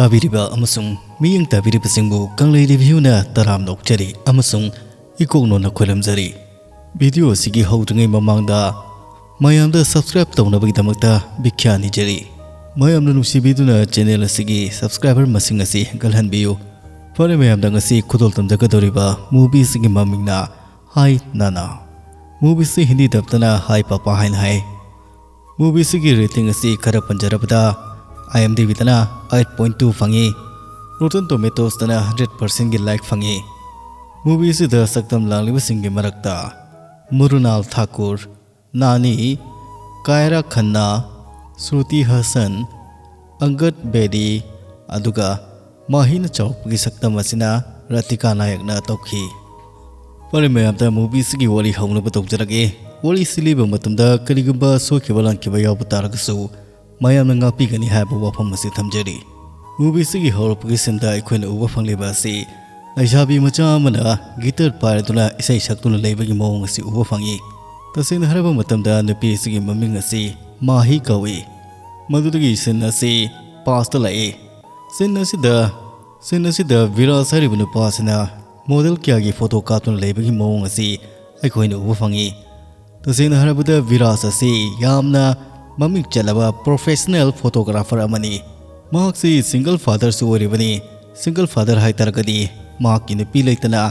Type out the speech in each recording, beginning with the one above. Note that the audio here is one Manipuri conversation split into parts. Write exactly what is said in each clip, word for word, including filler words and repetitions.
ꯇꯥꯕꯤꯔꯤꯕ ꯑꯃꯁꯨꯡ ꯃꯤꯠꯌꯦꯡ ꯇꯥꯕꯤꯔꯤꯕꯁꯤꯡꯕꯨ ꯀꯪꯂꯩ ꯔꯤꯚꯤꯌꯨꯅ ꯇꯔꯥꯝꯅ ꯑꯣꯛꯆꯔꯤ ꯑꯃꯁꯨꯡ ꯏꯀꯣꯛꯅꯣꯟꯅ ꯈꯣꯏꯔꯝꯖꯔꯤ꯫ ꯚꯤꯗꯤꯑꯣ ꯑꯁꯤꯒꯤ ꯍꯧꯗ꯭ꯔꯤꯉꯩ ꯃꯃꯥꯡꯗ ꯃꯌꯥꯝꯗ subscribe ꯇꯧꯅꯕꯒꯤꯗꯃꯛꯇ ꯚꯤꯈ꯭ꯌꯥ ꯅꯤꯖꯔꯤ꯫ ꯃꯌꯥꯝꯅ ꯅꯨꯡꯁꯤꯕꯤꯗꯨꯅ channel ꯑꯁꯤꯒꯤ subscriber ꯃꯁꯤꯡ ꯑꯁꯤ ꯍꯦꯟꯒꯠꯍꯟꯕꯤꯌꯨ꯫ ꯐꯔꯦ ꯃꯌꯥꯝꯗ, ꯉꯁꯤ ꯈꯨꯗꯣꯜ ꯇꯝꯖꯒꯗꯧꯔꯤꯕ movie ꯑꯁꯤꯒꯤ ꯃꯃꯤꯡꯅ ꯍꯥꯏ ꯅꯥꯅꯥ꯫ Movie ꯑꯁꯤ ꯍꯤꯟꯗꯤ ꯗꯕꯇꯅ ꯍꯥꯏ ꯄꯥꯄꯥ ꯍꯥꯏꯅ ꯍꯥꯏ꯫ Movie ꯑꯁꯤꯒꯤ rating ꯑꯁꯤ ꯈꯔ ꯄꯟꯖꯔꯕꯗ, IMDb ꯗꯅ eight point two ꯐꯪꯉꯤ꯫ Rotten Tomatoes ꯇꯅ hundred percent ꯒꯤ like ꯐꯪꯉꯤ꯫ Movie ꯑꯁꯤꯗ ꯁꯛꯇꯝ ꯂꯥꯡꯂꯤꯕꯁꯤꯡꯒꯤ ꯃꯔꯛꯇ ꯃ꯭ꯔꯨꯅꯥꯜ ꯊꯥꯀꯨꯔ, ꯅꯥꯅꯤ, ꯀꯥꯏꯔꯥ ꯈꯟꯅꯥ, ꯁ꯭ꯔꯨꯇꯤ ꯍꯥꯁꯟ, ꯑꯪꯒꯗ ꯕꯦꯗꯤ, ꯑꯗꯨꯒ ꯃꯥꯍꯤꯅ ꯆꯥꯎꯔꯛꯄꯒꯤ ꯁꯛꯇꯝ ꯑꯁꯤꯅ ꯔꯥꯇꯤꯀꯥ ꯅꯥꯌꯛꯅ ꯇꯧꯈꯤ꯫ ꯐꯔꯦ ꯃꯌꯥꯝꯗ, movie ꯑꯁꯤꯒꯤ ꯋꯥꯔꯤ ꯍꯧꯅꯕ ꯇꯧꯖꯔꯒꯦ꯫ ꯋꯥꯔꯤ ꯑꯁꯤ ꯂꯤꯕ ꯃꯇꯝꯗ ꯀꯔꯤꯒꯨꯝꯕ ꯁꯣꯏꯈꯤꯕ ꯂꯥꯟꯈꯤꯕ ꯌꯥꯎꯕ ꯇꯥꯔꯒꯁꯨ ꯃꯌꯥꯝꯅ ꯉꯥꯛꯄꯤꯒꯅꯤ ꯍꯥꯏꯕ ꯋꯥꯐꯝ ꯑꯁꯤ ꯊꯝꯖꯔꯤ꯫ Movie ꯑꯁꯤꯒꯤ ꯍꯧꯔꯛꯄꯒꯤ sceneꯗ ꯑꯩꯈꯣꯏꯅ ꯎꯕ ꯐꯪꯂꯤꯕ ꯑꯁꯤ ꯂꯩꯁꯥꯕꯤ ꯃꯆꯥ ꯑꯃꯅ guitar ꯄꯥꯏꯔꯗꯨꯅ ꯏꯁꯩ ꯁꯛꯇꯨꯅ ꯂꯩꯕꯒꯤ ꯃꯑꯣꯡ ꯑꯁꯤ ꯎꯕ ꯐꯪꯉꯤ꯫ ꯇꯁꯦꯡꯅ ꯍꯥꯏꯔꯕ ꯃꯇꯝꯗ, ꯅꯨꯄꯤ ꯑꯁꯤꯒꯤ ꯃꯃꯤꯡ ꯑꯁꯤ ꯃꯥꯍꯤ ꯀꯧꯏ꯫ ꯃꯗꯨꯗꯒꯤ scene ꯑꯁꯤ past ꯂꯥꯛꯏ꯫ Scene ꯑꯁꯤꯗ, scene ꯑꯁꯤꯗ ꯚꯤꯔꯥꯖ ꯍꯥꯏꯔꯤꯕ ꯅꯨꯄꯥ ꯑꯁꯤꯅ model ꯀꯌꯥꯒꯤ photo ꯀꯥꯞꯇꯨꯅ ꯂꯩꯕꯒꯤ ꯃꯑꯣꯡ ꯑꯁꯤ ꯑꯩꯈꯣꯏꯅ ꯎꯕ ꯐꯪꯉꯤ꯫ ꯇꯁꯦꯡꯅ ꯍꯥꯏꯔꯕꯗ, ꯚꯤꯔꯥꯖ ꯑꯁꯤ ꯌꯥꯝꯅ ꯃꯃꯤꯡ ꯆꯠꯂꯕ professional photographer ꯑꯃꯅꯤ꯫ ꯃꯍꯥꯛꯁꯤ single fatherꯁꯨ ꯑꯣꯏꯔꯤꯕꯅꯤ꯫ Single father ꯍꯥꯏꯇꯥꯔꯒꯗꯤ ꯃꯍꯥꯛꯀꯤ ꯅꯨꯄꯤ ꯂꯩꯇꯅ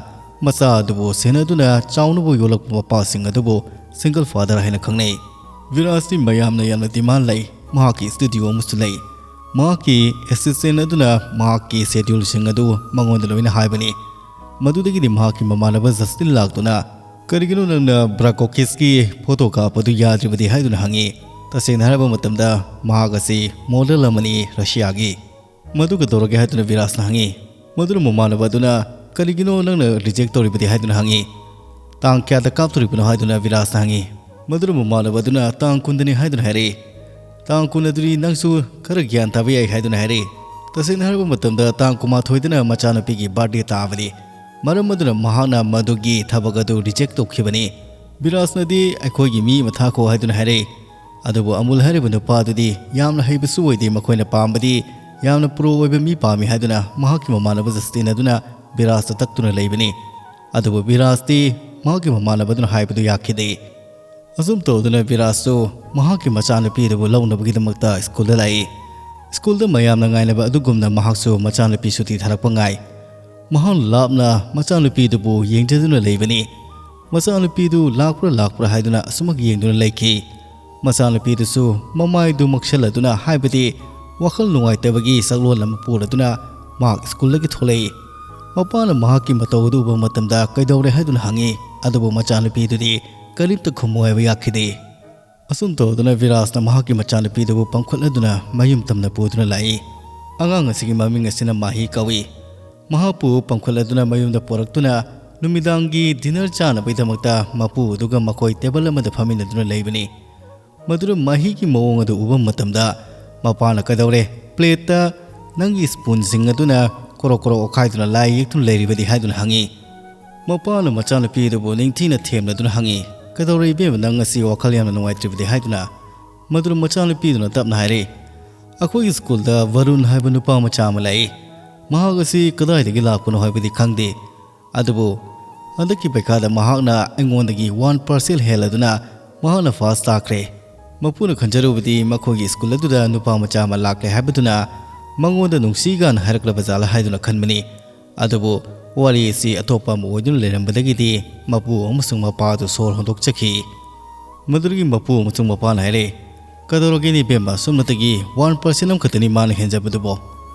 ꯃꯆꯥ ꯑꯗꯨꯕꯨ ꯁꯦꯟꯅꯗꯨꯅ ꯆꯥꯎꯅꯕ ꯌꯣꯛꯂꯛꯄ ꯃꯄꯥꯁꯤꯡ ꯑꯗꯨꯕꯨ single father ꯍꯥꯏꯅ ꯈꯪꯅꯩ꯫ ꯚꯤꯔꯥꯖꯇꯤ ꯃꯌꯥꯝꯅ ꯌꯥꯝꯅ demand ꯂꯩ꯫ ꯃꯍꯥꯛꯀꯤ studio ꯑꯃꯁꯨ ꯂꯩ꯫ ꯃꯍꯥꯛꯀꯤ assistant ꯑꯗꯨꯅ ꯃꯍꯥꯛꯀꯤ scheduleꯁꯤꯡ ꯑꯗꯨ ꯃꯉꯣꯟꯗ ꯂꯣꯏꯅ ꯍꯥꯏꯕꯅꯤ꯫ ꯃꯗꯨꯗꯒꯤꯗꯤ ꯃꯍꯥꯛꯀꯤ ꯃꯃꯥꯟꯅꯕ ꯖꯁꯇꯤꯟ ꯂꯥꯛꯇꯨꯅ, "ꯀꯔꯤꯒꯤꯅꯣ ꯅꯪꯅ ꯕ꯭ꯔꯥꯀꯣꯀꯤꯁꯀꯤ photo ꯀꯥꯞꯄꯗꯨ ꯌꯥꯗ꯭ꯔꯤꯕꯗꯤ?" ꯍꯥꯏꯗꯨꯅ ꯍꯪꯉꯤ꯫ ꯇꯁꯦꯡꯅ ꯍꯥꯏꯔꯕ ꯃꯇꯝꯗ, ꯃꯍꯥꯛ ꯑꯁꯤ model ꯑꯃꯅꯤ ꯔꯁꯤꯌꯥꯒꯤ꯫ "ꯃꯗꯨ ꯀꯩꯗꯧꯔꯒꯦ?" ꯍꯥꯏꯗꯨꯅ ꯚꯤꯔꯥꯖꯅ ꯍꯪꯉꯤ꯫ ꯃꯗꯨꯅ ꯃꯃꯥꯟꯅꯕ ꯑꯗꯨꯅ, "ꯀꯔꯤꯒꯤꯅꯣ ꯅꯪꯅ reject ꯇꯧꯔꯤꯕꯗꯤ?" ꯍꯥꯏꯗꯨꯅ ꯍꯪꯉꯤ꯫ "ꯇꯥꯡ ꯀꯌꯥꯗ ꯀꯥꯞꯇꯣꯔꯤꯕꯅꯣ?" ꯍꯥꯏꯗꯨꯅ ꯚꯤꯔꯥꯖꯅ ꯍꯪꯉꯤ꯫ ꯃꯗꯨꯅ ꯃꯃꯥꯟꯅꯕ ꯑꯗꯨꯅ, "ꯇꯥꯡ ꯀꯨꯟꯗꯅꯤ" ꯍꯥꯏꯗꯨꯅ ꯍꯥꯏꯔꯛꯏ꯫ "ꯇꯥꯡ ꯀꯨꯟ ꯑꯗꯨꯗꯤ ꯅꯪꯁꯨ ꯈꯔ ꯒ꯭ꯌꯥꯟ ꯇꯥꯕ ꯌꯥꯏ" ꯍꯥꯏꯗꯨꯅ ꯍꯥꯏꯔꯛꯏ꯫ ꯇꯁꯦꯡꯅ ꯍꯥꯏꯔꯕ ꯃꯇꯝꯗ, ꯇꯥꯡ ꯀꯨꯟꯃꯥꯊꯣꯏꯗꯅ ꯃꯆꯥꯅꯨꯄꯤꯒꯤ birthday ꯇꯥꯕꯅꯤ꯫ ꯃꯔꯝ ꯑꯗꯨꯅ ꯃꯍꯥꯛꯅ ꯃꯗꯨꯒꯤ ꯊꯕꯛ ꯑꯗꯨ reject ꯇꯧꯈꯤꯕꯅꯤ꯫ ꯚꯤꯔꯥꯖꯅꯗꯤ, "ꯑꯩꯈꯣꯏꯒꯤ ꯃꯤ ꯑꯃ ꯊꯥꯈꯣ" ꯍꯥꯏꯗꯨꯅ ꯍꯥꯏꯔꯛꯏ꯫ ꯑꯗꯨꯕꯨ ꯑꯃꯨꯜ ꯍꯥꯏꯔꯤꯕ ꯅꯨꯄꯥ ꯑꯗꯨꯗꯤ ꯌꯥꯝꯅ ꯍꯩꯕꯁꯨ ꯑꯣꯏꯗꯦ꯫ ꯃꯈꯣꯏꯅ ꯄꯥꯝꯕꯗꯤ ꯌꯥꯝꯅ ꯄ꯭ꯔꯣ ꯑꯣꯏꯕ ꯃꯤ ꯄꯥꯝꯃꯤ ꯍꯥꯏꯗꯨꯅ ꯃꯍꯥꯛꯀꯤ ꯃꯃꯥꯟꯅꯕ ꯖꯁꯇꯤꯟ ꯑꯗꯨꯅ ꯕꯤꯔꯥꯖꯇ ꯇꯛꯇꯨꯅ ꯂꯩꯕꯅꯤ꯫ ꯑꯗꯨꯕꯨ ꯕꯤꯔꯥꯖꯇꯤ ꯃꯍꯥꯛꯀꯤ ꯃꯃꯥꯟꯅꯕ ꯑꯗꯨꯅ ꯍꯥꯏꯕꯗꯨ ꯌꯥꯈꯤꯗꯦ꯫ ꯑꯁꯨꯝ ꯇꯧꯗꯨꯅ ꯕꯤꯔꯥꯖꯁꯨ ꯃꯍꯥꯛꯀꯤ ꯃꯆꯥꯅꯨꯄꯤ ꯑꯗꯨꯕꯨ ꯂꯧꯅꯕꯒꯤꯗꯃꯛꯇ ꯁ꯭ꯀꯨꯜꯗ ꯂꯥꯛꯏ꯫ ꯁ꯭ꯀꯨꯜꯗ ꯃꯌꯥꯝꯅ ꯉꯥꯏꯅꯕ ꯑꯗꯨꯒꯨꯝꯅ ꯃꯍꯥꯛꯁꯨ ꯃꯆꯥꯅꯨꯄꯤ ꯁꯨꯇꯤ ꯊꯥꯔꯛꯄ ꯉꯥꯏ꯫ ꯃꯍꯥꯛ ꯂꯥꯞꯅ ꯃꯆꯥꯅꯨꯄꯤꯗꯨꯕꯨ ꯌꯦꯡꯖꯗꯨꯅ ꯂꯩꯕꯅꯤ꯫ ꯃꯆꯥꯅꯨꯄꯤꯗꯨ ꯂꯥꯛꯄ꯭ꯔꯥ ꯂꯥꯛꯄ꯭ꯔꯥ ꯍꯥꯏꯗꯨꯅ ꯑꯁꯨꯃꯛ ꯌꯦꯡꯗꯨꯅ ꯂꯩꯈꯤ꯫ ꯃꯆꯥꯅꯨꯄꯤꯗꯨꯁꯨ ꯃꯃꯥꯏꯗꯨ ꯃꯛꯁꯜꯂꯗꯨꯅ, ꯍꯥꯏꯕꯗꯤ ꯋꯥꯈꯜ ꯅꯨꯡꯉꯥꯏꯇꯕꯒꯤ ꯁꯛꯂꯣꯟ ꯑꯃ ꯄꯨꯔꯗꯨꯅ ꯃꯍꯥꯛ ꯁ꯭ꯀꯨꯜꯗꯒꯤ ꯊꯣꯛꯂꯛꯏ꯫ ꯃꯄꯥꯅ ꯃꯍꯥꯛꯀꯤ ꯃꯇꯧ ꯑꯗꯨ ꯎꯕ ꯃꯇꯝꯗ ꯀꯩꯗꯧꯔꯦ ꯍꯥꯏꯗꯨꯅ ꯍꯪꯉꯤ꯫ ꯑꯗꯨꯕꯨ ꯃꯆꯥꯅꯨꯄꯤꯗꯨꯗꯤ ꯀꯔꯤꯝꯇ ꯈꯨꯝꯃꯨ ꯍꯥꯏꯕ ꯌꯥꯈꯤꯗꯦ꯫ ꯑꯁꯨꯝ ꯇꯧꯗꯨꯅ ꯕꯤꯔꯥꯖꯅ ꯃꯍꯥꯛꯀꯤ ꯃꯆꯥꯅꯨꯄꯤꯗꯨꯕꯨ ꯄꯝꯈꯠꯂꯗꯨꯅ ꯃꯌꯨꯝ ꯇꯝꯅ ꯄꯨꯗꯨꯅ ꯂꯥꯛꯏ꯫ ꯑꯉꯥꯡ ꯑꯁꯤꯒꯤ ꯃꯃꯤꯡ ꯑꯁꯤꯅ ꯃꯥꯍꯤ ꯀꯧꯏ꯫ ꯃꯍꯥꯛꯄꯨ ꯄꯝꯈꯠꯂꯗꯨꯅ ꯃꯌꯨꯝꯗ ꯄꯨꯔꯛꯇꯨꯅ ꯅꯨꯃꯤꯗꯥꯡꯒꯤ ꯗꯤꯅꯔ ꯆꯥꯅꯕꯒꯤꯗꯃꯛꯇ ꯃꯄꯨ ꯑꯗꯨꯒ ꯃꯈꯣꯏ ꯇꯦꯕꯜ ꯑꯃꯗ ꯐꯝꯃꯤꯟꯅꯗꯨꯅ ꯂꯩꯕꯅꯤ꯫ ꯃꯗꯨꯗ ꯃꯍꯤꯒꯤ ꯃꯑꯣꯡ ꯑꯗꯨ ꯎꯕ ꯃꯇꯝꯗ ꯃꯄꯥꯅ ꯀꯩꯗꯧꯔꯦ, ꯄ꯭ꯂꯦꯠꯇ ꯅꯪꯒꯤ ꯁ꯭ꯄꯨꯟꯁꯤꯡ ꯑꯗꯨꯅ ꯀꯣꯔꯣ ꯀꯣꯔꯣ ꯑꯣꯠꯈꯥꯏꯗꯨꯅ ꯂꯥꯏ ꯌꯦꯛꯇꯨꯅ ꯂꯩꯔꯤꯕꯗꯤ ꯍꯥꯏꯗꯨꯅ ꯍꯪꯉꯤ꯫ ꯃꯄꯥꯅ ꯃꯆꯥꯅꯨꯄꯤ ꯑꯗꯨꯕꯨ ꯅꯤꯡꯊꯤꯅ ꯊꯦꯝꯂꯗꯨꯅ ꯍꯪꯉꯤ, "ꯀꯩꯗꯧꯔꯦ ꯏꯕꯦꯝꯃ, ꯅꯪ ꯉꯁꯤ ꯋꯥꯈꯜ ꯌꯥꯝꯅ ꯅꯨꯡꯉꯥꯏꯇ꯭ꯔꯤꯕꯗꯤ?" ꯍꯥꯏꯗꯨꯅ꯫ ꯃꯗꯨꯗ ꯃꯆꯥꯅꯨꯄꯤꯗꯨꯅ ꯇꯞꯅ ꯍꯥꯏꯔꯛꯏ, "ꯑꯩꯈꯣꯏꯒꯤ ꯁ꯭ꯀꯨꯜꯗ ꯚꯔꯨꯟ ꯍꯥꯏꯕ ꯅꯨꯄꯥ ꯃꯆꯥ ꯑꯃ ꯂꯥꯛꯏ꯫ ꯃꯍꯥꯛ ꯑꯁꯤ ꯀꯗꯥꯏꯗꯒꯤ ꯂꯥꯛꯄꯅꯣ ꯍꯥꯏꯕꯗꯤ ꯈꯪꯗꯦ꯫ ꯑꯗꯨꯕꯨ ꯍꯟꯗꯛꯀꯤ ꯄꯩꯈꯥꯗ ꯃꯍꯥꯛꯅ ꯑꯩꯉꯣꯟꯗꯒꯤ ꯋꯥꯟ ꯄꯥꯔꯁꯦꯟ ꯍꯦꯜꯂꯗꯨꯅ ꯃꯍꯥꯛꯅ ꯐꯥꯁ ꯇꯥꯈ꯭ꯔꯦ꯫" ꯃꯄꯨꯅ ꯈꯟꯖꯔꯨꯕꯗꯤ ꯃꯈꯣꯏꯒꯤ ꯁ꯭ꯀꯨꯜ ꯑꯗꯨꯗ ꯅꯨꯄꯥ ꯃꯆꯥ ꯑꯃ ꯂꯥꯛꯂꯦ ꯍꯥꯏꯕꯗꯨꯅ ꯃꯉꯣꯟꯗ ꯅꯨꯡꯁꯤꯒꯥꯟ ꯍꯥꯏꯔꯛꯂꯕ ꯖꯥꯠꯂ ꯍꯥꯏꯗꯨꯅ ꯈꯟꯕꯅꯤ꯫ ꯑꯗꯨꯕꯨ ꯋꯥꯔꯤ ꯑꯁꯤ ꯑꯇꯣꯞꯄ ꯑꯃ ꯑꯣꯏꯗꯨꯅ ꯂꯩꯔꯝꯕꯗꯒꯤꯗꯤ ꯃꯄꯨ ꯑꯃꯁꯨꯡ ꯃꯄꯥ ꯑꯗꯨ ꯁꯣꯔ ꯍꯣꯟꯗꯣꯛꯆꯈꯤ꯫ ꯃꯗꯨꯗꯒꯤ ꯃꯄꯨ ꯑꯃꯁꯨꯡ ꯃꯄꯥꯅ ꯍꯥꯏꯔꯛꯏ, "ꯀꯩꯗꯧꯔꯒꯦꯅꯦ ꯏꯕꯦꯝꯃ, ꯁꯨꯞꯅꯇꯒꯤ ꯋꯥꯟ ꯄꯥꯔꯁꯦꯟ ꯑꯃꯈꯛꯇꯅꯤ ꯃꯥꯅ ꯍꯦꯟꯖꯕꯗꯨꯕꯣ?"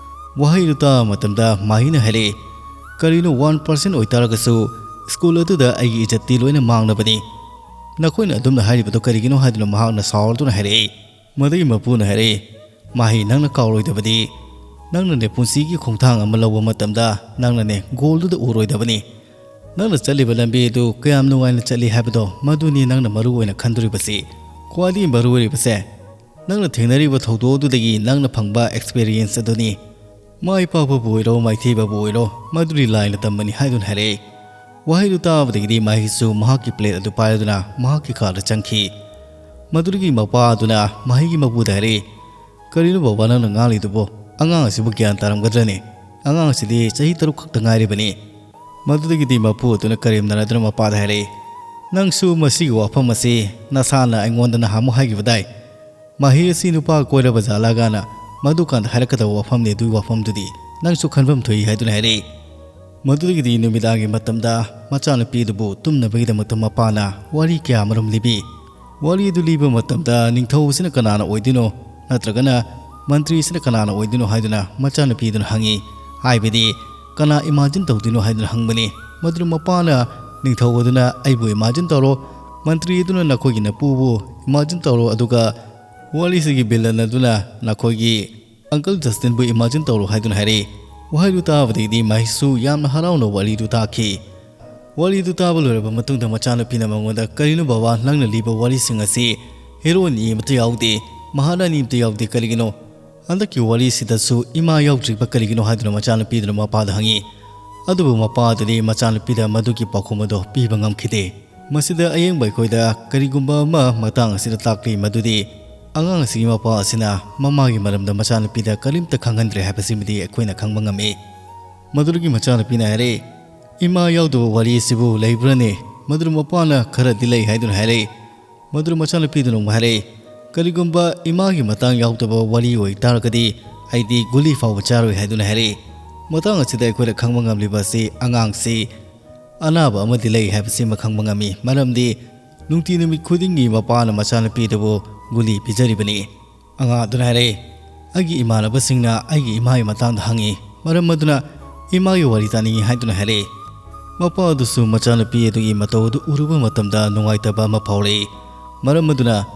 ꯋꯥꯍꯩꯗꯨ ꯇꯥꯕ ꯃꯇꯝꯗ ꯃꯥꯍꯤꯅ ꯍꯥꯏꯔꯛꯏ, "ꯀꯔꯤꯅꯣ, ꯋꯥꯟ ꯄꯥꯔꯁꯦꯟ ꯑꯣꯏꯇꯥꯔꯒꯁꯨ ꯁ꯭ꯀꯨꯜ ꯑꯗꯨꯗ ꯑꯩꯒꯤ ꯏꯖꯠꯇꯤ ꯂꯣꯏꯅ ꯃꯥꯡꯂꯕꯅꯤ꯫ ꯅꯈꯣꯏꯅ ꯑꯗꯨꯝꯅ ꯍꯥꯏꯔꯤꯕꯗꯨ ꯀꯔꯤꯒꯤꯅꯣ?" ꯍꯥꯏꯗꯨꯅ ꯃꯍꯥꯛꯅ ꯁꯥꯎꯔꯗꯨꯅ ꯍꯥꯏꯔꯛꯏ꯫ ꯃꯗꯨꯒꯤ ꯃꯄꯨꯅ ꯍꯥꯏꯔꯛꯏ, "ꯃꯥꯍꯤ, ꯅꯪꯅ ꯀꯥꯎꯔꯣꯏꯗꯕꯗꯤ, ꯅꯪꯅꯅꯦ ꯄꯨꯟꯁꯤꯒꯤ ꯈꯣꯡꯊꯥꯡ ꯑꯃ ꯂꯧꯕ ꯃꯇꯝꯗ ꯅꯪꯅꯅꯦ ꯒꯣꯜꯗꯨꯗ ꯎꯔꯣꯏꯗꯕꯅꯤ꯫ ꯅꯪꯅ ꯆꯠꯂꯤꯕ ꯂꯝꯕꯤ ꯑꯗꯨ ꯀꯌꯥꯝ ꯅꯨꯡꯉꯥꯏꯅ ꯆꯠꯂꯤ ꯍꯥꯏꯕꯗꯣ, ꯃꯗꯨꯅꯤ ꯅꯪꯅ ꯃꯔꯨ ꯑꯣꯏꯅ ꯈꯟꯗꯣꯔꯤꯕꯁꯤ꯫ ꯈ꯭ꯋꯥꯏꯗꯒꯤ ꯃꯔꯨ ꯑꯣꯏꯔꯤꯕꯁꯦ, ꯅꯪꯅ ꯊꯦꯡꯅꯔꯤꯕ ꯊꯧꯗꯣꯛ ꯑꯗꯨꯗꯒꯤ ꯅꯪꯅ ꯐꯪꯕ ꯑꯦꯛꯁꯄꯤꯔꯤꯌꯦꯟꯁ ꯑꯗꯨꯅꯤ꯫ ꯃꯥꯏ ꯄꯥꯛꯄꯕꯨ ꯑꯣꯏꯔꯣ, ꯃꯥꯏꯊꯤꯕꯕꯨ ꯑꯣꯏꯔꯣ, ꯃꯗꯨꯗꯤ ꯂꯥꯏꯅ ꯇꯝꯕꯅꯤ" ꯍꯥꯏꯗꯨꯅ ꯍꯥꯏꯔꯛꯏ꯫ ꯋꯥꯍꯩꯗꯨ ꯇꯥꯕꯗꯒꯤꯗꯤ ꯃꯍꯤꯁꯨ ꯃꯍꯥꯛꯀꯤ ꯄ꯭ꯂꯦꯠ ꯑꯗꯨ ꯄꯥꯏꯔꯗꯨꯅ ꯃꯍꯥꯛꯀꯤ ꯀꯥꯗ ꯆꯪꯈꯤ꯫ ꯃꯗꯨꯗꯒꯤ ꯃꯄꯥ ꯑꯗꯨꯅ ꯃꯍꯤꯒꯤ ꯃꯄꯨꯗ ꯍꯥꯏꯔꯛꯏ, "ꯀꯔꯤꯅꯣ ꯕꯕꯥ ꯅꯪꯅ ꯉꯥꯡꯂꯤꯗꯨꯕꯣ? ꯑꯉꯥꯡ ꯑꯁꯤꯕꯨ ꯒ꯭ꯌꯥꯟ ꯇꯥꯔꯝꯒꯗ꯭ꯔꯅꯦ? ꯑꯉꯥꯡ ꯑꯁꯤꯗꯤ ꯆꯍꯤ ꯇꯔꯨꯛ ꯈꯛꯇ ꯉꯥꯏꯔꯤꯕꯅꯤ꯫ ꯃꯗꯨꯗꯒꯤꯗꯤ ꯃꯄꯨ ꯑꯗꯨꯅ ꯀꯔꯦꯝꯅꯔꯗꯨꯅ ꯃꯄꯥꯗ ꯍꯥꯏꯔꯛꯏ, "ꯅꯪꯁꯨ ꯃꯁꯤꯒꯤ ꯋꯥꯐꯝ ꯑꯁꯤ ꯅꯁꯥꯅ ꯑꯩꯉꯣꯟꯗ ꯅꯍꯥꯟꯃꯨꯛ ꯍꯥꯏꯈꯤꯕꯗꯥꯏ? ꯃꯍꯤ ꯑꯁꯤ ꯅꯨꯄꯥ ꯀꯣꯏꯔꯕ ꯖꯥꯠꯂꯥꯒꯥꯅ ꯃꯗꯨꯀꯥꯟꯗ ꯍꯥꯏꯔꯛꯀꯗꯕ ꯋꯥꯐꯝꯅꯤ꯫ ꯑꯗꯨꯒꯤ ꯋꯥꯐꯝꯗꯨꯗꯤ ꯅꯪꯁꯨ ꯈꯟꯐꯝ ꯊꯣꯛꯏ" ꯍꯥꯏꯗꯨꯅ ꯍꯥꯏꯔꯛꯏ꯫ ꯃꯗꯨꯗꯒꯤꯗꯤ ꯅꯨꯃꯤꯗꯥꯡꯒꯤ ꯃꯇꯝꯗ ꯃꯆꯥꯅꯨꯄꯤ ꯑꯗꯨꯕꯨ ꯇꯨꯝꯅꯕꯒꯤꯗꯃꯛꯇ ꯃꯄꯥꯅ ꯋꯥꯔꯤ ꯀꯌꯥ ꯑꯃꯔꯣꯝ ꯂꯤꯕꯤ꯫ ꯋꯥꯔꯤ ꯑꯗꯨ ꯂꯤꯕ ꯃꯇꯝꯗ ꯅꯤꯡꯊꯧ ꯑꯁꯤꯅ ꯀꯅꯥꯅ ꯑꯣꯏꯗꯣꯏꯅꯣ, ꯅꯠꯇ꯭ꯔꯒꯅ ꯃꯟꯇ꯭ꯔꯤ ꯑꯁꯤꯅ ꯀꯅꯥꯅ ꯑꯣꯏꯗꯣꯏꯅꯣ ꯍꯥꯏꯗꯨꯅ ꯃꯆꯥꯅꯨꯄꯤ ꯑꯗꯨꯅ ꯍꯪꯉꯤ꯫ ꯍꯥꯏꯕꯗꯤ, "ꯀꯅꯥ ꯏꯃꯥꯖꯤꯟ ꯇꯧꯗꯣꯏꯅꯣ?" ꯍꯥꯏꯗꯨꯅ ꯍꯪꯕꯅꯤ꯫ ꯃꯗꯨꯗ ꯃꯄꯥꯅ, "ꯅꯤꯡꯊꯧ ꯑꯗꯨꯅ ꯑꯩꯕꯨ ꯏꯃꯥꯖꯤꯟ ꯇꯧꯔꯣ, ꯃꯟꯇ꯭ꯔꯤ ꯑꯗꯨꯅ ꯅꯈꯣꯏꯒꯤ ꯅꯄꯨꯕꯨ ꯏꯃꯥꯖꯤꯟ ꯇꯧꯔꯣ, ꯑꯗꯨꯒ ꯋꯥꯔꯤꯁꯤꯒꯤ ꯚꯤꯂꯟ ꯑꯗꯨꯅ ꯅꯈꯣꯏꯒꯤ ꯑꯪꯀꯜ ꯖꯁꯇꯤꯟꯕꯨ ꯏꯃꯥꯖꯤꯟ ꯇꯧꯔꯣ" ꯍꯥꯏꯗꯨꯅ ꯍꯥꯏꯔꯛꯏ꯫ ꯋꯥꯍꯩꯗꯨ ꯇꯥꯕꯗꯒꯤꯗꯤ ꯃꯍꯩꯁꯨ ꯌꯥꯝꯅ ꯍꯔꯥꯎꯅ ꯋꯥꯔꯤꯗꯨ ꯇꯥꯈꯤ꯫ ꯋꯥꯔꯤꯗꯨ ꯇꯥꯕ ꯂꯣꯏꯔꯕ ꯃꯇꯨꯡꯗ ꯃꯆꯥꯅꯨꯄꯤꯅ ꯃꯉꯣꯟꯗ, "ꯀꯔꯤꯅꯣ ꯕꯕꯥ, ꯅꯪꯅ ꯂꯤꯕ ꯋꯥꯔꯤꯁꯤꯡ ꯑꯁꯤ ꯍꯦꯔꯣꯅꯤ ꯑꯃꯠꯇ ꯌꯥꯎꯗꯦ, ꯃꯍꯥꯔꯥꯅꯤ ꯑꯃꯠꯇ ꯌꯥꯎꯗꯦ, ꯀꯔꯤꯒꯤꯅꯣ? ꯍꯟꯗꯛꯀꯤ ꯋꯥꯔꯤꯁꯤꯗꯁꯨ ꯏꯃꯥ ꯌꯥꯎꯗ꯭ꯔꯤꯕ ꯀꯔꯤꯒꯤꯅꯣ?" ꯍꯥꯏꯗꯨꯅ ꯃꯆꯥꯅꯨꯄꯤꯗꯨꯅ ꯃꯄꯥꯗ ꯍꯪꯉꯤ꯫ ꯑꯗꯨꯕꯨ ꯃꯄꯥ ꯑꯗꯨꯗꯤ ꯃꯆꯥꯅꯨꯄꯤꯗ ꯃꯗꯨꯒꯤ ꯄꯥꯎꯈꯨꯝ ꯑꯗꯨ ꯄꯤꯕ ꯉꯝꯈꯤꯗꯦ꯫ ꯃꯁꯤꯗ ꯑꯌꯦꯡꯕ ꯑꯩꯈꯣꯏꯗ ꯀꯔꯤꯒꯨꯝꯕ ꯑꯃ ꯃꯇꯥꯡ ꯑꯁꯤꯗ ꯇꯥꯛꯂꯤ, ꯃꯗꯨꯗꯤ ꯑꯉꯥꯡ ꯑꯁꯤꯒꯤ ꯃꯄꯥ ꯑꯁꯤꯅ ꯃꯃꯥꯒꯤ ꯃꯔꯝꯗ ꯃꯆꯥꯅꯨꯄꯤꯗ ꯀꯔꯤꯝꯇ ꯈꯪꯍꯟꯗ꯭ꯔꯦ ꯍꯥꯏꯕꯁꯤꯃꯗꯤ ꯑꯩꯈꯣꯏꯅ ꯈꯪꯕ ꯉꯝꯃꯤ꯫ ꯃꯗꯨꯗꯒꯤ ꯃꯆꯥꯅꯨꯄꯤꯅ ꯍꯥꯏꯔꯛꯏ, "ꯏꯃꯥ ꯌꯥꯎꯗꯕ ꯋꯥꯔꯤ ꯑꯁꯤꯕꯨ ꯂꯩꯕ꯭ꯔꯅꯦ?" ꯃꯗꯨꯗ ꯃꯄꯥꯅ, "ꯈꯔꯗꯤ ꯂꯩ" ꯍꯥꯏꯗꯨꯅ ꯍꯥꯏꯔꯛꯏ꯫ ꯃꯗꯨꯗ ꯃꯆꯥꯅꯨꯄꯤꯗꯨꯅ ꯑꯃꯨꯛ ꯍꯥꯏꯔꯛꯏ, "ꯀꯔꯤꯒꯨꯝꯕ ꯏꯃꯥꯒꯤ ꯃꯇꯥꯡ ꯌꯥꯎꯗꯕ ꯋꯥꯔꯤ ꯑꯣꯏꯇꯥꯔꯒꯗꯤ ꯑꯩꯗꯤ ꯒꯨꯂꯤ ꯐꯥꯎꯕ ꯆꯥꯔꯣꯏ" ꯍꯥꯏꯗꯨꯅ ꯍꯥꯏꯔꯛꯏ꯫ ꯃꯇꯥꯡ ꯑꯁꯤꯗ ꯑꯩꯈꯣꯏꯅ ꯈꯪꯕ ꯉꯝꯂꯤꯕ ꯑꯁꯤ, ꯑꯉꯥꯡꯁꯤ ꯑꯅꯥꯕ ꯑꯃꯗꯤ ꯂꯩ ꯍꯥꯏꯕꯁꯤꯃ ꯈꯪꯕ ꯉꯝꯃꯤ꯫ ꯃꯔꯝꯗꯤ ꯅꯨꯡꯇꯤ ꯅꯨꯃꯤꯠ ꯈꯨꯗꯤꯡꯒꯤ ꯃꯄꯥꯅ ꯃꯆꯥꯅꯨꯄꯤꯗꯨꯕꯨ ꯒꯨꯂꯤ ꯄꯤꯖꯔꯤꯕꯅꯤ꯫ ꯑꯉꯥꯡ ꯑꯗꯨꯅ ꯍꯥꯏꯔꯛꯏ, "ꯑꯩꯒꯤ ꯏꯃꯥꯟꯅꯕꯁꯤꯡꯅ ꯑꯩꯒꯤ ꯏꯃꯥꯒꯤ ꯃꯇꯥꯡꯗ ꯍꯪꯉꯤ, ꯃꯔꯝ ꯑꯗꯨꯅ ꯏꯃꯥꯒꯤ ꯋꯥꯔꯤ ꯇꯥꯅꯤꯡꯉꯤ" ꯍꯥꯏꯗꯨꯅ ꯍꯥꯏꯔꯛꯏ꯫ ꯃꯄꯥ ꯑꯗꯨꯁꯨ ꯃꯆꯥꯅꯨꯄꯤ ꯑꯗꯨꯒꯤ ꯃꯇꯧ ꯑꯗꯨ ꯎꯔꯨꯕ ꯃꯇꯝꯗ ꯅꯨꯡꯉꯥꯏꯇꯕ ꯑꯃ ꯐꯥꯎꯔꯛꯏ꯫ ꯃꯔꯝ ꯑꯗꯨꯅ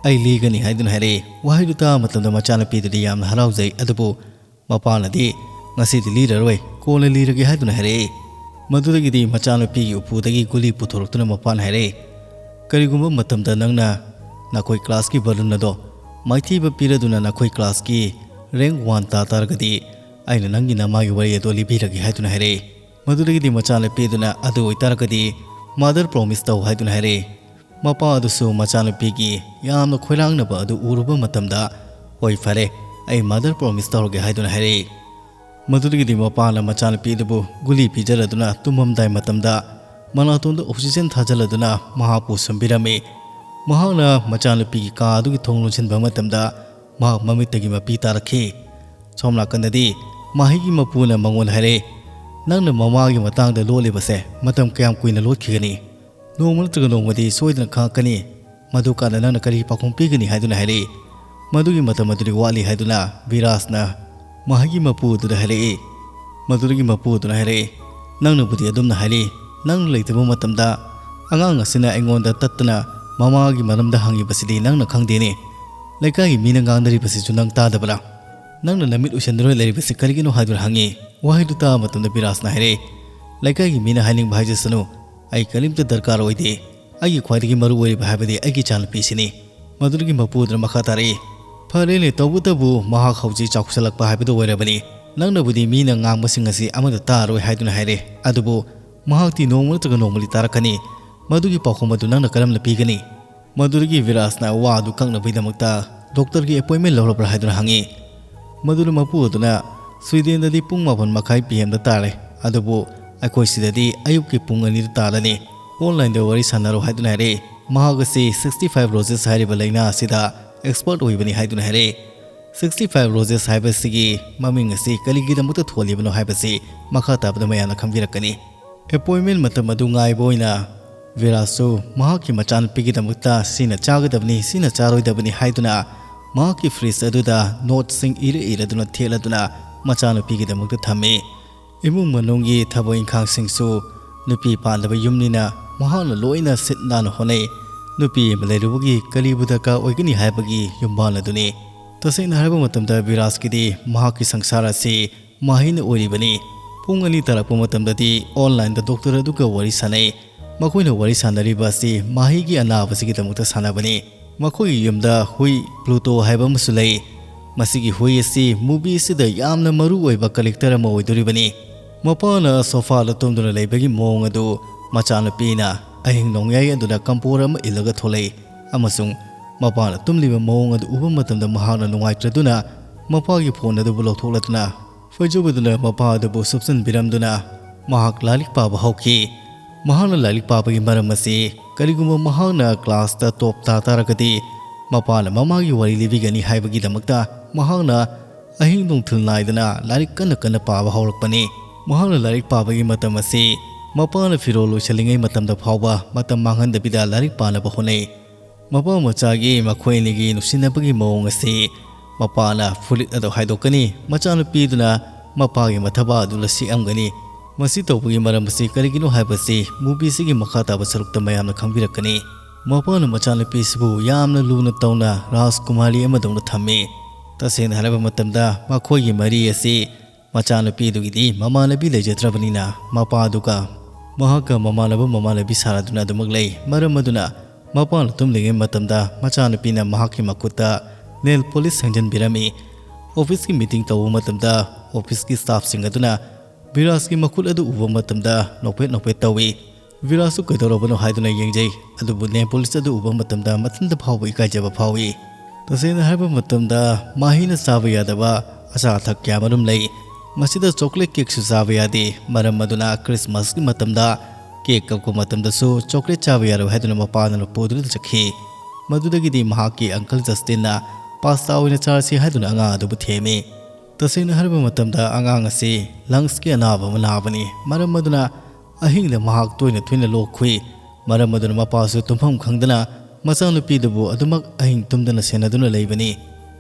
"ꯑꯩ ꯂꯤꯒꯅꯤ" ꯍꯥꯏꯗꯨꯅ ꯍꯥꯏꯔꯛꯏ꯫ ꯋꯥꯍꯩꯗꯨ ꯇꯥꯕ ꯃꯇꯝꯗ ꯃꯆꯥꯅꯨꯄꯤꯗꯨꯗꯤ ꯌꯥꯝꯅ ꯍꯔꯥꯎꯖꯩ, ꯑꯗꯨꯕꯨ ꯃꯄꯥꯅꯗꯤ "ꯉꯁꯤꯗꯤ ꯂꯤꯔꯔꯣꯏ, ꯀꯣꯟꯅ ꯂꯤꯔꯒꯦ" ꯍꯥꯏꯗꯨꯅ ꯍꯥꯏꯔꯛꯏ꯫ ꯃꯗꯨꯗꯒꯤꯗꯤ ꯃꯆꯥꯅꯨꯄꯤꯒꯤ ꯎꯄꯨꯗꯒꯤ ꯒꯨꯂꯤ ꯄꯨꯊꯣꯔꯛꯇꯨꯅ ꯃꯄꯥꯅ ꯍꯥꯏꯔꯛꯏ, "ꯀꯔꯤꯒꯨꯝꯕ ꯃꯇꯝꯗ ꯅꯪꯅ ꯅꯈꯣꯏ ꯀ꯭ꯂꯥꯁꯀꯤ ꯕꯂꯨꯟ ꯑꯗꯣ ꯃꯥꯏꯊꯤꯕ ꯄꯤꯔꯗꯨꯅ ꯅꯈꯣꯏ ꯀ꯭ꯂꯥꯁꯀꯤ ꯔꯦꯡ ꯋꯥꯟ ꯇꯥ ꯇꯥꯔꯒꯗꯤ ꯑꯩꯅ ꯅꯪꯒꯤ ꯅꯃꯥꯒꯤ ꯋꯥꯔꯤ ꯑꯗꯣ ꯂꯤꯕꯤꯔꯒꯦ" ꯍꯥꯏꯗꯨꯅ ꯍꯥꯏꯔꯛꯏ꯫ ꯃꯗꯨꯗꯒꯤꯗꯤ ꯃꯆꯥꯅꯨꯄꯤꯗꯨꯅ "ꯑꯗꯨ ꯑꯣꯏꯇꯥꯔꯒꯗꯤ ꯃꯥꯗꯔ ꯄ꯭ꯔꯣꯃꯤꯁ ꯇꯧ" ꯍꯥꯏꯗꯨꯅ ꯍꯥꯏꯔꯛꯏ꯫ ꯃꯄꯥ ꯑꯗꯨꯁꯨ ꯃꯆꯥꯅꯨꯄꯤꯒꯤ ꯌꯥꯝꯅ ꯈꯣꯏꯔꯥꯡꯅꯕ ꯑꯗꯨ ꯎꯔꯨꯕ ꯃꯇꯝꯗ, "ꯍꯣꯏ, ꯐꯔꯦ, "ꯑꯩ mother promise ꯇꯧꯔꯒꯦ" ꯍꯥꯏꯗꯨꯅ ꯍꯥꯏꯔꯛꯏ꯫ ꯃꯗꯨꯗꯒꯤꯗꯤ ꯃꯄꯥꯅ ꯃꯆꯥꯅꯨꯄꯤ ꯑꯗꯨꯕꯨ ꯒꯨꯂꯤ ꯄꯤꯖꯔꯗꯨꯅ ꯇꯨꯝꯃꯝꯗꯥꯏ ꯃꯇꯝꯗ ꯃꯅꯥꯇꯣꯟꯗ oxygen ꯊꯥꯖꯤꯜꯂꯗꯨꯅ ꯃꯍꯥꯛꯄꯨ ꯁꯨꯝꯕꯤꯔꯝꯃꯤ꯫ ꯃꯍꯥꯛꯅ ꯃꯆꯥꯅꯨꯄꯤꯒꯤ ꯀꯥ ꯑꯗꯨꯒꯤ ꯊꯣꯡ ꯂꯣꯟꯁꯤꯟꯕ ꯃꯇꯝꯗ ꯃꯍꯥꯛ ꯃꯃꯤꯠꯇꯒꯤ ꯃꯄꯤ ꯇꯥꯔꯛꯈꯤ꯫ ꯁꯣꯝ ꯅꯥꯀꯟꯗꯗꯤ ꯃꯍꯩꯒꯤ ꯃꯄꯨꯅ ꯃꯉꯣꯟꯗ ꯍꯥꯏꯔꯛꯏ, "ꯅꯪꯅ ꯃꯃꯥꯒꯤ ꯃꯇꯥꯡꯗ ꯂꯣꯠꯂꯤꯕꯁꯦ ꯃꯇꯝ ꯀꯌꯥꯝ ꯀꯨꯏꯅ ꯂꯣꯠꯈꯤꯒꯅꯤ? ꯅꯣꯡꯃ ꯅꯠꯇ꯭ꯔꯒ ꯅꯣꯡꯃꯗꯤ ꯁꯣꯏꯗꯅ ꯈꯪꯉꯛꯀꯅꯤ꯫ ꯃꯗꯨ ꯀꯥꯟꯗ ꯅꯪꯅ ꯀꯔꯤ ꯄꯥꯎꯈꯨꯝ ꯄꯤꯒꯅꯤ?" ꯍꯥꯏꯗꯨꯅ ꯍꯥꯏꯔꯛꯏ꯫ "ꯃꯗꯨꯒꯤ ꯃꯇꯝ ꯑꯗꯨꯗꯤ ꯋꯥꯠꯂꯤ" ꯍꯥꯏꯗꯨꯅ ꯕꯤꯔꯥꯖꯅ ꯃꯍꯩꯒꯤ ꯃꯄꯨ ꯑꯗꯨꯗ ꯍꯥꯏꯔꯛꯏ꯫ ꯃꯗꯨꯗꯒꯤ ꯃꯄꯨ ꯑꯗꯨꯅ ꯍꯥꯏꯔꯛꯏ, "ꯅꯪꯅꯕꯨꯗꯤ ꯑꯗꯨꯝꯅ ꯍꯥꯏꯔꯤ, ꯅꯪꯅ ꯂꯩꯇꯕ ꯃꯇꯝꯗ ꯑꯉꯥꯡ ꯑꯁꯤꯅ ꯑꯩꯉꯣꯟꯗ ꯇꯠꯇꯅ ꯃꯃꯥꯒꯤ ꯃꯔꯝꯗ ꯍꯪꯉꯤꯕꯁꯤꯗꯤ ꯅꯪꯅ ꯈꯪꯗꯦꯅꯦ꯫ ꯂꯩꯀꯥꯏꯒꯤ ꯃꯤꯅ ꯉꯥꯡꯅꯔꯤꯕꯁꯤꯁꯨ ꯅꯪ ꯇꯥꯗꯕ꯭ꯔꯥ? ꯅꯪꯅ ꯅꯃꯤꯠ ꯎꯏꯁꯟꯗꯨꯅ ꯂꯩꯔꯤꯕꯁꯤ ꯀꯔꯤꯒꯤꯅꯣ?" ꯍꯥꯏꯗꯨꯅ ꯍꯪꯉꯤ꯫ ꯋꯥꯍꯩꯗꯨ ꯇꯥꯕ ꯃꯇꯝꯗ ꯕꯤꯔꯥꯖꯅ ꯍꯥꯏꯔꯛꯏ, "ꯂꯩꯀꯥꯏꯒꯤ ꯃꯤꯅ ꯍꯥꯏꯅꯤꯡꯕ ꯍꯥꯏꯖꯁꯅꯨ, ꯑꯩ ꯀꯔꯤꯝꯇ ꯗꯔꯀꯥꯔ ꯑꯣꯏꯗꯦ꯫ ꯑꯩꯒꯤ ꯈ꯭ꯋꯥꯏꯗꯒꯤ ꯃꯔꯨ ꯑꯣꯏꯔꯤꯕ ꯍꯥꯏꯕꯗꯤ ꯑꯩꯒꯤ ꯏꯆꯥꯅꯨꯄꯤꯁꯤꯅꯤ"꯫ ꯃꯗꯨꯗꯒꯤ ꯃꯄꯨ ꯑꯗꯨꯅ ꯃꯈꯥ ꯇꯥꯔꯛꯏ, "ꯐꯔꯦꯅꯦ, ꯇꯧꯕꯇꯕꯨ ꯃꯍꯥꯛ ꯍꯧꯖꯤꯛ ꯆꯥꯎꯁꯜꯂꯛꯄ ꯍꯥꯏꯕꯗꯨ ꯑꯣꯏꯔꯕꯅꯤ꯫ ꯅꯪꯅꯕꯨꯗꯤ ꯃꯤꯅ ꯉꯥꯡꯕꯁꯤꯡ ꯑꯁꯤ ꯑꯃꯠꯇ ꯇꯥꯔꯣꯏ ꯍꯥꯏꯗꯨꯅ ꯍꯥꯏꯔꯦ, ꯑꯗꯨꯕꯨ ꯃꯍꯥꯛꯇꯤ ꯅꯣꯡꯃ ꯅꯠꯇ꯭ꯔꯒ ꯅꯣꯡꯃꯗꯤ ꯇꯥꯔꯛꯀꯅꯤ꯫ ꯃꯗꯨꯒꯤ ꯄꯥꯎꯈꯨꯝ ꯑꯗꯨ ꯅꯪꯅ ꯀꯔꯝꯅ ꯄꯤꯒꯅꯤ?" ꯃꯗꯨꯗꯒꯤ ꯕꯤꯔꯥꯖꯅ ꯋꯥ ꯑꯗꯨ ꯀꯛꯅꯕꯒꯤꯗꯃꯛꯇ ꯗꯣꯛꯇꯔꯒꯤ appointment ꯂꯧꯔꯕ꯭ꯔꯥ ꯍꯥꯏꯗꯨꯅ ꯍꯪꯉꯤ꯫ ꯃꯗꯨꯗ ꯃꯄꯨ ꯑꯗꯨꯅ, "ꯁ꯭ꯋꯤꯗꯦꯟꯗꯗꯤ ꯄꯨꯡ ꯃꯥꯄꯟ ꯃꯈꯥꯏ P M ꯗ ꯇꯥꯔꯦ, ꯑꯗꯨꯕꯨ ꯑꯩꯈꯣꯏ ꯁꯤꯗꯗꯤ ꯑꯌꯨꯛꯀꯤ ꯄꯨꯡ ꯑꯅꯤꯗ ꯇꯥꯔꯅꯤ꯫ Online ꯗ ꯋꯥꯔꯤ ꯁꯥꯟꯅꯔꯣ" ꯍꯥꯏꯗꯨꯅ ꯍꯥꯏꯔꯛꯏ꯫ ꯃꯍꯥꯛ ꯑꯁꯤ sixty five roses ꯍꯥꯏꯔꯤꯕ ꯂꯥꯏꯅꯥ ꯑꯁꯤꯗ expert ꯑꯣꯏꯕꯅꯤ ꯍꯥꯏꯗꯨꯅ ꯍꯥꯏꯔꯛꯏ꯫ Sixty five roses ꯍꯥꯏꯕꯁꯤꯒꯤ ꯃꯃꯤꯡ ꯑꯁꯤ ꯀꯔꯤꯒꯤꯗꯃꯛꯇ ꯊꯣꯜꯂꯤꯕꯅꯣ ꯍꯥꯏꯕꯁꯤ ꯃꯈꯥ ꯇꯥꯕꯗ ꯃꯌꯥꯝꯅ ꯈꯪꯕꯤꯔꯛꯀꯅꯤ꯫ Appointment ꯃꯇꯝ ꯑꯗꯨ ꯉꯥꯏꯕ ꯑꯣꯏꯅ ꯕꯤꯔꯥꯖꯁꯨ ꯃꯍꯥꯛꯀꯤ ꯃꯆꯥꯅꯨꯄꯤꯒꯤꯗꯃꯛꯇ ꯁꯤꯅ ꯆꯥꯒꯗꯕꯅꯤ, ꯁꯤꯅ ꯆꯥꯔꯣꯏꯗꯕꯅꯤ ꯍꯥꯏꯗꯨꯅ ꯃꯍꯥꯛꯀꯤ fridge ꯑꯗꯨꯗ note ꯁꯤꯡ ꯏꯔ ꯏꯔꯗꯨꯅ ꯊꯦꯠꯂꯗꯨꯅ ꯃꯆꯥꯅꯨꯄꯤꯒꯤꯗꯃꯛꯇ ꯊꯝꯃꯤ꯫ ꯏꯃꯨꯡ ꯃꯅꯨꯡꯒꯤ ꯊꯕꯛ ꯏꯪꯈꯥꯡꯁꯤꯡꯁꯨ ꯅꯨꯄꯤ ꯄꯥꯟꯗꯕ ꯌꯨꯝꯅꯤꯅ ꯃꯍꯥꯛꯅ ꯂꯣꯏꯅ ꯁꯤꯠ ꯅꯥꯟꯅ ꯍꯣꯠꯅꯩ꯫ ꯅꯨꯄꯤ ꯑꯃ ꯂꯩꯔꯨꯕꯒꯤ ꯀꯔꯤꯕꯨ ꯗꯔꯀꯥꯔ ꯑꯣꯏꯒꯅꯤ ꯍꯥꯏꯕꯒꯤ ꯌꯨꯝꯕꯥꯟ ꯑꯗꯨꯅꯤ꯫ ꯇꯁꯦꯡꯅ ꯍꯥꯏꯔꯕ ꯃꯇꯝꯗ ꯕꯤꯔꯥꯖꯀꯤꯗꯤ ꯃꯍꯥꯛꯀꯤ ꯁꯪꯁꯥꯔ ꯑꯁꯤ ꯃꯍꯩꯅ ꯑꯣꯏꯔꯤꯕꯅꯤ꯫ ꯄꯨꯡ ꯑꯅꯤ ꯇꯥꯔꯛꯄ ꯃꯇꯝꯗꯗꯤ online ꯗ ꯗꯣꯛꯇꯔ ꯑꯗꯨꯒ ꯋꯥꯔꯤ ꯁꯥꯟꯅꯩ꯫ ꯃꯈꯣꯏꯅ ꯋꯥꯔꯤ ꯁꯥꯟꯅꯔꯤꯕ ꯑꯁꯤ ꯃꯍꯩꯒꯤ ꯑꯅꯥꯕꯁꯤꯒꯤꯗꯃꯛꯇ ꯁꯥꯟꯅꯕꯅꯤ꯫ ꯃꯈꯣꯏꯒꯤ ꯌꯨꯝꯗ ꯍꯨꯏ ꯄ꯭ꯂꯨꯇꯣ ꯍꯥꯏꯕ ꯑꯃꯁꯨ ꯂꯩ꯫ ꯃꯁꯤꯒꯤ ꯍꯨꯏ ꯑꯁꯤ movie ꯑꯁꯤꯗ ꯌꯥꯝꯅ ꯃꯔꯨ ꯑꯣꯏꯕ character ꯑꯃ ꯑꯣꯏꯗꯣꯔꯤꯕꯅꯤ꯫ ꯃꯄꯥꯅ sofa ꯗ ꯇꯨꯝꯗꯨꯅ ꯂꯩꯕꯒꯤ ꯃꯑꯣꯡ ꯑꯗꯨ ꯃꯆꯥꯅꯨꯄꯤꯅ ꯑꯍꯤꯡ ꯅꯣꯡꯌꯥꯏ ꯑꯗꯨꯗ ꯀꯝꯄꯣꯔ ꯑꯃ ꯏꯜꯂꯒ ꯊꯣꯛꯂꯛꯏ ꯑꯃꯁꯨꯡ ꯃꯄꯥꯅ ꯇꯨꯝꯂꯤꯕ ꯃꯑꯣꯡ ꯑꯗꯨ ꯎꯕ ꯃꯇꯝꯗ ꯃꯍꯥꯛꯅ ꯅꯨꯡꯉꯥꯏꯇ꯭ꯔꯗꯨꯅ ꯃꯄꯥꯒꯤ ꯐꯣꯟ ꯑꯗꯨꯕꯨ ꯂꯧꯊꯣꯛꯂꯗꯨꯅ ꯐꯩꯖꯨꯞ ꯑꯗꯨꯅ ꯃꯄꯥ ꯑꯗꯨꯕꯨ ꯁꯨꯞꯆꯟꯕꯤꯔꯝꯗꯨꯅ ꯃꯍꯥꯛ ꯂꯥꯏꯔꯤꯛ ꯄꯥꯕ ꯍꯧꯈꯤ꯫ ꯃꯍꯥꯛꯅ ꯂꯥꯏꯔꯤꯛ ꯄꯥꯕꯒꯤ ꯃꯔꯝ ꯑꯁꯤ ꯀꯔꯤꯒꯨꯝꯕ ꯃꯍꯥꯛꯅ ꯀ꯭ꯂꯥꯁꯇ ꯇꯣꯞ ꯇꯥ ꯇꯥꯔꯒꯗꯤ ꯃꯄꯥꯅ ꯃꯃꯥꯒꯤ ꯋꯥꯔꯤ ꯂꯤꯕꯤꯒꯅꯤ ꯍꯥꯏꯕꯒꯤꯗꯃꯛꯇ ꯃꯍꯥꯛꯅ ꯑꯍꯤꯡ ꯅꯨꯡꯊꯤꯜ ꯅꯥꯏꯗꯅ ꯂꯥꯏꯔꯤꯛ ꯀꯟꯅ ꯀꯟꯅ ꯄꯥꯕ ꯍꯧꯔꯛꯄꯅꯤ꯫ ꯃꯍꯥꯛꯅ ꯂꯥꯏꯔꯤꯛ ꯄꯥꯕꯒꯤ ꯃꯇꯝ ꯑꯁꯤ ꯃꯄꯥꯅ ꯐꯤꯔꯣꯜ ꯂꯣꯏꯁꯤꯜꯂꯤꯉꯩ ꯃꯇꯝꯗ ꯐꯥꯎꯕ ꯃꯇꯝ ꯃꯥꯡꯍꯟꯗꯕꯤꯗ ꯂꯥꯏꯔꯤꯛ ꯄꯥꯅꯕ ꯍꯣꯠꯅꯩ꯫ ꯃꯄꯥ ꯃꯆꯥꯒꯤ ꯃꯈꯣꯏ ꯑꯅꯤꯒꯤ ꯅꯨꯡꯁꯤꯅꯕꯒꯤ ꯃꯑꯣꯡ ꯑꯁꯤ ꯃꯄꯥꯅ ꯐꯨꯔꯤꯠ ꯑꯗꯨ ꯍꯥꯏꯗꯣꯛꯀꯅꯤ, ꯃꯆꯥꯅꯨꯄꯤꯗꯨꯅ ꯃꯄꯥꯒꯤ ꯃꯊꯕꯥꯛ ꯑꯗꯨ ꯂꯁꯤꯛꯑꯝꯒꯅꯤ꯫ ꯃꯁꯤ ꯇꯧꯕꯒꯤ ꯃꯔꯝ ꯑꯁꯤ ꯀꯔꯤꯒꯤꯅꯣ ꯍꯥꯏꯕꯁꯤ movieꯁꯤꯒꯤ ꯃꯈꯥ ꯇꯥꯕ ꯁꯔꯨꯛꯇ ꯃꯌꯥꯝꯅ ꯈꯪꯕꯤꯔꯛꯀꯅꯤ꯫ ꯃꯄꯥꯅ ꯃꯆꯥꯅꯨꯄꯤꯁꯤꯕꯨ ꯌꯥꯝꯅ ꯂꯨꯅ ꯇꯧꯅ ꯔꯥꯖꯀꯨꯃꯥꯔꯤ ꯑꯃꯗꯧꯅ ꯊꯝꯃꯤ꯫ ꯇꯁꯦꯡꯅ ꯍꯥꯏꯔꯕ ꯃꯇꯝꯗ ꯃꯈꯣꯏꯒꯤ ꯃꯔꯤ ꯑꯁꯤ ꯃꯆꯥꯅꯨꯄꯤꯗꯨꯒꯤꯗꯤ ꯃꯃꯥꯟꯅꯕꯤ ꯂꯩꯖꯗ꯭ꯔꯕꯅꯤꯅ ꯃꯄꯥꯗꯨꯒ ꯃꯍꯥꯛꯀ ꯃꯃꯥꯟꯅꯕ ꯃꯃꯥꯟꯅꯕꯤ ꯁꯥꯔꯗꯨꯅ ꯑꯗꯨꯃꯛ ꯂꯩ꯫ ꯃꯔꯝ ꯑꯗꯨꯅ ꯃꯄꯥꯅ ꯇꯨꯝꯂꯤꯉꯩ ꯃꯇꯝꯗ ꯃꯆꯥꯅꯨꯄꯤꯅ ꯃꯍꯥꯛꯀꯤ ꯃꯈꯨꯠꯇ nail polish ꯁꯪꯖꯟꯕꯤꯔꯝꯃꯤ꯫ Officeꯀꯤ meeting ꯇꯧꯕ ꯃꯇꯝꯗ officeꯀꯤ staffꯁꯤꯡ ꯑꯗꯨꯅ ꯕꯤꯔꯥꯖꯀꯤ ꯃꯈꯨꯠ ꯑꯗꯨ ꯎꯕ ꯃꯇꯝꯗ ꯅꯣꯛꯐꯦꯠ ꯅꯣꯛꯐꯦꯠ ꯇꯧꯏ꯫ ꯕꯤꯔꯥꯖꯁꯨ ꯀꯩꯗꯧꯔꯕꯅꯣ ꯍꯥꯏꯗꯨꯅ ꯌꯦꯡꯖꯩ, ꯑꯗꯨꯕꯨ nail polish ꯑꯗꯨ ꯎꯕ ꯃꯇꯝꯗ ꯃꯊꯟꯇ ꯐꯥꯎꯕ ꯏꯀꯥꯏꯖꯕ ꯐꯥꯎꯏ꯫ ꯇꯁꯦꯡꯅ ꯍꯥꯏꯕ ꯃꯇꯝꯗ ꯃꯥꯍꯤꯅ ꯆꯥꯕ ꯌꯥꯗꯕ ꯑꯆꯥ ꯑꯊꯛ ꯀꯌꯥ ꯃꯔꯨꯝ ꯂꯩ꯫ ꯃꯁꯤꯗ chocolate cakeꯁꯨ ꯆꯥꯕ ꯌꯥꯗꯦ꯫ ꯃꯔꯝ ꯑꯗꯨꯅ Christmasꯀꯤ ꯃꯇꯝꯗ cake ꯀꯛꯄ ꯃꯇꯝꯗꯁꯨ chocolate ꯆꯥꯕ ꯌꯥꯔꯣꯏ ꯍꯥꯏꯗꯨꯅ ꯃꯄꯥꯗꯨꯅ ꯄꯨꯗꯨꯅ ꯆꯠꯈꯤ꯫ ꯃꯗꯨꯗꯒꯤꯗꯤ ꯃꯍꯥꯛꯀꯤ uncle Justinꯅ pasta ꯑꯣꯏꯅ ꯆꯥꯔꯁꯤ ꯍꯥꯏꯗꯨꯅ ꯑꯉꯥꯡ ꯑꯗꯨꯕꯨ ꯊꯦꯝꯃꯤ꯫ ꯇꯁꯦꯡꯅ ꯍꯥꯏꯔꯕ ꯃꯇꯝꯗ ꯑꯉꯥꯡ ꯑꯁꯤ lungsꯀꯤ ꯑꯅꯥꯕ ꯑꯃ ꯅꯥꯕꯅꯤ꯫ ꯃꯔꯝ ꯑꯗꯨꯅ ꯑꯍꯤꯡꯗ ꯃꯍꯥꯛ ꯇꯣꯏꯅ ꯇꯣꯏꯅ ꯂꯣꯛ ꯈꯨꯏ꯫ ꯃꯔꯝ ꯑꯗꯨꯅ ꯃꯄꯥꯁꯨ ꯇꯨꯝꯐꯝ ꯈꯪꯗꯅ ꯃꯆꯥꯅꯨꯄꯤꯗꯨꯕꯨ ꯑꯗꯨꯃꯛ ꯑꯍꯤꯡ ꯇꯨꯝꯗꯅ ꯁꯦꯟꯅꯗꯨꯅ ꯂꯩꯕꯅꯤ꯫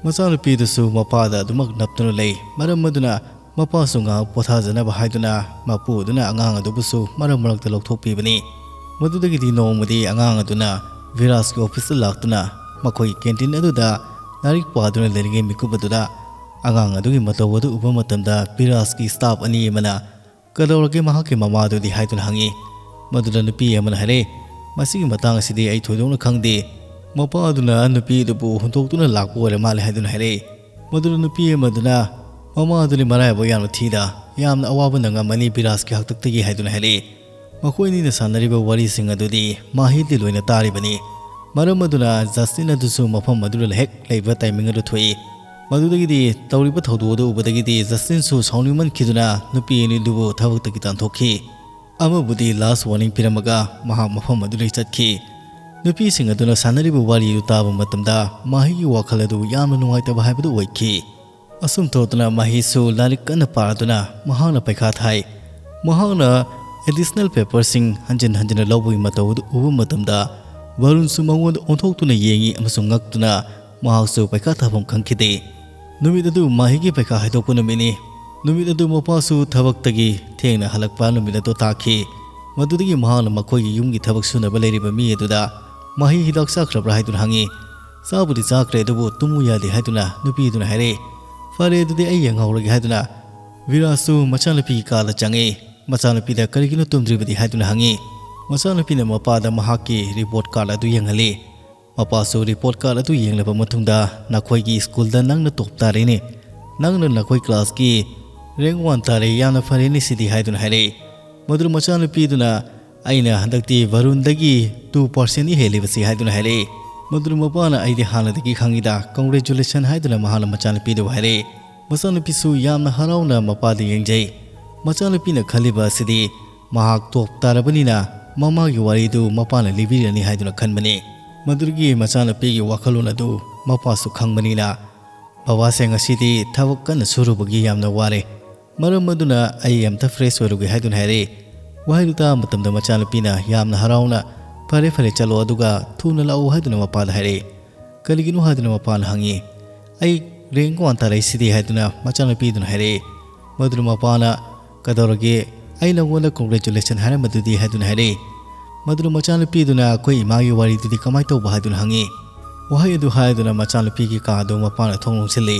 ꯃꯆꯥꯅꯨꯄꯤꯗꯨꯁꯨ ꯃꯄꯥꯗ ꯑꯗꯨꯃꯛ ꯅꯞꯇꯨꯅ ꯂꯩ꯫ ꯃꯔꯝ ꯑꯗꯨꯅ ꯃꯄꯥꯁꯨ ꯉꯥꯏꯍꯥꯛ ꯄꯣꯊꯥꯖꯅꯕ ꯍꯥꯏꯗꯨꯅ ꯃꯄꯨꯗꯨꯅ ꯑꯉꯥꯡ ꯑꯗꯨꯕꯨꯁꯨ ꯃꯔꯛ ꯃꯔꯛꯇ ꯂꯧꯊꯣꯛꯄꯤꯕꯅꯤ꯫ ꯃꯗꯨꯗꯒꯤꯗꯤ ꯅꯣꯡꯃꯗꯤ ꯑꯉꯥꯡ ꯑꯗꯨꯅ ꯕꯤꯔꯥꯖꯀꯤ officeꯇ ꯂꯥꯛꯇꯨꯅ ꯃꯈꯣꯏꯒꯤ canteen ꯑꯗꯨꯗ ꯂꯥꯏꯔꯤꯛ ꯄꯥꯗꯨꯅ ꯂꯩꯔꯤꯉꯩ ꯃꯤꯀꯨꯞ ꯑꯗꯨꯗ ꯑꯉꯥꯡ ꯑꯗꯨꯒꯤ ꯃꯇꯧ ꯑꯗꯨ ꯎꯕ ꯃꯇꯝꯗ ꯕꯤꯔꯥꯖꯀꯤ staff ꯑꯅꯤ ꯑꯃꯅ "ꯀꯩꯗꯧꯔꯒꯦ ꯃꯍꯥꯛꯀꯤ ꯃꯃꯥꯗꯨꯗꯤ?" ꯍꯥꯏꯗꯨꯅ ꯍꯪꯉꯤ꯫ ꯃꯗꯨꯗ ꯅꯨꯄꯤ ꯑꯃꯅ ꯍꯥꯏꯔꯛꯏ, "ꯃꯁꯤꯒꯤ ꯃꯇꯥꯡ ꯑꯁꯤꯗꯤ ꯑꯩ ꯊꯣꯏꯗꯣꯛꯅ ꯈꯪꯗꯦ꯫ ꯃꯄꯥ ꯑꯗꯨꯅ ꯅꯨꯄꯤ ꯑꯗꯨꯕꯨ ꯍꯨꯟꯗꯣꯛꯇꯨꯅ ꯂꯥꯛꯄ ꯑꯣꯏꯔ ꯃꯥꯜꯂꯦ" ꯍꯥꯏꯗꯨꯅ ꯍꯥꯏꯔꯛꯏ꯫ ꯃꯗꯨꯗ ꯅꯨꯄꯤ ꯑꯃꯗꯨꯅ, "ꯃꯃꯥ ꯑꯗꯨꯗꯤ ꯃꯔꯥꯏꯕꯛ ꯌꯥꯝꯅ ꯊꯤꯗ, ꯌꯥꯝꯅ ꯑꯋꯥꯕ ꯅꯪꯉꯝꯃꯅꯤ ꯕꯤꯔꯥꯖꯀꯤ ꯍꯥꯛꯇꯛꯇꯒꯤ" ꯍꯥꯏꯗꯨꯅ ꯍꯥꯏꯔꯛꯏ꯫ ꯃꯈꯣꯏ ꯑꯅꯤꯅ ꯁꯥꯟꯅꯔꯤꯕ ꯋꯥꯔꯤꯁꯤꯡ ꯑꯗꯨꯗꯤ ꯃꯥꯍꯤꯗꯤ ꯂꯣꯏꯅ ꯇꯥꯔꯤꯕꯅꯤ꯫ ꯃꯔꯝ ꯑꯗꯨꯅ ꯖꯁꯇꯤꯟ ꯑꯗꯨꯁꯨ ꯃꯐꯝ ꯑꯗꯨꯗ ꯍꯦꯛ ꯂꯩꯕ timing ꯑꯗꯨ ꯊꯣꯛꯏ꯫ ꯃꯗꯨꯗꯒꯤꯗꯤ ꯇꯧꯔꯤꯕ ꯊꯧꯗꯣꯛ ꯑꯗꯨ ꯎꯕꯗꯒꯤꯗꯤ ꯖꯁꯇꯤꯟꯁꯨ ꯁꯥꯎꯅꯤꯡꯃꯟꯈꯤꯗꯨꯅ ꯅꯨꯄꯤ ꯑꯅꯤꯗꯨꯕꯨ ꯊꯕꯛꯇꯒꯤ ꯇꯥꯟꯊꯣꯛꯈꯤ꯫ ꯑꯃꯕꯨꯗꯤ ꯂꯥꯁ ꯋꯥꯔꯅꯤꯡ ꯄꯤꯔꯝꯃꯒ ꯃꯍꯥꯛ ꯃꯐꯝ ꯑꯗꯨꯗꯒꯤ ꯆꯠꯈꯤ꯫ ꯅꯨꯄꯤꯁꯤꯡ ꯑꯗꯨꯅ ꯁꯥꯟꯅꯔꯤꯕ ꯋꯥꯔꯤ ꯑꯗꯨ ꯇꯥꯕ ꯃꯇꯝꯗ ꯃꯍꯩꯒꯤ ꯋꯥꯈꯜ ꯑꯗꯨ ꯌꯥꯝꯅ ꯅꯨꯡꯉꯥꯏꯇꯕ ꯍꯥꯏꯕꯗꯨ ꯑꯣꯏꯈꯤ꯫ ꯑꯁꯨꯝ ꯇꯧꯗꯨꯅ ꯃꯍꯩꯁꯨ ꯂꯥꯏꯔꯤꯛ ꯀꯟꯅ ꯄꯥꯗꯨꯅ ꯃꯍꯥꯛꯅ ꯄꯩꯈꯥ ꯊꯥꯏ꯫ ꯃꯍꯥꯛꯅ ꯑꯦꯗꯤꯁꯅꯦꯜ ꯄꯦꯄꯔꯁꯤꯡ ꯍꯟꯖꯤꯟ ꯍꯟꯖꯤꯟꯅ ꯂꯧꯕꯒꯤ ꯃꯇꯧ ꯑꯗꯨ ꯎꯕ ꯃꯇꯝꯗ ꯚꯔꯨꯟꯁꯨ ꯃꯉꯣꯟꯗ ꯑꯣꯟꯊꯣꯛꯇꯨꯅ ꯌꯦꯡꯉꯤ ꯑꯃꯁꯨꯡ ꯉꯛꯇꯨꯅ ꯃꯍꯥꯛꯁꯨ ꯄꯩꯈꯥ ꯊꯥꯐꯝ ꯈꯪꯈꯤꯗꯦ꯫ ꯅꯨꯃꯤꯠ ꯑꯗꯨ ꯃꯍꯩꯒꯤ ꯄꯩꯈꯥ ꯍꯥꯏꯗꯣꯛꯄ ꯅꯨꯃꯤꯠꯅꯤ꯫ ꯅꯨꯃꯤꯠ ꯑꯗꯨ ꯃꯄꯥꯁꯨ ꯊꯕꯛꯇꯒꯤ ꯊꯦꯡꯅ ꯍꯜꯂꯛꯄ ꯅꯨꯃꯤꯠ ꯑꯗꯨ ꯇꯥꯈꯤ꯫ ꯃꯗꯨꯗꯒꯤ ꯃꯍꯥꯛꯅ ꯃꯈꯣꯏꯒꯤ ꯌꯨꯝꯒꯤ ꯊꯕꯛ ꯁꯨꯅꯕ ꯂꯩꯔꯤꯕ ꯃꯤ ꯑꯗꯨꯗ ꯃꯍꯩ ꯍꯤꯗꯥꯛ ꯆꯥꯈ꯭ꯔꯕ꯭ꯔꯥ ꯍꯥꯏꯗꯨꯅ ꯍꯪꯉꯤ꯫ "ꯆꯥꯕꯨꯗꯤ ꯆꯥꯈ꯭ꯔꯦ, ꯑꯗꯨꯕꯨ ꯇꯨꯝꯃꯨ ꯌꯥꯗꯦ" ꯍꯥꯏꯗꯨꯅ ꯅꯨꯄꯤꯗꯨꯅ ꯍꯥꯏꯔꯛꯏ꯫ "ꯐꯔꯦ, ꯑꯗꯨꯗꯤ ꯑꯩ ꯌꯦꯡꯍꯧꯔꯒꯦ" ꯍꯥꯏꯗꯨꯅ ꯚꯤꯔꯥꯁꯨ ꯃꯆꯥꯅꯨꯄꯤꯒꯤ ꯀꯥꯗ ꯆꯪꯉꯛꯏ꯫ ꯃꯆꯥꯅꯨꯄꯤꯗ "ꯀꯔꯤꯒꯤꯅꯣ ꯇꯨꯝꯗ꯭ꯔꯤꯕꯗꯤ?" ꯍꯥꯏꯗꯨꯅ ꯍꯪꯉꯤ꯫ ꯃꯆꯥꯅꯨꯄꯤꯅ ꯃꯄꯥꯗ ꯃꯍꯥꯛꯀꯤ ꯔꯤꯄꯣꯔꯠ ꯀꯥꯔꯗ ꯑꯗꯨ ꯌꯦꯡꯍꯜꯂꯤ꯫ ꯃꯄꯥꯁꯨ ꯔꯤꯄꯣꯔꯠ ꯀꯥꯔꯗ ꯑꯗꯨ ꯌꯦꯡꯂꯕ ꯃꯇꯨꯡꯗ, "ꯅꯈꯣꯏꯒꯤ ꯁ꯭ꯀꯨꯜꯗ ꯅꯪꯅ ꯇꯣꯞ ꯇꯥꯔꯦꯅꯦ꯫ ꯅꯪꯅ ꯅꯈꯣꯏ ꯀ꯭ꯂꯥꯁꯀꯤ ꯔꯦꯡ ꯋꯥꯟ ꯇꯥꯔꯦ, ꯌꯥꯝꯅ ꯐꯔꯦꯅꯦ ꯁꯤꯗꯤ" ꯍꯥꯏꯗꯨꯅ ꯍꯥꯏꯔꯛꯏ꯫ ꯃꯗꯨꯗ ꯃꯆꯥꯅꯨꯄꯤꯗꯨꯅ, "ꯑꯩꯅ ꯍꯟꯗꯛꯇꯤ ꯚꯔꯨꯟꯗꯒꯤ ꯇꯨ ꯄꯥꯔꯁꯦꯟ ꯍꯦꯜꯂꯤꯕꯁꯤ" ꯍꯥꯏꯗꯨꯅ ꯍꯥꯏꯔꯛꯏ꯫ ꯃꯗꯨꯗ ꯃꯄꯥꯅ, "ꯑꯩꯗꯤ ꯍꯥꯟꯅꯗꯒꯤ ꯈꯪꯉꯤꯗ, ꯀꯣꯡꯒ꯭ꯔꯦꯆꯨꯂꯦꯁꯟ" ꯍꯥꯏꯗꯨꯅ ꯃꯍꯥꯛꯅ ꯃꯆꯥꯅꯨꯄꯤꯗꯨ ꯍꯥꯏꯔꯛꯏ꯫ ꯃꯆꯥꯅꯨꯄꯤꯁꯨ ꯌꯥꯝꯅ ꯍꯔꯥꯎꯅ ꯃꯄꯥꯗ ꯌꯦꯡꯖꯩ꯫ ꯃꯆꯥꯅꯨꯄꯤꯅ ꯈꯜꯂꯤꯕ ꯑꯁꯤꯗꯤ ꯃꯍꯥꯛ ꯇꯣꯞ ꯇꯥꯔꯕꯅꯤꯅ ꯃꯃꯥꯒꯤ ꯋꯥꯔꯤꯗꯨ ꯃꯄꯥꯅ ꯂꯤꯕꯤꯔꯅꯤ ꯍꯥꯏꯗꯨꯅ ꯈꯟꯕꯅꯤ꯫ ꯃꯗꯨꯗꯒꯤ ꯃꯆꯥꯅꯨꯄꯤꯒꯤ ꯋꯥꯈꯜꯂꯣꯟ ꯑꯗꯨ ꯃꯄꯥꯁꯨ ꯈꯪꯕꯅꯤꯅ, "ꯕꯕꯥꯁꯦ ꯉꯁꯤꯗꯤ ꯊꯕꯛ ꯀꯟꯅ ꯁꯨꯔꯨꯕꯒꯤ ꯌꯥꯝꯅ ꯋꯥꯔꯦ, ꯃꯔꯝ ꯑꯗꯨꯅ ꯑꯩ ꯑꯝꯇ ꯐ꯭ꯔꯦꯁ ꯑꯣꯏꯔꯨꯒꯦ" ꯍꯥꯏꯗꯨꯅ ꯍꯥꯏꯔꯛꯏ꯫ ꯋꯥꯍꯩꯗꯨ ꯇꯥꯕ ꯃꯇꯝꯗ ꯃꯆꯥꯅꯨꯄꯤꯅ ꯌꯥꯝꯅ ꯍꯔꯥꯎꯅ, "ꯐꯔꯦ ꯐꯔꯦ, ꯆꯠꯂꯣ, ꯑꯗꯨꯒ ꯊꯨꯅ ꯂꯥꯛꯎ" ꯍꯥꯏꯗꯨꯅ ꯃꯄꯥꯗ ꯍꯥꯏꯔꯛꯏ꯫ "ꯀꯔꯤꯒꯤꯅꯣ?" ꯍꯥꯏꯗꯨꯅ ꯃꯄꯥꯅ ꯍꯪꯉꯤ꯫ "ꯑꯩ ꯔꯦꯡ ꯋꯥꯟ ꯇꯥꯔꯛꯏꯁꯤꯗꯤ" ꯍꯥꯏꯗꯨꯅ ꯃꯆꯥꯅꯨꯄꯤꯗꯨꯅ ꯍꯥꯏꯔꯛꯏ꯫ ꯃꯗꯨꯗ ꯃꯄꯥꯅ, "ꯀꯩꯗꯧꯔꯒꯦ? ꯑꯩ ꯅꯉꯣꯟꯗ ꯀꯣꯡꯒ꯭ꯔꯦꯆꯨꯂꯦꯁꯟ ꯍꯥꯏꯔꯝꯕꯗꯨꯗꯤ" ꯍꯥꯏꯗꯨꯅ ꯍꯥꯏꯔꯛꯏ꯫ ꯃꯗꯨꯗ ꯃꯆꯥꯅꯨꯄꯤꯗꯨꯅ, "ꯑꯩꯈꯣꯏ ꯏꯃꯥꯒꯤ ꯋꯥꯔꯤꯗꯨꯗꯤ ꯀꯃꯥꯏꯅ ꯇꯧꯕ?" ꯍꯥꯏꯗꯨꯅ ꯍꯪꯉꯤ꯫ ꯋꯥꯍꯩ ꯑꯗꯨ ꯍꯥꯏꯗꯨꯅ ꯃꯆꯥꯅꯨꯄꯤꯒꯤ ꯀꯥ ꯑꯗꯨ ꯃꯄꯥꯅ ꯊꯣꯡ ꯂꯣꯟꯁꯤꯜꯂꯤ꯫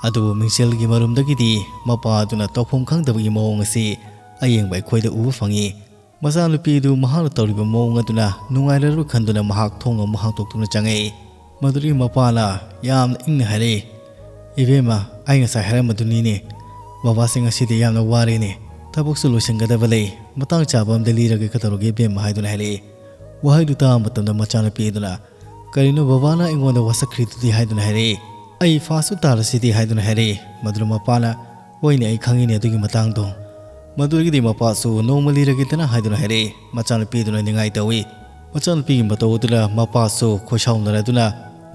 ꯑꯗꯨꯕꯨ ꯃꯤꯡꯁꯦꯜꯒꯤ ꯃꯔꯨꯝꯗꯒꯤꯗꯤ ꯃꯄꯥ ꯑꯗꯨꯅ ꯇꯧꯐꯝ ꯈꯪꯗꯕꯒꯤ ꯃꯑꯣꯡ ꯑꯁꯤ ꯑꯌꯦꯡꯕ ꯑꯩꯈꯣꯏꯗ ꯎꯕ ꯐꯪꯉꯤ꯫ ꯃꯆꯥꯅꯨꯄꯤꯗꯨ ꯃꯍꯥꯛꯅ ꯇꯧꯔꯤꯕ ꯃꯑꯣꯡ ꯑꯗꯨꯅ ꯅꯨꯡꯉꯥꯏꯔꯔꯣꯏ ꯈꯟꯗꯨꯅ ꯃꯍꯥꯛ ꯊꯣꯡ ꯑꯃꯨꯛ ꯍꯥꯡꯗꯣꯛꯇꯨꯅ ꯆꯪꯉꯛꯏ꯫ ꯃꯗꯨꯗꯒꯤ ꯃꯄꯥꯅ ꯌꯥꯝꯅ ꯏꯪꯅ ꯍꯥꯏꯔꯛꯏ, "ꯏꯕꯦꯝꯃ, ꯑꯩ ꯉꯁꯥꯏ ꯍꯥꯏꯔꯝꯕꯗꯨꯅꯤꯅꯦ, ꯕꯕꯥꯁꯦ ꯉꯁꯤꯗꯤ ꯌꯥꯝꯅ ꯋꯥꯔꯦꯅꯦ, ꯊꯕꯛꯁꯨ ꯂꯣꯏꯁꯤꯟꯒꯗꯕ ꯂꯩ, ꯃꯇꯥꯡ ꯆꯥꯕ ꯑꯝꯗ ꯂꯤꯔꯒꯦ, ꯀꯩꯗꯧꯔꯒꯦ ꯏꯕꯦꯝꯃ?" ꯍꯥꯏꯗꯨꯅ ꯍꯥꯏꯔꯛꯏ꯫ ꯋꯥꯍꯩꯗꯨ ꯇꯥꯕ ꯃꯇꯝꯗ ꯃꯆꯥꯅꯨꯄꯤ ꯑꯗꯨꯅ, "ꯀꯔꯤꯅꯣ, ꯕꯕꯥꯅ ꯑꯩꯉꯣꯟꯗ ꯋꯥꯁꯛꯈ꯭ꯔꯤꯗꯨꯗꯤ?" ꯍꯥꯏꯗꯨꯅ ꯍꯥꯏꯔꯛꯏ꯫ "ꯑꯩ ꯐꯥꯁꯨ ꯇꯥꯔꯁꯤꯗꯤ" ꯍꯥꯏꯗꯨꯅ ꯍꯥꯏꯔꯛꯏ꯫ ꯃꯗꯨꯗ ꯃꯄꯥꯅ, "ꯍꯣꯏꯅꯦ, ꯑꯩ ꯈꯪꯉꯤꯅꯦ ꯑꯗꯨꯒꯤ ꯃꯇꯥꯡꯗꯣ"꯫ ꯃꯗꯨꯗꯒꯤꯗꯤ ꯃꯄꯥꯁꯨ "ꯅꯣꯡꯃ ꯂꯤꯔꯒꯦꯗꯅ" ꯍꯥꯏꯗꯨꯅ ꯍꯥꯏꯔꯛꯏ꯫ ꯃꯆꯥꯅꯨꯄꯤꯗꯨꯅ ꯅꯤꯡꯉꯥꯏ ꯇꯧꯏ꯫ ꯃꯆꯥꯅꯨꯄꯤꯒꯤ ꯃꯇꯧ ꯑꯗꯨꯗ ꯃꯄꯥꯁꯨ ꯈꯣꯏꯁꯥꯎꯅꯔꯗꯨꯅ,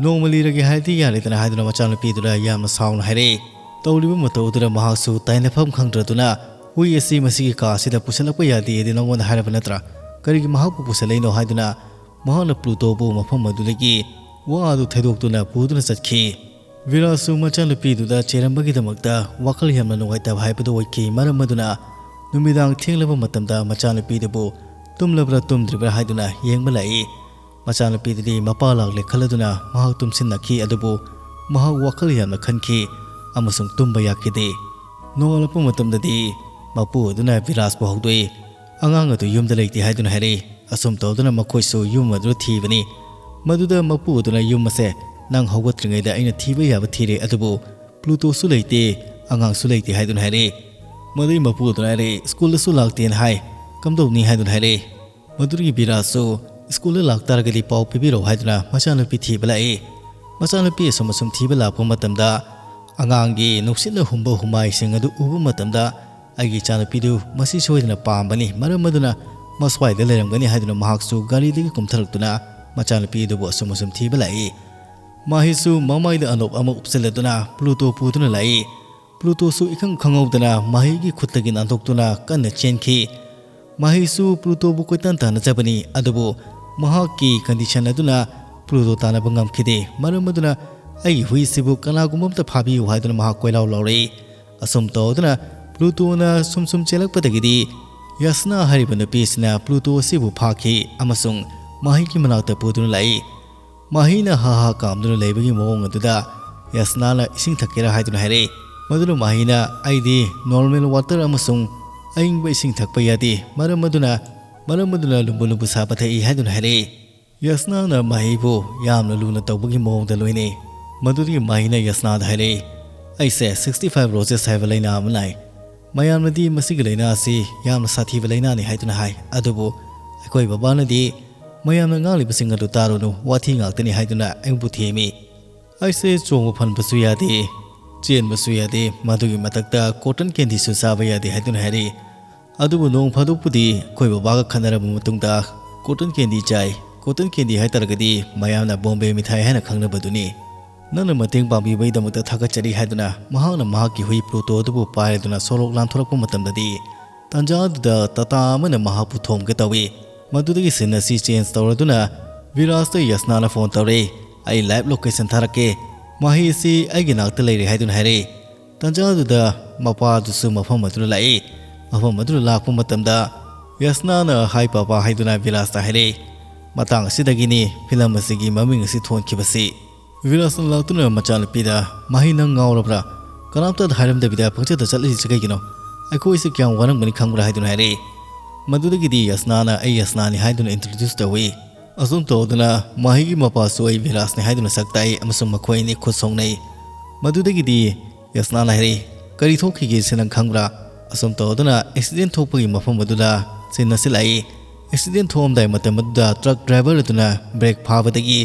"ꯅꯣꯡꯃ ꯂꯤꯔꯒꯦ ꯍꯥꯏꯔꯗꯤ ꯌꯥꯔꯦꯗꯅ" ꯍꯥꯏꯗꯨꯅ ꯃꯆꯥꯅꯨꯄꯤꯗꯨꯗ ꯌꯥꯝꯅ ꯁꯥꯎꯅ ꯍꯥꯏꯔꯛꯏ꯫ ꯇꯧꯔꯤꯕ ꯃꯇꯧ ꯑꯗꯨꯗ ꯃꯍꯥꯛꯁꯨ ꯇꯥꯏꯅꯐꯝ ꯈꯪꯗ꯭ꯔꯗꯨꯅ, "ꯍꯨꯏ ꯑꯁꯤ ꯃꯁꯤꯒꯤ ꯀꯥ ꯑꯁꯤꯗ ꯄꯨꯁꯤꯜꯂꯛꯄ ꯌꯥꯗꯦꯗꯤ ꯅꯉꯣꯟꯗ ꯍꯥꯏꯔꯕ ꯅꯠꯇ꯭ꯔꯥ? ꯀꯔꯤꯒꯤ ꯃꯍꯥꯛꯄꯨ ꯄꯨꯁꯤꯜꯂꯛꯏꯅꯣ?" ꯍꯥꯏꯗꯨꯅ ꯃꯍꯥꯛꯅ ꯄ꯭ꯂꯨꯇꯣꯕꯨ ꯃꯐꯝ ꯑꯗꯨꯗꯒꯤ ꯋꯥ ꯑꯗꯨ ꯊꯩꯗꯣꯛꯇꯨꯅ ꯄꯨꯗꯨꯅ ꯆꯠꯈꯤ꯫ ꯚꯤꯔꯥꯖꯁꯨ ꯃꯆꯥꯅꯨꯄꯤꯗꯨꯗ ꯆꯦꯔꯝꯕꯒꯤꯗꯃꯛꯇ ꯋꯥꯈꯜ ꯌꯥꯝꯅ ꯅꯨꯡꯉꯥꯏꯇꯕ ꯍꯥꯏꯕꯗꯨ ꯑꯣꯏꯈꯤ꯫ ꯃꯔꯝ ꯑꯗꯨꯅ ꯅꯨꯃꯤꯗꯥꯡ ꯊꯦꯡꯂꯕ ꯃꯇꯝꯗ ꯃꯆꯥꯅꯨꯄꯤꯗꯨꯕꯨ ꯇꯨꯝꯂꯕ꯭ꯔꯥ ꯇꯨꯝꯗ꯭ꯔꯤꯕ꯭ꯔꯥ ꯍꯥꯏꯗꯨꯅ ꯌꯦꯡꯕ ꯂꯥꯛꯏ꯫ ꯃꯆꯥꯅꯨꯄꯤꯗꯨꯗꯤ ꯃꯄꯥ ꯂꯥꯛꯂꯦ ꯈꯜꯂꯗꯨꯅ ꯃꯍꯥꯛ ꯇꯨꯝꯁꯤꯟꯅꯈꯤ, ꯑꯗꯨꯕꯨ ꯃꯍꯥꯛ ꯋꯥꯈꯜ ꯌꯥꯝꯅ ꯈꯟꯈꯤ ꯑꯃꯁꯨꯡ ꯇꯨꯝꯕ ꯌꯥꯈꯤꯗꯦ꯫ ꯅꯣꯡꯉꯥꯜꯂꯛꯄ ꯃꯇꯝꯗꯗꯤ ꯃꯄꯨ ꯑꯗꯨꯅ ꯚꯤꯔꯥꯖꯄꯨ ꯍꯧꯗꯣꯛꯏ꯫ "ꯑꯉꯥꯡ ꯑꯗꯨ ꯌꯨꯝꯗ ꯂꯩꯇꯦ" ꯍꯥꯏꯗꯨꯅ ꯍꯥꯏꯔꯛꯏ꯫ ꯑꯁꯨꯝ ꯇꯧꯗꯨꯅ ꯃꯈꯣꯏꯁꯨ ꯌꯨꯝ ꯑꯗꯨꯗ ꯊꯤꯕꯅꯤ꯫ ꯃꯗꯨꯗ ꯃꯄꯨ ꯑꯗꯨꯅ ꯌꯨꯝ ꯑꯁꯦ ꯅꯪ ꯍꯧꯒꯠꯇ꯭ꯔꯤꯉꯩꯗ ꯑꯩꯅ ꯊꯤꯕ ꯌꯥꯕ ꯊꯤꯔꯦ, ꯑꯗꯨꯕꯨ ꯄ꯭ꯂꯨꯇꯣꯁꯨ ꯂꯩꯇꯦ, ꯑꯉꯥꯡꯁꯨ ꯂꯩꯇꯦ ꯍꯥꯏꯗꯨꯅ ꯍꯥꯏꯔꯛꯏ꯫ ꯃꯗꯨꯒꯤ ꯃꯄꯨ ꯑꯗꯨꯅ ꯍꯥꯏꯔꯛꯏ, "ꯁ꯭ꯀꯨꯜꯗꯁꯨ ꯂꯥꯛꯇꯦꯅ ꯍꯥꯏ, ꯀꯝꯗꯧꯅꯤ?" ꯍꯥꯏꯗꯨꯅ ꯍꯥꯏꯔꯛꯏ꯫ ꯃꯗꯨꯗꯒꯤ ꯚꯤꯔꯥꯖꯁꯨ "ꯁ꯭ꯀꯨꯜꯗ ꯂꯥꯛꯇꯥꯔꯒꯗꯤ ꯄꯥꯎ ꯄꯤꯕꯤꯔꯛꯎ" ꯍꯥꯏꯗꯨꯅ ꯃꯆꯥꯅꯨꯄꯤ ꯊꯤꯕ ꯂꯥꯛꯏ꯫ ꯃꯆꯥꯅꯨꯄꯤ ꯑꯁꯨꯝ ꯑꯁꯨꯝ ꯊꯤꯕ ꯂꯥꯛꯄ ꯃꯇꯝꯗ ꯑꯉꯥꯡꯒꯤ ꯅꯨꯡꯁꯤꯠꯅ ꯍꯨꯝꯕ ꯍꯨꯃꯥꯏꯁꯤꯡ ꯑꯗꯨ ꯎꯕ ꯃꯇꯝꯗ, "ꯑꯩꯒꯤ ꯏꯆꯥꯅꯨꯄꯤꯗꯨ ꯃꯁꯤ ꯁꯣꯏꯗꯅ ꯄꯥꯝꯕꯅꯤ, ꯃꯔꯝ ꯑꯗꯨꯅ ꯃꯁ꯭ꯋꯥꯏꯗ ꯂꯩꯔꯝꯒꯅꯤ" ꯍꯥꯏꯗꯨꯅ ꯃꯍꯥꯛꯁꯨ ꯒꯥꯔꯤꯗꯒꯤ ꯀꯨꯝꯊꯔꯛꯇꯨꯅ ꯃꯆꯥꯅꯨꯄꯤ ꯑꯗꯨꯕꯨ ꯑꯁꯨꯝ ꯑꯁꯨꯝ ꯊꯤꯕ ꯂꯥꯛꯏ꯫ ꯃꯍꯩꯁꯨ ꯃꯃꯥꯏꯗ ꯑꯅꯣꯞ ꯑꯃ ꯎꯞꯁꯤꯜꯂꯗꯨꯅ ꯄ꯭ꯂꯨꯇꯣ ꯄꯨꯗꯨꯅ ꯂꯥꯛꯏ꯫ ꯄ꯭ꯂꯨꯇꯣꯁꯨ ꯏꯈꯪ ꯈꯪꯍꯧꯗꯅ ꯃꯍꯩꯒꯤ ꯈꯨꯠꯇꯒꯤ ꯅꯥꯟꯊꯣꯛꯇꯨꯅ ꯀꯟꯅ ꯆꯦꯟꯈꯤ꯫ ꯃꯍꯩꯁꯨ ꯄ꯭ꯂꯨꯇꯣꯕꯨ ꯀꯣꯏꯇꯥꯟ ꯇꯥꯟꯅꯖꯕꯅꯤ, ꯑꯗꯨꯕꯨ ꯃꯍꯥꯛꯀꯤ ꯀꯟꯗꯤꯁꯟ ꯑꯗꯨꯅ ꯄ꯭ꯂꯨꯇꯣ ꯇꯥꯟꯅꯕ ꯉꯝꯈꯤꯗꯦ꯫ ꯃꯔꯝ ꯑꯗꯨꯅ "ꯑꯩꯒꯤ ꯍꯨꯏꯁꯤꯕꯨ ꯀꯅꯥꯒꯨꯝꯕ ꯑꯃꯇ ꯐꯥꯕꯤꯌꯨ" ꯍꯥꯏꯗꯨꯅ ꯃꯍꯥꯛ ꯀꯣꯏꯂꯥꯎ ꯂꯥꯎꯔꯛꯏ꯫ ꯑꯁꯨꯝ ꯇꯧꯗꯨꯅ ꯄ꯭ꯂꯨꯇꯣꯅ ꯁꯨꯝ ꯁꯨꯝ ꯆꯦꯜꯂꯛꯄꯗꯒꯤꯗꯤ ꯌꯥꯁꯅꯥ ꯍꯥꯏꯔꯤꯕ ꯅꯨꯄꯤ ꯑꯁꯤꯅ ꯄ꯭ꯂꯨꯇꯣ ꯑꯁꯤꯕꯨ ꯐꯥꯈꯤ ꯑꯃꯁꯨꯡ ꯃꯍꯩꯒꯤ ꯃꯅꯥꯛꯇ ꯄꯨꯗꯨꯅ ꯂꯥꯛꯏ꯫ ꯃꯍꯩꯅ ꯍꯥ ꯍꯥ ꯀꯥꯝꯗꯨꯅ ꯂꯩꯕꯒꯤ ꯃꯑꯣꯡ ꯑꯗꯨꯗ ꯌꯥꯁꯅꯥꯅ ꯏꯁꯤꯡ ꯊꯛꯀꯦꯔꯥ ꯍꯥꯏꯗꯨꯅ ꯍꯥꯏꯔꯛꯏ꯫ ꯃꯗꯨꯅ ꯃꯍꯩꯅ "ꯑꯩꯗꯤ ꯅꯣꯔꯃꯦꯜ ꯋꯥꯇꯔ ꯑꯃꯁꯨꯡ ꯑꯏꯪꯕ ꯏꯁꯤꯡ ꯊꯛꯄ ꯌꯥꯗꯦ, ꯃꯔꯝ ꯑꯗꯨꯅ, ꯃꯔꯝ ꯑꯗꯨꯅ ꯂꯨꯝꯕꯨ ꯂꯨꯝꯕꯨ ꯁꯥꯕ ꯊꯛꯏ" ꯍꯥꯏꯗꯨꯅ ꯍꯥꯏꯔꯛꯏ꯫ ꯌꯥꯁꯅꯥꯅ ꯃꯍꯩꯕꯨ ꯌꯥꯝꯅ ꯂꯨꯅ ꯇꯧꯕꯒꯤ ꯃꯑꯣꯡꯗ ꯂꯣꯏꯅꯩ꯫ ꯃꯗꯨꯗꯒꯤ ꯃꯍꯩꯅ ꯌꯥꯁꯅꯥꯗ ꯍꯥꯏꯔꯛꯏ, "ꯑꯩꯁꯦ ꯁꯤꯛꯁꯇꯤ ꯐꯥꯏꯚ ꯔꯣꯖꯦꯁ ꯍꯥꯏꯕ ꯂꯥꯏꯅꯥ ꯑꯃ ꯅꯥꯏ꯫ ꯃꯌꯥꯝꯅꯗꯤ ꯃꯁꯤꯒꯤ ꯂꯥꯏꯅꯥ ꯑꯁꯤ ꯌꯥꯝꯅ ꯁꯥꯊꯤꯕ ꯂꯥꯏꯅꯥꯅꯤ ꯍꯥꯏꯗꯨꯅ ꯍꯥꯏ, ꯑꯗꯨꯕꯨ ꯑꯩꯈꯣꯏ ꯕꯕꯥꯅꯗꯤ ꯃꯌꯥꯝꯅ ꯉꯥꯡꯂꯤꯕꯁꯤꯡ ꯑꯗꯨ ꯇꯥꯔꯨꯅꯨ, ꯋꯥꯊꯤ ꯉꯥꯛꯇꯅꯤ" ꯍꯥꯏꯗꯨꯅ ꯑꯩꯕꯨ ꯊꯦꯝꯃꯤ꯫ ꯑꯩꯁꯦ ꯆꯣꯡꯕ ꯐꯟꯕꯁꯨ ꯌꯥꯗꯦ, ꯆꯦꯟꯕꯁꯨ ꯌꯥꯗꯦ, ꯃꯗꯨꯒꯤ ꯃꯊꯛꯇ cotton candyꯁꯨ ꯆꯥꯕ ꯌꯥꯗꯦ ꯍꯥꯏꯗꯨꯅ ꯍꯥꯏꯔꯛꯏ꯫ ꯑꯗꯨꯕꯨ ꯅꯣꯡ ꯐꯥꯗꯣꯛꯄꯨꯗꯤ ꯑꯩꯈꯣꯏ ꯕꯕꯥꯒ ꯈꯟꯅꯔꯕ ꯃꯇꯨꯡꯗ cotton candy ꯆꯥꯏ꯫ Cotton candy ꯍꯥꯏꯇꯥꯔꯒꯗꯤ ꯃꯌꯥꯝꯅ ꯕꯣꯝꯕꯦ ꯃꯤꯊꯥꯏ ꯍꯥꯏꯅ ꯈꯪꯅꯕꯗꯨꯅꯤ꯫ "ꯅꯪꯅ ꯃꯇꯦꯡ ꯄꯥꯡꯕꯤꯕꯒꯤꯗꯃꯛꯇ ꯊꯥꯒꯠꯆꯔꯤ" ꯍꯥꯏꯗꯨꯅ ꯃꯍꯥꯛꯅ ꯃꯍꯥꯛꯀꯤ ꯍꯨꯏ ꯄ꯭ꯂꯨꯇꯣ ꯑꯗꯨꯕꯨ ꯄꯥꯏꯔꯗꯨꯅ ꯁꯣꯔꯣꯛ ꯂꯥꯟꯊꯣꯔꯛꯄ ꯃꯇꯝꯗꯗꯤ, ꯇꯥꯟꯖꯥ ꯑꯗꯨꯗ ꯇꯥꯇꯥ ꯑꯃꯅ ꯃꯍꯥꯛꯄꯨ ꯊꯣꯝꯒꯦ ꯇꯧꯏ꯫ ꯃꯗꯨꯗꯒꯤ ꯁꯤꯟ ꯑꯁꯤ ꯆꯦꯟꯖ ꯇꯧꯔꯗꯨꯅ ꯕꯤꯔꯥꯖꯇ ꯌꯁꯅꯥꯅ ꯐꯣꯟ ꯇꯧꯔꯛꯏ꯫ "ꯑꯩ ꯂꯥꯏꯚ ꯂꯣꯀꯦꯁꯟ ꯊꯥꯔꯛꯀꯦ, ꯃꯍꯩ ꯑꯁꯤ ꯑꯩꯒꯤ ꯅꯥꯛꯇ ꯂꯩꯔꯦ" ꯍꯥꯏꯗꯨꯅ ꯍꯥꯏꯔꯛꯏ꯫ ꯇꯥꯟꯖꯥ ꯑꯗꯨꯗ ꯃꯄꯥ ꯑꯗꯨꯁꯨ ꯃꯐꯝ ꯑꯗꯨꯗ ꯂꯥꯛꯏ꯫ ꯃꯐꯝ ꯑꯗꯨꯗ ꯂꯥꯛꯄ ꯃꯇꯝꯗ ꯌꯁꯅꯥꯅ "ꯍꯥꯏ ꯄꯥꯄꯥ" ꯍꯥꯏꯗꯨꯅ ꯕꯤꯔꯥꯖꯇ ꯍꯥꯏꯔꯛꯏ꯫ ꯃꯇꯥꯡ ꯑꯁꯤꯗꯒꯤꯅꯤ ꯐꯤꯂꯝ ꯑꯁꯤꯒꯤ ꯃꯃꯤꯡ ꯑꯁꯤ ꯊꯣꯟꯈꯤꯕꯁꯤ꯫ ꯕꯤꯔꯥꯖꯅ ꯂꯥꯛꯇꯨꯅ ꯃꯆꯥꯅꯨꯄꯤꯗ, "ꯃꯍꯩ, ꯅꯪ ꯉꯥꯎꯔꯕ꯭ꯔꯥ? ꯀꯅꯥꯝꯇꯗ ꯍꯥꯏꯔꯝꯗꯕꯤꯗ ꯄꯪꯆꯠꯇ ꯆꯠꯂꯤꯁꯤ ꯀꯩꯒꯤꯅꯣ? ꯑꯩꯈꯣꯏꯁꯦ ꯀꯌꯥꯝ ꯋꯥꯔꯝꯒꯅꯤ ꯈꯪꯕ꯭ꯔꯥ?" ꯍꯥꯏꯗꯨꯅ ꯍꯥꯏꯔꯛꯏ꯫ ꯃꯗꯨꯗꯒꯤꯗꯤ ꯌꯁꯅꯥꯅ "ꯑꯩ ꯌꯁꯅꯥꯅꯤ" ꯍꯥꯏꯗꯨꯅ ꯏꯟꯇ꯭ꯔꯣꯗ꯭ꯌꯨꯁ ꯇꯧꯏ꯫ ꯑꯁꯨꯝ ꯇꯧꯗꯨꯅ ꯃꯍꯩꯒꯤ ꯃꯄꯥꯁꯨ "ꯑꯩ ꯕꯤꯔꯥꯖꯅꯤ" ꯍꯥꯏꯗꯨꯅ ꯁꯛ ꯇꯥꯛꯏ ꯑꯃꯁꯨꯡ ꯃꯈꯣꯏ ꯑꯅꯤ ꯈꯨꯠ ꯁꯣꯛꯅꯩ꯫ ꯃꯗꯨꯗꯒꯤꯗꯤ ꯌꯁꯅꯥꯅ ꯍꯥꯏꯔꯛꯏ, "ꯀꯔꯤ ꯊꯣꯛꯈꯤꯒꯦ ꯁꯤ ꯅꯪ ꯈꯪꯕ꯭ꯔꯥ?" ꯑꯁꯨꯝ ꯇꯧꯗꯨꯅ ꯑꯦꯛꯁꯤꯗꯦꯟ ꯊꯣꯛꯄꯒꯤ ꯃꯐꯝ ꯑꯗꯨꯗ ꯁꯤꯟ ꯑꯁꯤ ꯂꯥꯛꯏ꯫ ꯑꯦꯛꯁꯤꯗꯦꯟ ꯊꯣꯛꯑꯝꯗꯥꯏ ꯃꯇꯝ ꯑꯗꯨꯗ ꯇ꯭ꯔꯛ ꯗ꯭ꯔꯥꯏꯚꯔ ꯑꯗꯨꯅ ꯕ꯭ꯔꯦꯛ ꯐꯥꯕꯗꯒꯤ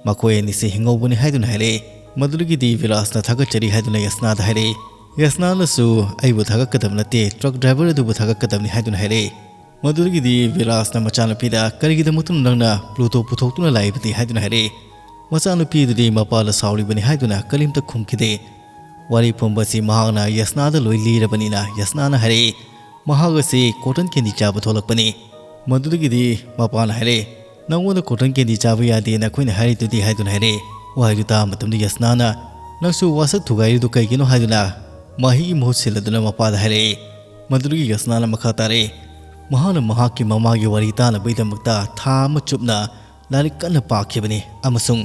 ꯃꯈꯣꯏ ꯑꯅꯤꯁꯤ ꯍꯤꯡꯍꯧꯕꯅꯤ ꯍꯥꯏꯗꯨꯅ ꯍꯥꯏꯔꯛꯏ꯫ ꯃꯗꯨꯗꯒꯤꯗꯤ ꯕꯤꯔꯥꯖꯅ ꯊꯥꯒꯠꯆꯔꯤ ꯍꯥꯏꯗꯨꯅ ꯌꯁꯅꯥꯗ ꯍꯥꯏꯔꯛꯏ꯫ ꯌꯁꯅꯥꯅꯁꯨ "ꯑꯩꯕꯨ ꯊꯥꯒꯠꯀꯗꯕ ꯅꯠꯇꯦ, ꯇ꯭ꯔꯛ ꯗ꯭ꯔꯥꯏꯚꯔ ꯑꯗꯨꯕꯨ ꯊꯥꯒꯠꯀꯗꯕꯅꯤ" ꯍꯥꯏꯗꯨꯅ ꯍꯥꯏꯔꯛꯏ꯫ ꯃꯗꯨꯗꯒꯤꯗꯤ ꯕꯤꯔꯥꯖꯅ ꯃꯆꯥꯅꯨꯄꯤꯗ "ꯀꯔꯤꯒꯤꯗꯃꯛꯇꯅꯣ ꯅꯪꯅ ꯄ꯭ꯂꯨꯇꯣ ꯄꯨꯊꯣꯛꯇꯨꯅ ꯂꯥꯛꯏꯕꯗꯤ?" ꯍꯥꯏꯗꯨꯅ ꯍꯥꯏꯔꯛꯏ꯫ ꯃꯆꯥꯅꯨꯄꯤꯗꯨꯗꯤ ꯃꯄꯥꯗ ꯁꯥꯎꯔꯤꯕꯅꯤ ꯍꯥꯏꯗꯨꯅ ꯀꯔꯤꯝꯇ ꯈꯨꯝꯈꯤꯗꯦ꯫ ꯋꯥꯔꯤ ꯄꯨꯝꯕꯁꯤ ꯃꯍꯥꯛꯅ ꯌꯁꯅꯥꯗ ꯂꯣꯏ ꯂꯤꯔꯕꯅꯤꯅ ꯌꯁꯅꯥꯅ ꯍꯥꯏꯔꯛꯏ, "ꯃꯍꯥꯛ ꯑꯁꯤ ꯀꯣꯇꯟ ꯀꯦꯟꯗꯤ ꯆꯥꯕ ꯊꯣꯛꯂꯛꯄꯅꯤ"꯫ ꯃꯗꯨꯗꯒꯤꯗꯤ ꯃꯄꯥꯅ ꯍꯥꯏꯔꯛꯏ, "ꯅꯪꯉꯣꯟꯗ ꯀꯣꯇꯟ ꯀꯦꯟꯗꯤ ꯆꯥꯕ ꯌꯥꯗꯦꯅ ꯑꯩꯈꯣꯏꯅ ꯍꯥꯏꯔꯤꯗꯨꯗꯤ?" ꯍꯥꯏꯗꯨꯅ ꯍꯥꯏꯔꯛꯏ꯫ ꯋꯥꯍꯩꯗꯨ ꯇꯥꯕ ꯃꯇꯝꯗ ꯌꯁꯅꯥꯅ, "ꯅꯪꯁꯨ ꯋꯥꯁꯛ ꯊꯨꯒꯥꯏꯔꯤꯗꯨ ꯀꯩꯒꯤꯅꯣ?" ꯍꯥꯏꯗꯨꯅ ꯃꯍꯩꯒꯤ ꯃꯍꯨꯠ ꯁꯤꯜꯂꯗꯨꯅ ꯃꯄꯥꯗ ꯍꯥꯏꯔꯛꯏ꯫ ꯃꯗꯨꯗꯒꯤ ꯌꯁꯅꯥꯅ ꯃꯈꯥ ꯇꯥꯔꯛꯏ, ꯃꯍꯥꯛꯅ ꯃꯍꯥꯛꯀꯤ ꯃꯃꯥꯒꯤ ꯋꯥꯔꯤ ꯇꯥꯅꯕꯒꯤꯗꯃꯛꯇ ꯊꯥ ꯑꯃ ꯆꯨꯞꯅ ꯂꯥꯏꯔꯤꯛ ꯀꯟꯅ ꯄꯥꯈꯤꯕꯅꯤ ꯑꯃꯁꯨꯡ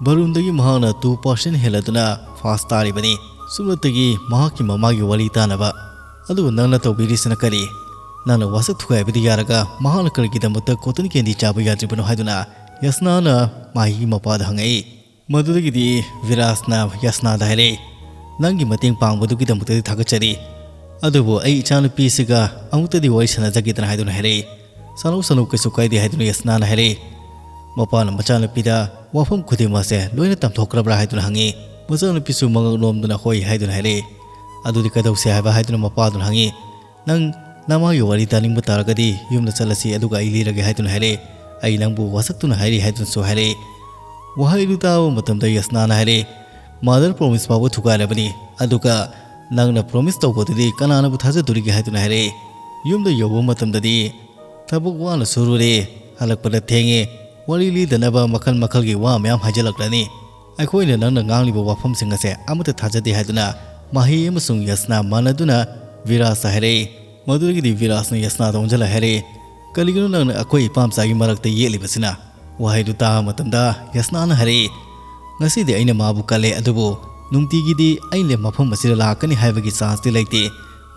ꯕꯔꯨꯟꯗꯒꯤ ꯃꯍꯥꯛꯅ ꯇꯨ ꯄꯥꯔꯁꯦꯟ ꯍꯦꯜꯂꯗꯨꯅ ꯐꯥꯁ ꯇꯥꯔꯤꯕꯅꯤ꯫ ꯁꯨꯞꯅꯇꯒꯤ ꯃꯍꯥꯛꯀꯤ ꯃꯃꯥꯒꯤ ꯋꯥꯔꯤ ꯇꯥꯅꯕ꯫ ꯑꯗꯨꯕꯨ ꯅꯪꯅ ꯇꯧꯕꯤꯔꯤꯁꯤꯅ ꯀꯔꯤ? ꯅꯪꯅ ꯋꯥꯁꯛ ꯊꯨꯒꯥꯏꯕꯗꯤ ꯌꯥꯔꯒ ꯃꯍꯥꯛꯅ ꯀꯔꯤꯒꯤꯗꯃꯛꯇ ꯀꯣꯇꯟ ꯀꯦꯟꯗꯤ ꯆꯥꯕ ꯌꯥꯗ꯭ꯔꯤꯕꯅꯣ ꯍꯥꯏꯗꯨꯅ ꯌꯁꯅꯥꯅ ꯃꯍꯩꯒꯤ ꯃꯄꯥꯗ ꯍꯪꯉꯛꯏ꯫ ꯃꯗꯨꯗꯒꯤꯗꯤ ꯚꯤꯔꯥꯖꯅ ꯌꯁꯅꯥꯗ ꯍꯥꯏꯔꯛꯏ, "ꯅꯪꯒꯤ ꯃꯇꯦꯡ ꯄꯥꯡꯕꯗꯨꯒꯤꯗꯃꯛꯇꯗꯤ ꯊꯥꯒꯠꯆꯔꯤ, ꯑꯗꯨꯕꯨ ꯑꯩ ꯏꯆꯥꯅꯨꯄꯤꯁꯤꯒ ꯑꯃꯨꯛꯇꯗꯤ ꯋꯥꯔꯤ ꯁꯥꯟꯅꯖꯒꯦꯗꯅ" ꯍꯥꯏꯗꯨꯅ ꯍꯥꯏꯔꯛꯏ꯫ "ꯁꯥꯟꯅꯧ, ꯁꯥꯟꯅꯧ, ꯀꯩꯁꯨ ꯀꯥꯏꯗꯦ" ꯍꯥꯏꯗꯨꯅ ꯌꯁꯅꯥꯅ ꯍꯥꯏꯔꯛꯏ꯫ ꯃꯄꯥꯅ ꯃꯆꯥꯅꯨꯄꯤꯗ ꯋꯥꯐꯝ ꯈꯨꯗꯤꯡꯃꯛꯁꯦ ꯂꯣꯏꯅ ꯇꯝꯊꯣꯛꯈ꯭ꯔꯕ꯭ꯔꯥ ꯍꯥꯏꯗꯨꯅ ꯍꯪꯉꯤ꯫ ꯃꯆꯥꯅꯨꯄꯤꯁꯨ ꯃꯉꯛ ꯅꯣꯝꯗꯨꯅ ꯍꯣꯏ ꯍꯥꯏꯗꯨꯅ ꯍꯥꯏꯔꯛꯏ꯫ "ꯑꯗꯨꯗꯤ ꯀꯩꯗꯧꯁꯦ ꯍꯥꯏꯕ?" ꯍꯥꯏꯗꯨꯅ ꯃꯄꯥꯗꯨꯅ ꯍꯪꯉꯤ꯫ "ꯅꯪ ꯅꯃꯥꯒꯤ ꯋꯥꯔꯤ ꯇꯥꯅꯤꯡꯕ ꯇꯥꯔꯒꯗꯤ ꯌꯨꯝꯗ ꯆꯠꯂꯁꯤ, ꯑꯗꯨꯒ ꯑꯩ ꯂꯤꯔꯒꯦ" ꯍꯥꯏꯗꯨꯅ ꯍꯥꯏꯔꯛꯏ꯫ "ꯑꯩ ꯅꯪꯕꯨ ꯋꯥꯁꯛꯇꯨꯅ ꯍꯥꯏꯔꯤ" ꯍꯥꯏꯗꯨꯅꯁꯨ ꯍꯥꯏꯔꯛꯏ꯫ ꯋꯥꯍꯩꯗꯨ ꯇꯥꯕ ꯃꯇꯝꯗ ꯌꯁꯅꯥꯅ ꯍꯥꯏꯔꯛꯏ, "Mother promise ꯐꯥꯎꯕ ꯊꯨꯒꯥꯏꯔꯕꯅꯤ, ꯑꯗꯨꯒ ꯅꯪꯅ promise ꯇꯧꯕꯗꯨꯗꯤ ꯀꯅꯥꯅꯕꯨ ꯊꯥꯖꯗꯣꯔꯤꯒꯦ?" ꯍꯥꯏꯗꯨꯅ ꯍꯥꯏꯔꯛꯏ꯫ ꯌꯨꯝꯗ ꯌꯧꯕ ꯃꯇꯝꯗꯗꯤ ꯊꯕꯛ ꯋꯥꯅ ꯁꯨꯔꯨꯔꯦ, ꯍꯜꯂꯛꯄꯗ ꯊꯦꯡꯉꯦ, ꯋꯥꯔꯤ ꯂꯤꯗꯅꯕ ꯃꯈꯜ ꯃꯈꯜꯒꯤ ꯋꯥ ꯃꯌꯥꯝ ꯍꯥꯏꯖꯤꯜꯂꯛꯂꯅꯤ꯫ ꯑꯩꯈꯣꯏꯅ ꯅꯪꯅ ꯉꯥꯡꯂꯤꯕ ꯋꯥꯐꯝꯁꯤꯡ ꯑꯁꯦ ꯑꯃꯠꯇ ꯊꯥꯖꯗꯦ ꯍꯥꯏꯗꯨꯅ ꯃꯥꯍꯤ ꯑꯃꯁꯨꯡ ꯌꯁꯅꯥ ꯃꯥꯟꯅꯗꯨꯅ ꯚꯤꯔꯥꯖꯇ ꯍꯥꯏꯔꯛꯏ꯫ ꯃꯗꯨꯗꯒꯤꯗꯤ ꯚꯤꯔꯥꯖꯅ ꯌꯁꯅꯥꯗ ꯑꯣꯟꯁꯤꯜꯂ ꯍꯥꯏꯔꯛꯏ, "ꯀꯔꯤꯒꯤꯅꯣ ꯅꯪꯅ ꯑꯩꯈꯣꯏ ꯏꯄꯥꯝꯆꯥꯒꯤ ꯃꯔꯛꯇ ꯌꯦꯠꯂꯤꯕꯁꯤꯅ?" ꯋꯥꯍꯩꯗꯨ ꯇꯥꯕ ꯃꯇꯝꯗ ꯌꯁꯅꯥꯅ ꯍꯥꯏꯔꯛꯏ, "ꯉꯁꯤꯗꯤ ꯑꯩꯅ ꯃꯥꯕꯨ ꯀꯜꯂꯦ, ꯑꯗꯨꯕꯨ ꯅꯨꯡꯇꯤꯒꯤꯗꯤ ꯑꯩꯅ ꯃꯐꯝ ꯑꯁꯤꯗ ꯂꯥꯛꯀꯅꯤ ꯍꯥꯏꯕꯒꯤ chanceꯇꯤ ꯂꯩꯇꯦ꯫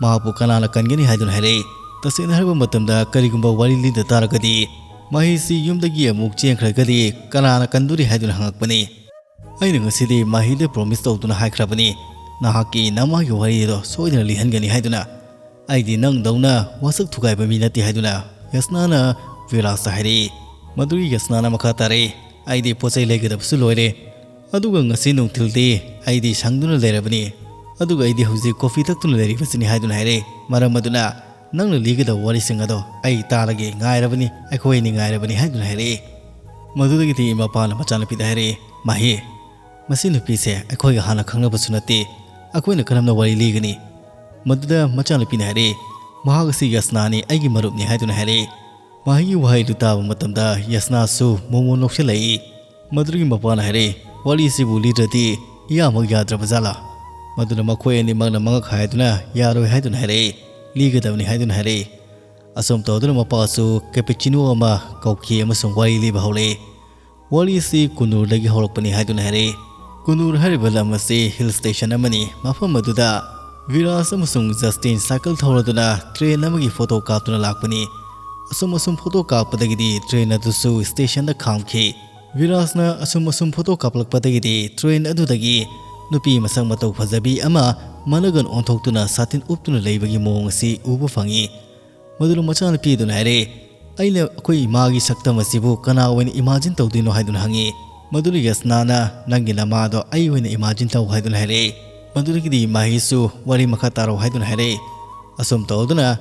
ꯃꯍꯥꯛꯄꯨ ꯀꯅꯥꯅ ꯀꯟꯒꯅꯤ?" ꯍꯥꯏꯗꯨꯅ ꯍꯥꯏꯔꯛꯏ꯫ ꯇꯁꯦꯡꯅ ꯍꯥꯏꯔꯕ ꯃꯇꯝꯗ ꯀꯔꯤꯒꯨꯝꯕ ꯋꯥꯔꯤ ꯂꯤꯗ ꯇꯥꯔꯒꯗꯤ ꯃꯍꯩꯁꯤ ꯌꯨꯝꯗꯒꯤ ꯑꯃꯨꯛ ꯆꯦꯟꯈ꯭ꯔꯒꯗꯤ ꯀꯅꯥꯅ ꯀꯟꯗꯣꯔꯤ ꯍꯥꯏꯗꯨꯅ ꯍꯪꯉꯛꯄꯅꯤ꯫ "ꯑꯩꯅ ꯉꯁꯤꯗꯤ ꯃꯍꯩꯗ promise ꯇꯧꯗꯨꯅ ꯍꯥꯏꯈ꯭ꯔꯕꯅꯤ, ꯅꯍꯥꯛꯀꯤ ꯅꯃꯥꯒꯤ ꯋꯥꯔꯤ ꯑꯗꯣ ꯁꯣꯏꯗꯅ ꯂꯤꯍꯟꯒꯅꯤ ꯍꯥꯏꯗꯨꯅ꯫ ꯑꯩꯗꯤ ꯅꯪꯗꯧꯅ ꯋꯥꯁꯛ ꯊꯨꯒꯥꯏꯕ ꯃꯤ ꯅꯠꯇꯦ" ꯍꯥꯏꯗꯨꯅ ꯌꯁꯅꯥꯅ ꯚꯤꯔꯥꯖꯇ ꯍꯥꯏꯔꯛꯏ꯫ ꯃꯗꯨꯒꯤ ꯌꯁꯅꯥꯅ ꯃꯈꯥ ꯇꯥꯔꯛꯏ, "ꯑꯩꯗꯤ ꯄꯣꯠ ꯆꯩ ꯂꯩꯒꯗꯕꯁꯨ ꯂꯣꯏꯔꯦ, ꯑꯗꯨꯒ ꯉꯁꯤ ꯅꯨꯡꯊꯤꯜꯗꯤ ꯑꯩꯗꯤ ꯁꯪꯗꯨꯅ ꯂꯩꯔꯕꯅꯤ, ꯑꯗꯨꯒ ꯑꯩꯗꯤ ꯍꯧꯖꯤꯛ coffee ꯊꯛꯇꯨꯅ ꯂꯩꯔꯤꯕꯁꯤꯅꯤ" ꯍꯥꯏꯗꯨꯅ ꯍꯥꯏꯔꯛꯏ꯫ "ꯃꯔꯝ ꯑꯗꯨꯅ ꯅꯪꯅ ꯂꯤꯒꯗꯕ ꯋꯥꯔꯤꯁꯤꯡ ꯑꯗꯣ ꯑꯩ ꯇꯥꯔꯒꯦ, ꯉꯥꯏꯔꯕꯅꯤ, ꯑꯩꯈꯣꯏ ꯑꯅꯤ ꯉꯥꯏꯔꯕꯅꯤ" ꯍꯥꯏꯗꯨꯅ ꯍꯥꯏꯔꯛꯏ꯫ ꯃꯗꯨꯗꯒꯤꯗꯤ ꯃꯄꯥꯅ ꯃꯆꯥꯅꯨꯄꯤꯗ ꯍꯥꯏꯔꯛꯏ, "ꯃꯥꯍꯤ, ꯃꯁꯤ ꯅꯨꯄꯤꯁꯦ ꯑꯩꯈꯣꯏꯒ ꯍꯥꯟꯅ ꯈꯪꯅꯕꯁꯨ ꯅꯠꯇꯦ, ꯑꯩꯈꯣꯏꯅ ꯀꯔꯝꯅ ꯋꯥꯔꯤ ꯂꯤꯒꯅꯤ?" ꯃꯗꯨꯗ ꯃꯆꯥꯅꯨꯄꯤꯅ ꯍꯥꯏꯔꯛꯏ, "ꯃꯍꯥꯛ ꯑꯁꯤ ꯌꯁꯅꯥꯅꯤ, ꯑꯩꯒꯤ ꯃꯔꯨꯞꯅꯤ" ꯍꯥꯏꯗꯨꯅ ꯍꯥꯏꯔꯛꯏ꯫ ꯃꯍꯥꯛꯀꯤ ꯋꯥꯍꯩꯗꯨ ꯇꯥꯕ ꯃꯇꯝꯗ ꯌꯁꯅꯥꯁꯨ ꯃꯣꯃꯣꯟ ꯅꯣꯛꯁꯤꯜꯂꯛꯏ꯫ ꯃꯗꯨꯗꯒꯤ ꯃꯄꯥꯅ ꯍꯥꯏꯔꯛꯏ, "ꯋꯥꯔꯤꯁꯤꯕꯨ ꯂꯤꯗ꯭ꯔꯗꯤ ꯏꯌꯥꯃꯛ ꯌꯥꯗ꯭ꯔꯕ ꯖꯥꯠꯂꯥ?" ꯃꯗꯨꯅ ꯃꯈꯣꯏ ꯑꯅꯤꯃꯛꯅ ꯃꯉꯛ ꯍꯥꯏꯗꯨꯅ ꯌꯥꯔꯣꯏ ꯍꯥꯏꯗꯨꯅ ꯍꯥꯏꯔꯛꯏ, "ꯂꯤꯒꯗꯕꯅꯤ" ꯍꯥꯏꯗꯨꯅ ꯍꯥꯏꯔꯛꯏ꯫ ꯑꯁꯨꯝ ꯇꯧꯗꯨꯅ ꯃꯄꯥꯁꯨ cappuccino ꯑꯃ ꯀꯧꯈꯤ ꯑꯃꯁꯨꯡ ꯋꯥꯔꯤ ꯂꯤꯕ ꯍꯧꯔꯛꯏ꯫ ꯋꯥꯔꯤ ꯑꯁꯤ ꯀꯨꯅꯨꯔꯗꯒꯤ ꯍꯧꯔꯛꯄꯅꯤ ꯍꯥꯏꯗꯨꯅ ꯍꯥꯏꯔꯛꯏ꯫ ꯀꯨꯅꯨꯔ ꯍꯥꯏꯔꯤꯕ ꯂꯝ ꯑꯁꯤ hill station ꯑꯃꯅꯤ꯫ ꯃꯐꯝ ꯑꯗꯨꯗ ꯚꯤꯔꯥꯖ ꯑꯃꯁꯨꯡ ꯖꯁꯇꯤꯟ cycle ꯊꯧꯔꯗꯨꯅ train ꯑꯃꯒꯤ photo ꯀꯥꯞꯇꯨꯅ ꯂꯥꯛꯄꯅꯤ꯫ ꯑꯁꯨꯝ ꯑꯁꯨꯝ photo ꯀꯥꯞꯄꯗꯒꯤꯗꯤ train ꯑꯗꯨꯁꯨ stationꯗ ꯈꯥꯝꯈꯤ꯫ ꯚꯤꯔꯥꯖꯅ ꯑꯁꯨꯝ ꯑꯁꯨꯝ photo ꯀꯥꯞꯂꯛꯄꯗꯒꯤꯗꯤ train ꯑꯗꯨꯗꯒꯤ ꯅꯨꯄꯤ ꯃꯁꯛ ꯃꯇꯧ ꯐꯖꯕꯤ ꯑꯃ ꯃꯅꯒꯟ ꯑꯣꯟꯊꯣꯛꯇꯨꯅ ꯁꯥꯇꯤꯟ ꯎꯞꯇꯨꯅ ꯂꯩꯕꯒꯤ ꯃꯑꯣꯡ ꯑꯁꯤ ꯎꯕ ꯐꯪꯉꯤ꯫ ꯃꯗꯨꯅ ꯃꯆꯥꯅꯨꯄꯤ ꯑꯗꯨꯅ ꯍꯥꯏꯔꯛꯏ, ꯑꯩꯅ ꯑꯩꯈꯣꯏ ꯏꯃꯥꯒꯤ ꯁꯛꯇꯝ ꯑꯁꯤꯕꯨ ꯀꯅꯥ ꯑꯣꯏꯅ ꯏꯃꯥꯖꯤꯟ ꯇꯧꯗꯣꯏꯅꯣ ꯍꯥꯏꯗꯨꯅ ꯍꯪꯉꯤ꯫ ꯃꯗꯨꯗ ꯌꯁꯅꯥꯅ, "ꯅꯪꯒꯤ ꯅꯃꯥꯗꯣ ꯑꯩ ꯑꯣꯏꯅ ꯏꯃꯥꯖꯤꯟ ꯇꯧ" ꯍꯥꯏꯗꯨꯅ ꯍꯥꯏꯔꯛꯏ꯫ ꯃꯗꯨꯗꯒꯤꯗꯤ ꯃꯍꯤꯁꯨ "ꯋꯥꯔꯤ ꯃꯈꯥ ꯇꯥꯔꯣ" ꯍꯥꯏꯗꯨꯅ ꯍꯥꯏꯔꯛꯏ꯫ ꯑꯁꯨꯝ ꯇꯧꯗꯨꯅ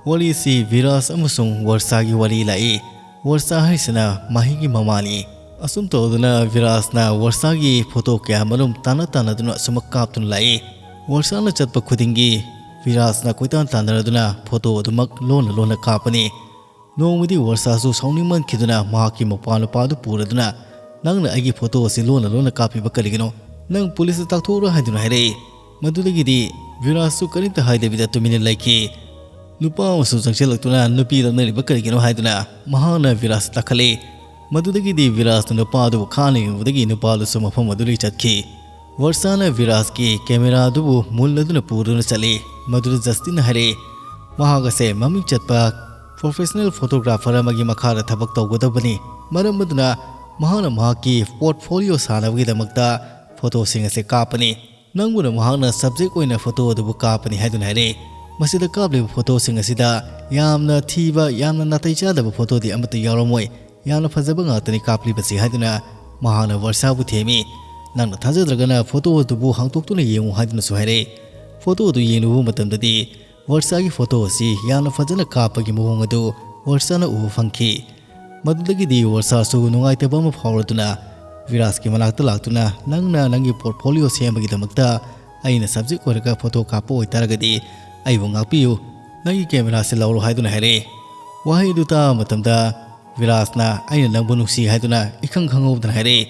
ꯋꯥꯔꯤꯁꯤ ꯚꯤꯔꯥꯖ ꯑꯃꯁꯨꯡ ꯋꯔꯁꯥꯒꯤ ꯋꯥꯔꯤ ꯂꯥꯛꯏ꯫ ꯋꯔꯁꯥ ꯍꯥꯏꯁꯤꯅ ꯃꯍꯤꯒꯤ ꯃꯃꯥꯅꯤ꯫ ꯑꯁꯨꯝ ꯇꯧꯗꯨꯅ ꯚꯤꯔꯥꯖꯅ ꯋꯔꯁꯥꯒꯤ ꯐꯣꯇꯣ ꯀꯌꯥ ꯃꯔꯨꯝ ꯇꯥꯟꯅ ꯇꯥꯟꯅꯗꯨꯅ ꯑꯁꯨꯝꯃꯛ ꯀꯥꯞꯇꯨꯅ ꯂꯥꯛꯏ꯫ ꯋꯔꯁꯥꯅ ꯆꯠꯄ ꯈꯨꯗꯤꯡꯒꯤ ꯚꯤꯔꯥꯖꯅ ꯀꯣꯏꯇꯥꯟ ꯇꯥꯟꯅꯔꯗꯨꯅ ꯐꯣꯇꯣ ꯑꯗꯨꯃꯛ ꯂꯣꯟꯅ ꯂꯣꯟꯅ ꯀꯥꯞꯄꯅꯤ꯫ ꯅꯣꯡꯃꯗꯤ ꯋꯔꯁꯥꯁꯨ ꯁꯥꯎꯅꯤꯡꯃꯟꯈꯤꯗꯨꯅ ꯃꯍꯥꯛꯀꯤ ꯃꯄꯥ ꯅꯨꯄꯥꯗꯨ ꯄꯨꯔꯗꯨꯅ, "ꯅꯪꯅ ꯑꯩꯒꯤ ꯐꯣꯇꯣ ꯑꯁꯤ ꯂꯣꯟꯅ ꯂꯣꯟꯅ ꯀꯥꯞꯄꯤꯕ ꯀꯔꯤꯒꯤꯅꯣ? ꯅꯪ ꯄꯨꯂꯤꯁꯇ ꯇꯥꯛꯊꯣꯛꯎꯔꯣ" ꯍꯥꯏꯗꯨꯅ ꯍꯥꯏꯔꯛꯏ꯫ ꯃꯗꯨꯗꯒꯤꯗꯤ ꯚꯤꯔꯥꯖꯁꯨ ꯀꯔꯤꯝꯇ ꯍꯥꯏꯗꯕꯤꯗ ꯇꯨꯃꯤꯟꯅ ꯂꯩꯈꯤ꯫ ꯅꯨꯄꯥ ꯑꯃꯁꯨ ꯆꯪꯁꯤꯜꯂꯛꯇꯨꯅ ꯅꯨꯄꯤ ꯂꯛꯅꯔꯤꯕ ꯀꯔꯤꯒꯤꯅꯣ ꯍꯥꯏꯗꯨꯅ ꯃꯍꯥꯛꯅ ꯚꯤꯔꯥꯖꯇ ꯇꯥꯛꯈꯠꯂꯤ꯫ ꯃꯗꯨꯗꯒꯤꯗꯤ ꯚꯤꯔꯥꯖꯅ ꯅꯨꯄꯥ ꯑꯗꯨꯕꯨ ꯈꯥꯅ ꯌꯦꯡꯉꯨꯕꯗꯒꯤ ꯅꯨꯄꯥ ꯑꯗꯨꯁꯨ ꯃꯐꯝ ꯑꯗꯨꯗꯒꯤ ꯆꯠꯈꯤ꯫ ꯋꯔꯁꯥꯅ ꯚꯤꯔꯥꯖꯀꯤ ꯀꯦꯃꯦꯔꯥ ꯑꯗꯨꯕꯨ ꯃꯨꯜ ꯑꯗꯨꯅ ꯄꯨꯗꯨꯅ ꯆꯠꯂꯤ꯫ ꯃꯗꯨꯗ ꯖꯁꯇꯤꯟꯅ ꯍꯥꯏꯔꯛꯏ, ꯃꯍꯥꯛ ꯑꯁꯦ ꯃꯃꯤꯡ ꯆꯠꯄ ꯄ꯭ꯔꯣꯐꯦꯁꯅꯦꯜ ꯐꯣꯇꯣꯒ꯭ꯔꯥꯐꯔ ꯑꯃꯒꯤ ꯃꯈꯥꯗ ꯊꯕꯛ ꯇꯧꯒꯗꯕꯅꯤ꯫ ꯃꯔꯝ ꯑꯗꯨꯅ ꯃꯍꯥꯛꯅ ꯃꯍꯥꯛꯀꯤ ꯄꯣꯔꯠꯐꯣꯂꯤꯑꯣ ꯁꯥꯅꯕꯒꯤꯗꯃꯛꯇ ꯐꯣꯇꯣꯁꯤꯡ ꯑꯁꯦ ꯀꯥꯞꯄꯅꯤ꯫ ꯅꯪꯕꯨꯅ ꯃꯍꯥꯛꯅ ꯁꯕꯖꯦꯛ ꯑꯣꯏꯅ ꯐꯣꯇꯣ ꯑꯗꯨꯕꯨ ꯀꯥꯞꯄꯅꯤ ꯍꯥꯏꯗꯨꯅ ꯍꯥꯏꯔꯛꯏ꯫ ꯃꯁꯤꯗ ꯀꯥꯞꯂꯤꯕ ꯐꯣꯇꯣꯁꯤꯡ ꯑꯁꯤꯗ ꯌꯥꯝꯅ ꯊꯤꯕ, ꯌꯥꯝꯅ ꯅꯥꯇꯩ ꯆꯥꯗꯕ ꯐꯣꯇꯣꯗꯤ ꯑꯃꯠꯇ ꯌꯥꯎꯔꯝꯃꯣꯏ꯫ ꯌꯥꯝꯅ ꯐꯖꯕ ꯉꯥꯛꯇꯅꯤ ꯀꯥꯞꯂꯤꯕꯁꯤ ꯍꯥꯏꯗꯨꯅ ꯃꯍꯥꯛꯅ ꯋꯔꯁꯥꯕꯨ ꯊꯦꯝꯃꯤ꯫ ꯅꯪꯅ ꯊꯥꯖꯗ꯭ꯔꯒꯅ ꯐꯣꯇꯣ ꯑꯗꯨꯕꯨ ꯍꯥꯡꯗꯣꯛꯇꯨꯅ ꯌꯦꯡꯉꯨ ꯍꯥꯏꯗꯨꯅꯁꯨ ꯍꯥꯏꯔꯛꯏ꯫ ꯐꯣꯇꯣ ꯑꯗꯨ ꯌꯦꯡꯂꯨꯕ ꯃꯇꯝꯗꯗꯤ ꯋꯔꯁꯥꯒꯤ ꯐꯣꯇꯣ ꯑꯁꯤ ꯌꯥꯝꯅ ꯐꯖꯅ ꯀꯥꯞꯄꯒꯤ ꯃꯑꯣꯡ ꯑꯗꯨ ꯋꯔꯁꯥꯅ ꯎꯕ ꯐꯪꯈꯤ꯫ ꯃꯗꯨꯗꯒꯤꯗꯤ ꯋꯔꯁꯥꯁꯨ ꯅꯨꯡꯉꯥꯏꯇꯕ ꯑꯃ ꯐꯥꯎꯔꯗꯨꯅ ꯚꯤꯔꯥꯖꯀꯤ ꯃꯅꯥꯛꯇ ꯂꯥꯛꯇꯨꯅ, "ꯅꯪꯅ ꯅꯪꯒꯤ ꯄꯣꯔꯠꯐꯣꯂꯤꯑꯣ ꯁꯦꯝꯕꯒꯤꯗꯃꯛꯇ ꯑꯩꯅ ꯁꯕꯖꯦꯛ ꯑꯣꯏꯔꯒ ꯐꯣꯇꯣ ꯀꯥꯞꯄ ꯑꯣꯏꯇꯥꯔꯒꯗꯤ ꯑꯩꯕꯨ ꯉꯥꯛꯄꯤꯌꯨ, ꯅꯪꯒꯤ ꯀꯦꯃꯦꯔꯥꯁꯤ ꯂꯧꯔꯣ" ꯍꯥꯏꯗꯨꯅ ꯍꯥꯏꯔꯛꯏ꯫ ꯋꯥꯍꯩ ꯑꯗꯨ ꯇꯥꯕ ꯃꯇꯝꯗ ꯚꯤꯔꯥꯖꯅ, "ꯑꯩꯅ ꯅꯪꯕꯨ ꯅꯨꯡꯁꯤ" ꯍꯥꯏꯗꯨꯅ ꯏꯈꯪ ꯈꯪꯍꯧꯗꯅ ꯍꯥꯏꯔꯛꯏ꯫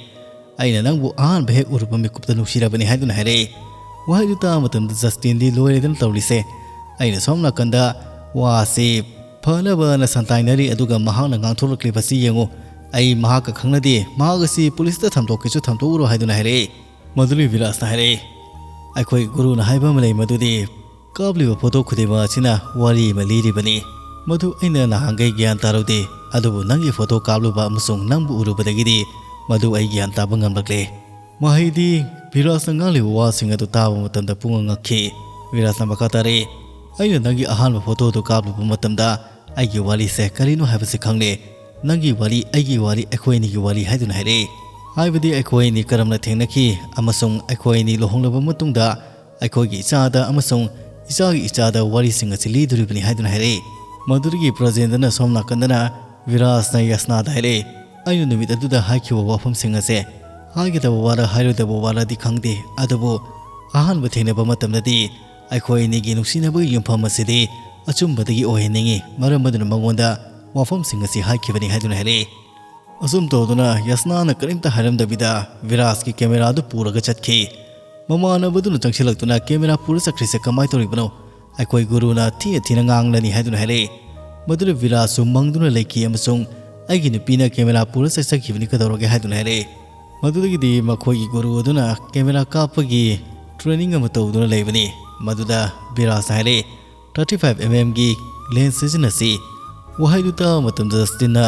"ꯑꯩꯅ ꯅꯪꯕꯨ ꯑꯍꯥꯟꯕ ꯍꯦꯛ ꯎꯔꯨꯕ ꯃꯤꯀꯨꯞꯇ ꯅꯨꯡꯁꯤꯔꯕꯅꯤ" ꯍꯥꯏꯗꯨꯅ ꯍꯥꯏꯔꯛꯏ꯫ ꯋꯥꯍꯩꯗꯨ ꯇꯥꯕ ꯃꯇꯝꯗ ꯖꯁꯇꯤꯟꯗꯤ ꯂꯣꯏꯔꯦꯗꯅ ꯇꯧꯔꯤꯁꯦ꯫ ꯑꯩꯅ ꯁꯣꯝ ꯅꯥꯀꯟꯗ ꯋꯥꯁꯤ ꯐꯅꯕꯅ ꯁꯟꯇꯥꯏꯅꯔꯤ, ꯑꯗꯨꯒ ꯃꯍꯥꯛꯅ ꯉꯥꯡꯊꯣꯔꯛꯂꯤꯕꯁꯤ ꯌꯦꯡꯉꯨ꯫ "ꯑꯩ ꯃꯍꯥꯛꯀ ꯈꯪꯅꯗꯦ, ꯃꯍꯥꯛ ꯑꯁꯤ ꯄꯨꯂꯤꯁꯇ ꯊꯝꯗꯣꯛꯀꯦꯁꯨ ꯊꯝꯗꯣꯛꯎꯔꯣ" ꯍꯥꯏꯗꯨꯅ ꯍꯥꯏꯔꯛꯏ꯫ ꯃꯗꯨꯗꯤ ꯚꯤꯔꯥꯖꯅ ꯍꯥꯏꯔꯛꯏ, "ꯑꯩꯈꯣꯏ ꯒꯨꯔꯨꯅ ꯍꯥꯏꯕ ꯑꯃ ꯂꯩ, ꯃꯗꯨꯗꯤ ꯀꯥꯞꯂꯤꯕ ꯐꯣꯇꯣ ꯈꯨꯗꯤꯡꯃꯛ ꯑꯁꯤꯅ ꯋꯥꯔꯤ ꯑꯃ ꯂꯤꯔꯤꯕꯅꯤ꯫ ꯃꯗꯨ ꯑꯩꯅ ꯅꯍꯥꯟꯈꯩ ꯒ꯭ꯌꯥꯟ ꯇꯥꯔꯨꯗꯦ, ꯑꯗꯨꯕꯨ ꯅꯪꯒꯤ ꯐꯣꯇꯣ ꯀꯥꯞꯂꯨꯕ ꯑꯃꯁꯨꯡ ꯅꯪꯕꯨ ꯎꯔꯨꯕꯗꯒꯤꯗꯤ ꯃꯗꯨ ꯑꯩ ꯒ꯭ꯌꯥꯟ ꯇꯥꯕ ꯉꯝꯂꯛꯂꯦ"꯫ ꯃꯍꯩꯗꯤ ꯚꯤꯔꯥꯖꯅ ꯉꯥꯡꯂꯤꯕ ꯋꯥꯁꯤꯡ ꯑꯗꯨ ꯇꯥꯕ ꯃꯇꯝꯗ ꯄꯨꯡꯉꯛ ꯉꯛꯈꯤ꯫ ꯚꯤꯔꯥꯖꯅ ꯃꯈꯥ ꯇꯥꯔꯛꯏ, "ꯑꯩꯅ ꯅꯪꯒꯤ ꯑꯍꯥꯟꯕ ꯐꯣꯇꯣ ꯑꯗꯨ ꯀꯥꯞꯂꯨꯕ ꯃꯇꯝꯗ "ꯑꯩꯒꯤ ꯋꯥꯔꯤꯁꯦ ꯀꯔꯤꯅꯣ ꯍꯥꯏꯕꯁꯤ ꯈꯪꯂꯦ꯫ ꯅꯪꯒꯤ ꯋꯥꯔꯤ, ꯑꯩꯒꯤ ꯋꯥꯔꯤ, ꯑꯩꯈꯣꯏ ꯑꯅꯤꯒꯤ ꯋꯥꯔꯤ" ꯍꯥꯏꯗꯨꯅ ꯍꯥꯏꯔꯛꯏ꯫ ꯍꯥꯏꯕꯗꯤ ꯑꯩꯈꯣꯏ ꯑꯅꯤ ꯀꯔꯝꯅ ꯊꯦꯡꯅꯈꯤ ꯑꯃꯁꯨꯡ ꯑꯩꯈꯣꯏ ꯑꯅꯤ ꯂꯨꯍꯣꯡꯂꯕ ꯃꯇꯨꯡꯗ ꯑꯩꯈꯣꯏꯒꯤ ꯏꯆꯥꯗ ꯑꯃꯁꯨꯡ ꯏꯆꯥꯒꯤ ꯏꯆꯥꯗ ꯋꯥꯔꯤꯁꯤꯡ ꯑꯁꯤ ꯂꯤꯗꯣꯔꯤꯕꯅꯤ ꯍꯥꯏꯗꯨꯅ ꯍꯥꯏꯔꯛꯏ꯫ ꯃꯗꯨꯗꯒꯤ ꯕ꯭ꯔꯖꯦꯟꯗ꯭ꯔꯅ ꯁꯣꯝ ꯅꯥꯀꯟꯗꯅ ꯚꯤꯔꯥꯖꯅ ꯌꯥꯁꯅꯥꯗ ꯍꯥꯏꯔꯛꯏ, "ꯑꯩꯅ ꯅꯨꯃꯤꯠ ꯑꯗꯨꯗ ꯍꯥꯏꯈꯤꯕ ꯋꯥꯐꯝꯁꯤꯡ ꯑꯁꯦ ꯍꯥꯏꯒꯗꯕ ꯋꯥꯔ ꯍꯥꯏꯔꯣꯏꯗꯕ ꯋꯥꯔꯗꯤ ꯈꯪꯗꯦ, ꯑꯗꯨꯕꯨ ꯑꯍꯥꯟꯕ ꯊꯦꯡꯅꯕ ꯃꯇꯝꯗꯗꯤ ꯑꯩꯈꯣꯏ ꯑꯅꯤꯒꯤ ꯅꯨꯡꯁꯤꯅꯕꯒꯤ ꯌꯨꯝꯐꯝ ꯑꯁꯤꯗꯤ ꯑꯆꯨꯝꯕꯗꯒꯤ ꯑꯣꯏꯍꯟꯅꯤꯡꯏ, ꯃꯔꯝ ꯑꯗꯨꯅ ꯃꯉꯣꯟꯗ ꯋꯥꯐꯝꯁꯤꯡ ꯑꯁꯤ ꯍꯥꯏꯈꯤꯕꯅꯤ" ꯍꯥꯏꯗꯨꯅ ꯍꯥꯏꯔꯛꯏ꯫ ꯑꯁꯨꯝ ꯇꯧꯗꯨꯅ ꯌꯥꯁꯅꯥꯅ ꯀꯔꯤꯝꯇ ꯍꯥꯏꯔꯝꯗꯕꯤꯗ ꯚꯤꯔꯥꯖꯀꯤ ꯀꯦꯃꯦꯔꯥꯗꯨ ꯄꯨꯔꯒ ꯆꯠꯈꯤ꯫ ꯃꯃꯥꯟꯅꯕꯗꯨꯅ ꯆꯪꯁꯤꯜꯂꯛꯇꯨꯅ, "ꯀꯦꯃꯦꯔꯥ ꯄꯨꯔ ꯆꯠꯈ꯭ꯔꯤꯁꯦ ꯀꯃꯥꯏꯅ ꯇꯧꯔꯤꯕꯅꯣ? ꯑꯩꯈꯣꯏ ꯒꯨꯔꯨꯅ ꯊꯤꯅ ꯊꯤꯅ ꯉꯥꯡꯂꯅꯤ" ꯍꯥꯏꯗꯨꯅ ꯍꯥꯏꯔꯛꯏ꯫ ꯃꯗꯨꯗ ꯚꯤꯔꯥꯖꯁꯨ ꯃꯪꯗꯨꯅ ꯂꯩꯈꯤ ꯑꯃꯁꯨꯡ, "ꯑꯩꯒꯤ ꯅꯨꯄꯤꯅ ꯀꯦꯃꯦꯔꯥ ꯄꯨꯔ ꯆꯠꯆꯈꯤꯕꯅꯤ, ꯀꯩꯗꯧꯔꯒꯦ?" ꯍꯥꯏꯗꯨꯅ ꯍꯥꯏꯔꯛꯏ꯫ ꯃꯗꯨꯗꯒꯤꯗꯤ ꯃꯈꯣꯏꯒꯤ ꯒꯨꯔꯨ ꯑꯗꯨꯅ ꯀꯦꯃꯦꯔꯥ ꯀꯥꯞꯄꯒꯤ ꯇ꯭ꯔꯦꯅꯤꯡ ꯑꯃ ꯇꯧꯗꯨꯅ ꯂꯩꯕꯅꯤ꯫ ꯃꯗꯨꯗ ꯚꯤꯔꯥꯖꯅ ꯍꯥꯏꯔꯛꯏ, "ꯊꯥꯔꯇꯤ ꯐꯥꯏꯚ ꯑꯦꯝ ꯑꯦꯝꯒꯤ ꯂꯦꯟꯁ ꯁꯤꯖꯤꯟꯅꯁꯤ"꯫ ꯋꯥꯍꯩꯗꯨ ꯇꯥꯕ ꯃꯇꯝꯗ ꯖꯁꯇꯤꯟꯅ,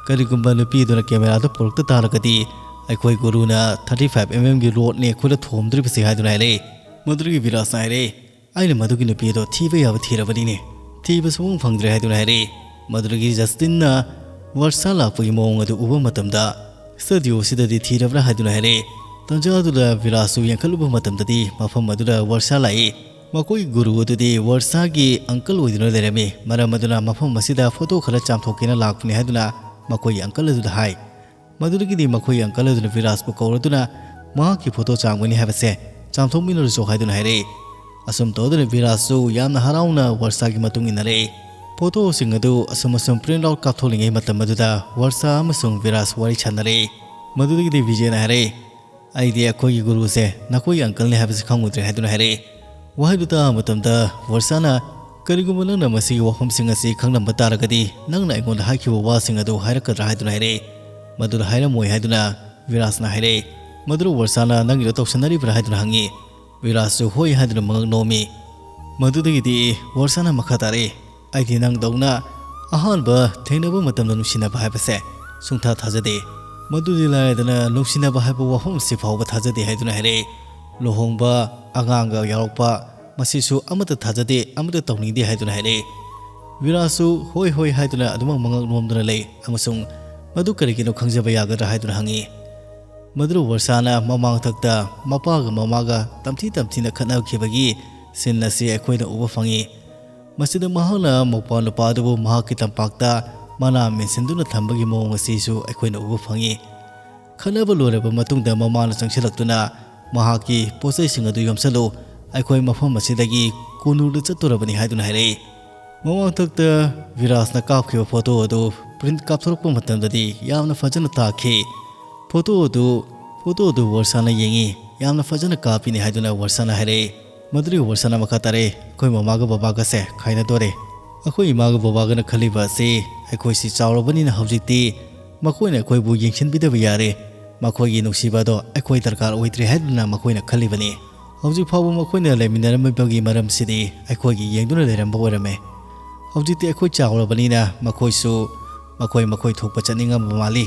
"ꯀꯔꯤꯒꯨꯝꯕ ꯅꯨꯄꯤ ꯑꯗꯨꯅ ꯀꯦꯃꯦꯔꯥꯗꯨ ꯄꯨꯔꯛꯇ ꯇꯥꯔꯒꯗꯤ ꯑꯩꯈꯣꯏ ꯒꯨꯔꯨꯅ ꯊꯥꯔꯇꯤ ꯐꯥꯏꯚ ꯑꯦꯝ ꯑꯦꯝꯒꯤ ꯔꯣꯗꯅꯤ ꯑꯩꯈꯣꯏꯗ ꯊꯣꯝꯗꯣꯔꯤꯕꯁꯤ" ꯍꯥꯏꯗꯨꯅ ꯍꯥꯏꯔꯛꯏ꯫ ꯃꯗꯨꯗꯒꯤ ꯚꯤꯔꯥꯖꯅ ꯍꯥꯏꯔꯛꯏ, "ꯑꯩꯅ ꯃꯗꯨꯒꯤ ꯅꯨꯄꯤ ꯑꯗꯣ ꯊꯤꯕ ꯌꯥꯕ ꯊꯤꯔꯕꯅꯤꯅꯦ, ꯊꯤꯕ ꯁꯨꯡꯐꯪ ꯐꯪꯗ꯭ꯔꯦ" ꯍꯥꯏꯗꯨꯅ ꯍꯥꯏꯔꯛꯏ꯫ ꯃꯗꯨꯗꯒꯤ ꯖꯁꯇꯤꯟꯅ ꯋꯔꯁꯥ ꯂꯥꯛꯄꯒꯤ ꯃꯑꯣꯡ ꯑꯗꯨ ꯎꯕ ꯃꯇꯝꯗ, "ꯁ꯭ꯇꯨꯗꯤꯑꯣꯁꯤꯗꯗꯤ ꯊꯤꯔꯕ꯭ꯔꯥ?" ꯍꯥꯏꯗꯨꯅ ꯍꯥꯏꯔꯛꯏ꯫ ꯇꯟꯖꯥ ꯑꯗꯨꯗ ꯚꯤꯔꯥꯖꯁꯨ ꯌꯦꯡꯈꯠꯂꯨꯕ ꯃꯇꯝꯗꯗꯤ ꯃꯐꯝ ꯑꯗꯨꯗ ꯋꯔꯁꯥ ꯂꯥꯛꯏ꯫ ꯃꯈꯣꯏꯒꯤ ꯒꯨꯔꯨ ꯑꯗꯨꯗꯤ ꯋꯔꯁꯥꯒꯤ ꯑꯪꯀꯜ ꯑꯣꯏꯗꯨꯅ ꯂꯩꯔꯝꯃꯤ꯫ ꯃꯔꯝ ꯑꯗꯨꯅ ꯃꯐꯝ ꯑꯁꯤꯗ ꯐꯣꯇꯣ ꯈꯔ ꯆꯥꯝꯊꯣꯛꯀꯦꯅ ꯂꯥꯛꯄꯅꯤ ꯍꯥꯏꯗꯨꯅ ꯃꯈꯣꯏꯒꯤ ꯑꯪꯀꯜ ꯑꯗꯨꯗ ꯍꯥꯏ꯫ ꯃꯗꯨꯗꯒꯤꯗꯤ ꯃꯈꯣꯏꯒꯤ ꯑꯪꯀꯜ ꯑꯗꯨꯅ ꯚꯤꯔꯥꯖꯄꯨ ꯀꯧꯔꯗꯨꯅ, "ꯃꯍꯥꯛꯀꯤ ꯐꯣꯇꯣ ꯆꯥꯝꯒꯅꯤ ꯍꯥꯏꯕꯁꯦ ꯆꯥꯝꯊꯣꯛꯃꯤꯟꯅꯔꯨꯆꯣ" ꯍꯥꯏꯗꯨꯅ ꯍꯥꯏꯔꯛꯏ꯫ ꯑꯁꯨꯝ ꯇꯧꯗꯨꯅ ꯚꯤꯔꯥꯖꯁꯨ ꯌꯥꯝꯅ ꯍꯔꯥꯎꯅ ꯋꯔꯁꯥꯒꯤ ꯃꯇꯨꯡ ꯏꯟꯅꯔꯛꯏ꯫ ꯐꯣꯇꯣꯁꯤꯡ ꯑꯗꯨ ꯑꯁꯨꯝ ꯑꯁꯨꯝ ꯄ꯭ꯔꯤꯟꯠ ꯑꯥꯎꯠ ꯀꯥꯞꯊꯣꯛꯂꯤꯉꯩ ꯃꯇꯝ ꯑꯗꯨꯗ ꯋꯔꯁꯥ ꯑꯃꯁꯨꯡ ꯚꯤꯔꯥꯖ ꯋꯥꯔꯤ ꯁꯥꯟꯅꯔꯛꯏ꯫ ꯃꯗꯨꯗꯒꯤꯗꯤ ꯚꯤꯖꯦꯅ ꯍꯥꯏꯔꯛꯏ, "ꯑꯩꯗꯤ ꯑꯩꯈꯣꯏꯒꯤ ꯒꯨꯔꯨꯁꯦ ꯅꯈꯣꯏꯒꯤ ꯑꯪꯀꯜꯅꯤ ꯍꯥꯏꯕꯁꯤ ꯈꯪꯉꯨꯗ꯭ꯔꯦ" ꯍꯥꯏꯗꯨꯅ ꯍꯥꯏꯔꯛꯏ꯫ ꯋꯥꯍꯩꯗꯨ ꯇꯥꯕ ꯃꯇꯝꯗ ꯋꯔꯁꯥꯅ, "ꯀꯔꯤꯒꯨꯝꯕ ꯅꯪꯅ ꯃꯁꯤꯒꯤ ꯋꯥꯐꯝꯁꯤꯡ ꯑꯁꯤ ꯈꯪꯂꯝꯕ ꯇꯥꯔꯒꯗꯤ ꯅꯪꯅ ꯑꯩꯉꯣꯟꯗ ꯍꯥꯏꯈꯤꯕ ꯋꯥꯁꯤꯡ ꯑꯗꯨ ꯍꯥꯏꯔꯛꯀꯗ꯭ꯔꯥ?" ꯍꯥꯏꯗꯨꯅ ꯍꯥꯏꯔꯛꯏ꯫ ꯃꯗꯨꯗ ꯍꯥꯏꯔꯝꯃꯣꯏ ꯍꯥꯏꯗꯨꯅ ꯚꯤꯔꯥꯖꯅ ꯍꯥꯏꯔꯛꯏ꯫ ꯃꯗꯨꯗ ꯋꯔꯁꯥꯅ, "ꯅꯪꯒꯤꯗꯣ ꯇꯧꯁꯟꯅꯔꯤꯕ꯭ꯔꯥ?" ꯍꯥꯏꯗꯨꯅ ꯍꯪꯉꯤ꯫ ꯚꯤꯔꯥꯖꯁꯨ ꯍꯣꯏ ꯍꯥꯏꯗꯨꯅ ꯃꯉꯛ ꯅꯣꯝꯃꯤ꯫ ꯃꯗꯨꯗꯒꯤꯗꯤ ꯋꯔꯁꯥꯅ ꯃꯈꯥ ꯇꯥꯔꯛꯏ, "ꯑꯩꯗꯤ ꯅꯪꯗꯧꯅ ꯑꯍꯥꯟꯕ ꯊꯦꯡꯅꯕ ꯃꯇꯝꯗ ꯅꯨꯡꯁꯤꯅꯕ ꯍꯥꯏꯕꯁꯦ ꯁꯨꯡꯊꯥ ꯊꯥꯖꯗꯦ꯫ ꯃꯗꯨꯗꯤ ꯂꯥꯏꯔꯗꯅ ꯅꯨꯡꯁꯤꯅꯕ ꯍꯥꯏꯕ ꯋꯥꯐꯝ ꯑꯁꯤ ꯐꯥꯎꯕ ꯊꯥꯖꯗꯦ" ꯍꯥꯏꯗꯨꯅ ꯍꯥꯏꯔꯛꯏ꯫ ꯂꯨꯍꯣꯡꯕ, ꯑꯉꯥꯡꯒ ꯌꯥꯎꯔꯛꯄ, ꯃꯁꯤꯁꯨ ꯑꯃꯠꯇ ꯊꯥꯖꯗꯦ, ꯑꯃꯠꯇ ꯇꯧꯅꯤꯡꯗꯦ ꯍꯥꯏꯗꯨꯅ ꯍꯥꯏꯔꯛꯏ꯫ ꯚꯤꯔꯥꯖꯁꯨ "ꯍꯣꯏ, ꯍꯣꯏ" ꯍꯥꯏꯗꯨꯅ ꯑꯗꯨꯃꯛ ꯃꯉꯛ ꯅꯣꯝꯗꯨꯅ ꯂꯩ ꯑꯃꯁꯨꯡ "ꯃꯗꯨ ꯀꯔꯤꯒꯤꯅꯣ ꯈꯪꯖꯕ ꯌꯥꯒꯗ꯭ꯔꯥ?" ꯍꯥꯏꯗꯨꯅ ꯍꯪꯉꯤ꯫ ꯃꯗꯨꯗ ꯋꯔꯁꯥꯅ ꯃꯃꯥꯡꯊꯛꯇ ꯃꯄꯥꯒ ꯃꯃꯥꯒ ꯇꯝꯊꯤ ꯇꯝꯊꯤꯅ ꯈꯠꯅꯈꯤꯕꯒꯤ ꯁꯤꯟ ꯑꯁꯤ ꯑꯩꯈꯣꯏꯅ ꯎꯕ ꯐꯪꯉꯤ꯫ ꯃꯁꯤꯗ ꯃꯍꯥꯛꯅ ꯃꯧꯄ꯭ꯋꯥ ꯅꯨꯄꯥ ꯑꯗꯨꯕꯨ ꯃꯍꯥꯛꯀꯤ ꯇꯝꯄꯥꯛꯇ ꯃꯅꯥ ꯃꯦꯟꯁꯤꯟꯗꯨꯅ ꯊꯝꯕꯒꯤ ꯃꯑꯣꯡ ꯑꯁꯤꯁꯨ ꯑꯩꯈꯣꯏꯅ ꯎꯕ ꯐꯪꯉꯤ꯫ ꯈꯠꯅꯕ ꯂꯣꯏꯔꯕ ꯃꯇꯨꯡꯗ ꯃꯃꯥꯅ ꯆꯪꯁꯤꯜꯂꯛꯇꯨꯅ "ꯃꯍꯥꯛꯀꯤ ꯄꯣꯠꯆꯩꯁꯤꯡ ꯑꯗꯨ ꯌꯣꯝꯁꯜꯂꯨ, ꯑꯩꯈꯣꯏ ꯃꯐꯝ ꯑꯁꯤꯗꯒꯤ ꯀꯣꯅꯨꯔꯗ ꯆꯠꯇꯣꯔꯕꯅꯤ" ꯍꯥꯏꯗꯨꯅ ꯍꯥꯏꯔꯛꯏ꯫ ꯃꯃꯥꯡꯊꯛꯇ ꯚꯤꯔꯥꯖꯅ ꯀꯥꯞꯈꯤꯕ ꯐꯣꯇꯣ ꯑꯗꯨ ꯄ꯭ꯔꯤꯟꯠ ꯀꯥꯞꯊꯣꯔꯛꯄ ꯃꯇꯝꯗꯗꯤ ꯌꯥꯝꯅ ꯐꯖꯅ ꯇꯥꯈꯤ꯫ ꯐꯣꯇꯣ ꯑꯗꯨ ꯐꯣꯇꯣ ꯑꯗꯨ ꯋꯔꯁꯥꯅ ꯌꯦꯡꯉꯤ꯫ "ꯌꯥꯝꯅ ꯐꯖꯅ ꯀꯥꯞꯄꯤꯅꯤ" ꯍꯥꯏꯗꯨꯅ ꯋꯔꯁꯥꯅ ꯍꯥꯏꯔꯛꯏ꯫ ꯃꯗꯨꯗꯒꯤ ꯋꯔꯁꯥꯅ ꯃꯈꯥ ꯇꯥꯔꯛꯏ, "ꯑꯩꯈꯣꯏ ꯃꯃꯥꯒ ꯕꯕꯥꯒꯁꯦ ꯈꯥꯏꯅꯗꯣꯔꯦ꯫ ꯑꯩꯈꯣꯏ ꯏꯃꯥꯒ ꯕꯕꯥꯒꯅ ꯈꯜꯂꯤꯕ ꯑꯁꯤ ꯑꯩꯈꯣꯏꯁꯤ ꯆꯥꯎꯔꯕꯅꯤꯅ ꯍꯧꯖꯤꯛꯇꯤ ꯃꯈꯣꯏꯅ ꯑꯩꯈꯣꯏꯕꯨ ꯌꯦꯡꯁꯤꯟꯕꯤꯗꯕ ꯌꯥꯔꯦ꯫ ꯃꯈꯣꯏꯒꯤ ꯅꯨꯡꯁꯤꯕ ꯑꯗꯣ ꯑꯩꯈꯣꯏ ꯗꯔꯀꯥꯔ ꯑꯣꯏꯗ꯭ꯔꯦ ꯍꯥꯏꯗꯨꯅ ꯃꯈꯣꯏꯅ ꯈꯜꯂꯤꯕꯅꯤ꯫ ꯍꯧꯖꯤꯛ ꯐꯥꯎꯕ ꯃꯈꯣꯏꯅ ꯂꯩꯃꯤꯟꯅꯔꯝꯃꯤꯕꯒꯤ ꯃꯔꯝꯁꯤꯗꯤ ꯑꯩꯈꯣꯏꯒꯤ ꯌꯦꯡꯗꯨꯅ ꯂꯩꯔꯝꯕ ꯑꯣꯏꯔꯝꯃꯦ꯫ ꯍꯧꯖꯤꯛꯇꯤ ꯑꯩꯈꯣꯏ ꯆꯥꯎꯔꯕꯅꯤꯅ ꯃꯈꯣꯏꯁꯨ ꯃꯈꯣꯏ ꯃꯈꯣꯏ ꯊꯣꯛꯄ ꯆꯠꯅꯤꯡꯉꯝꯕ ꯃꯥꯜꯂꯤ"꯫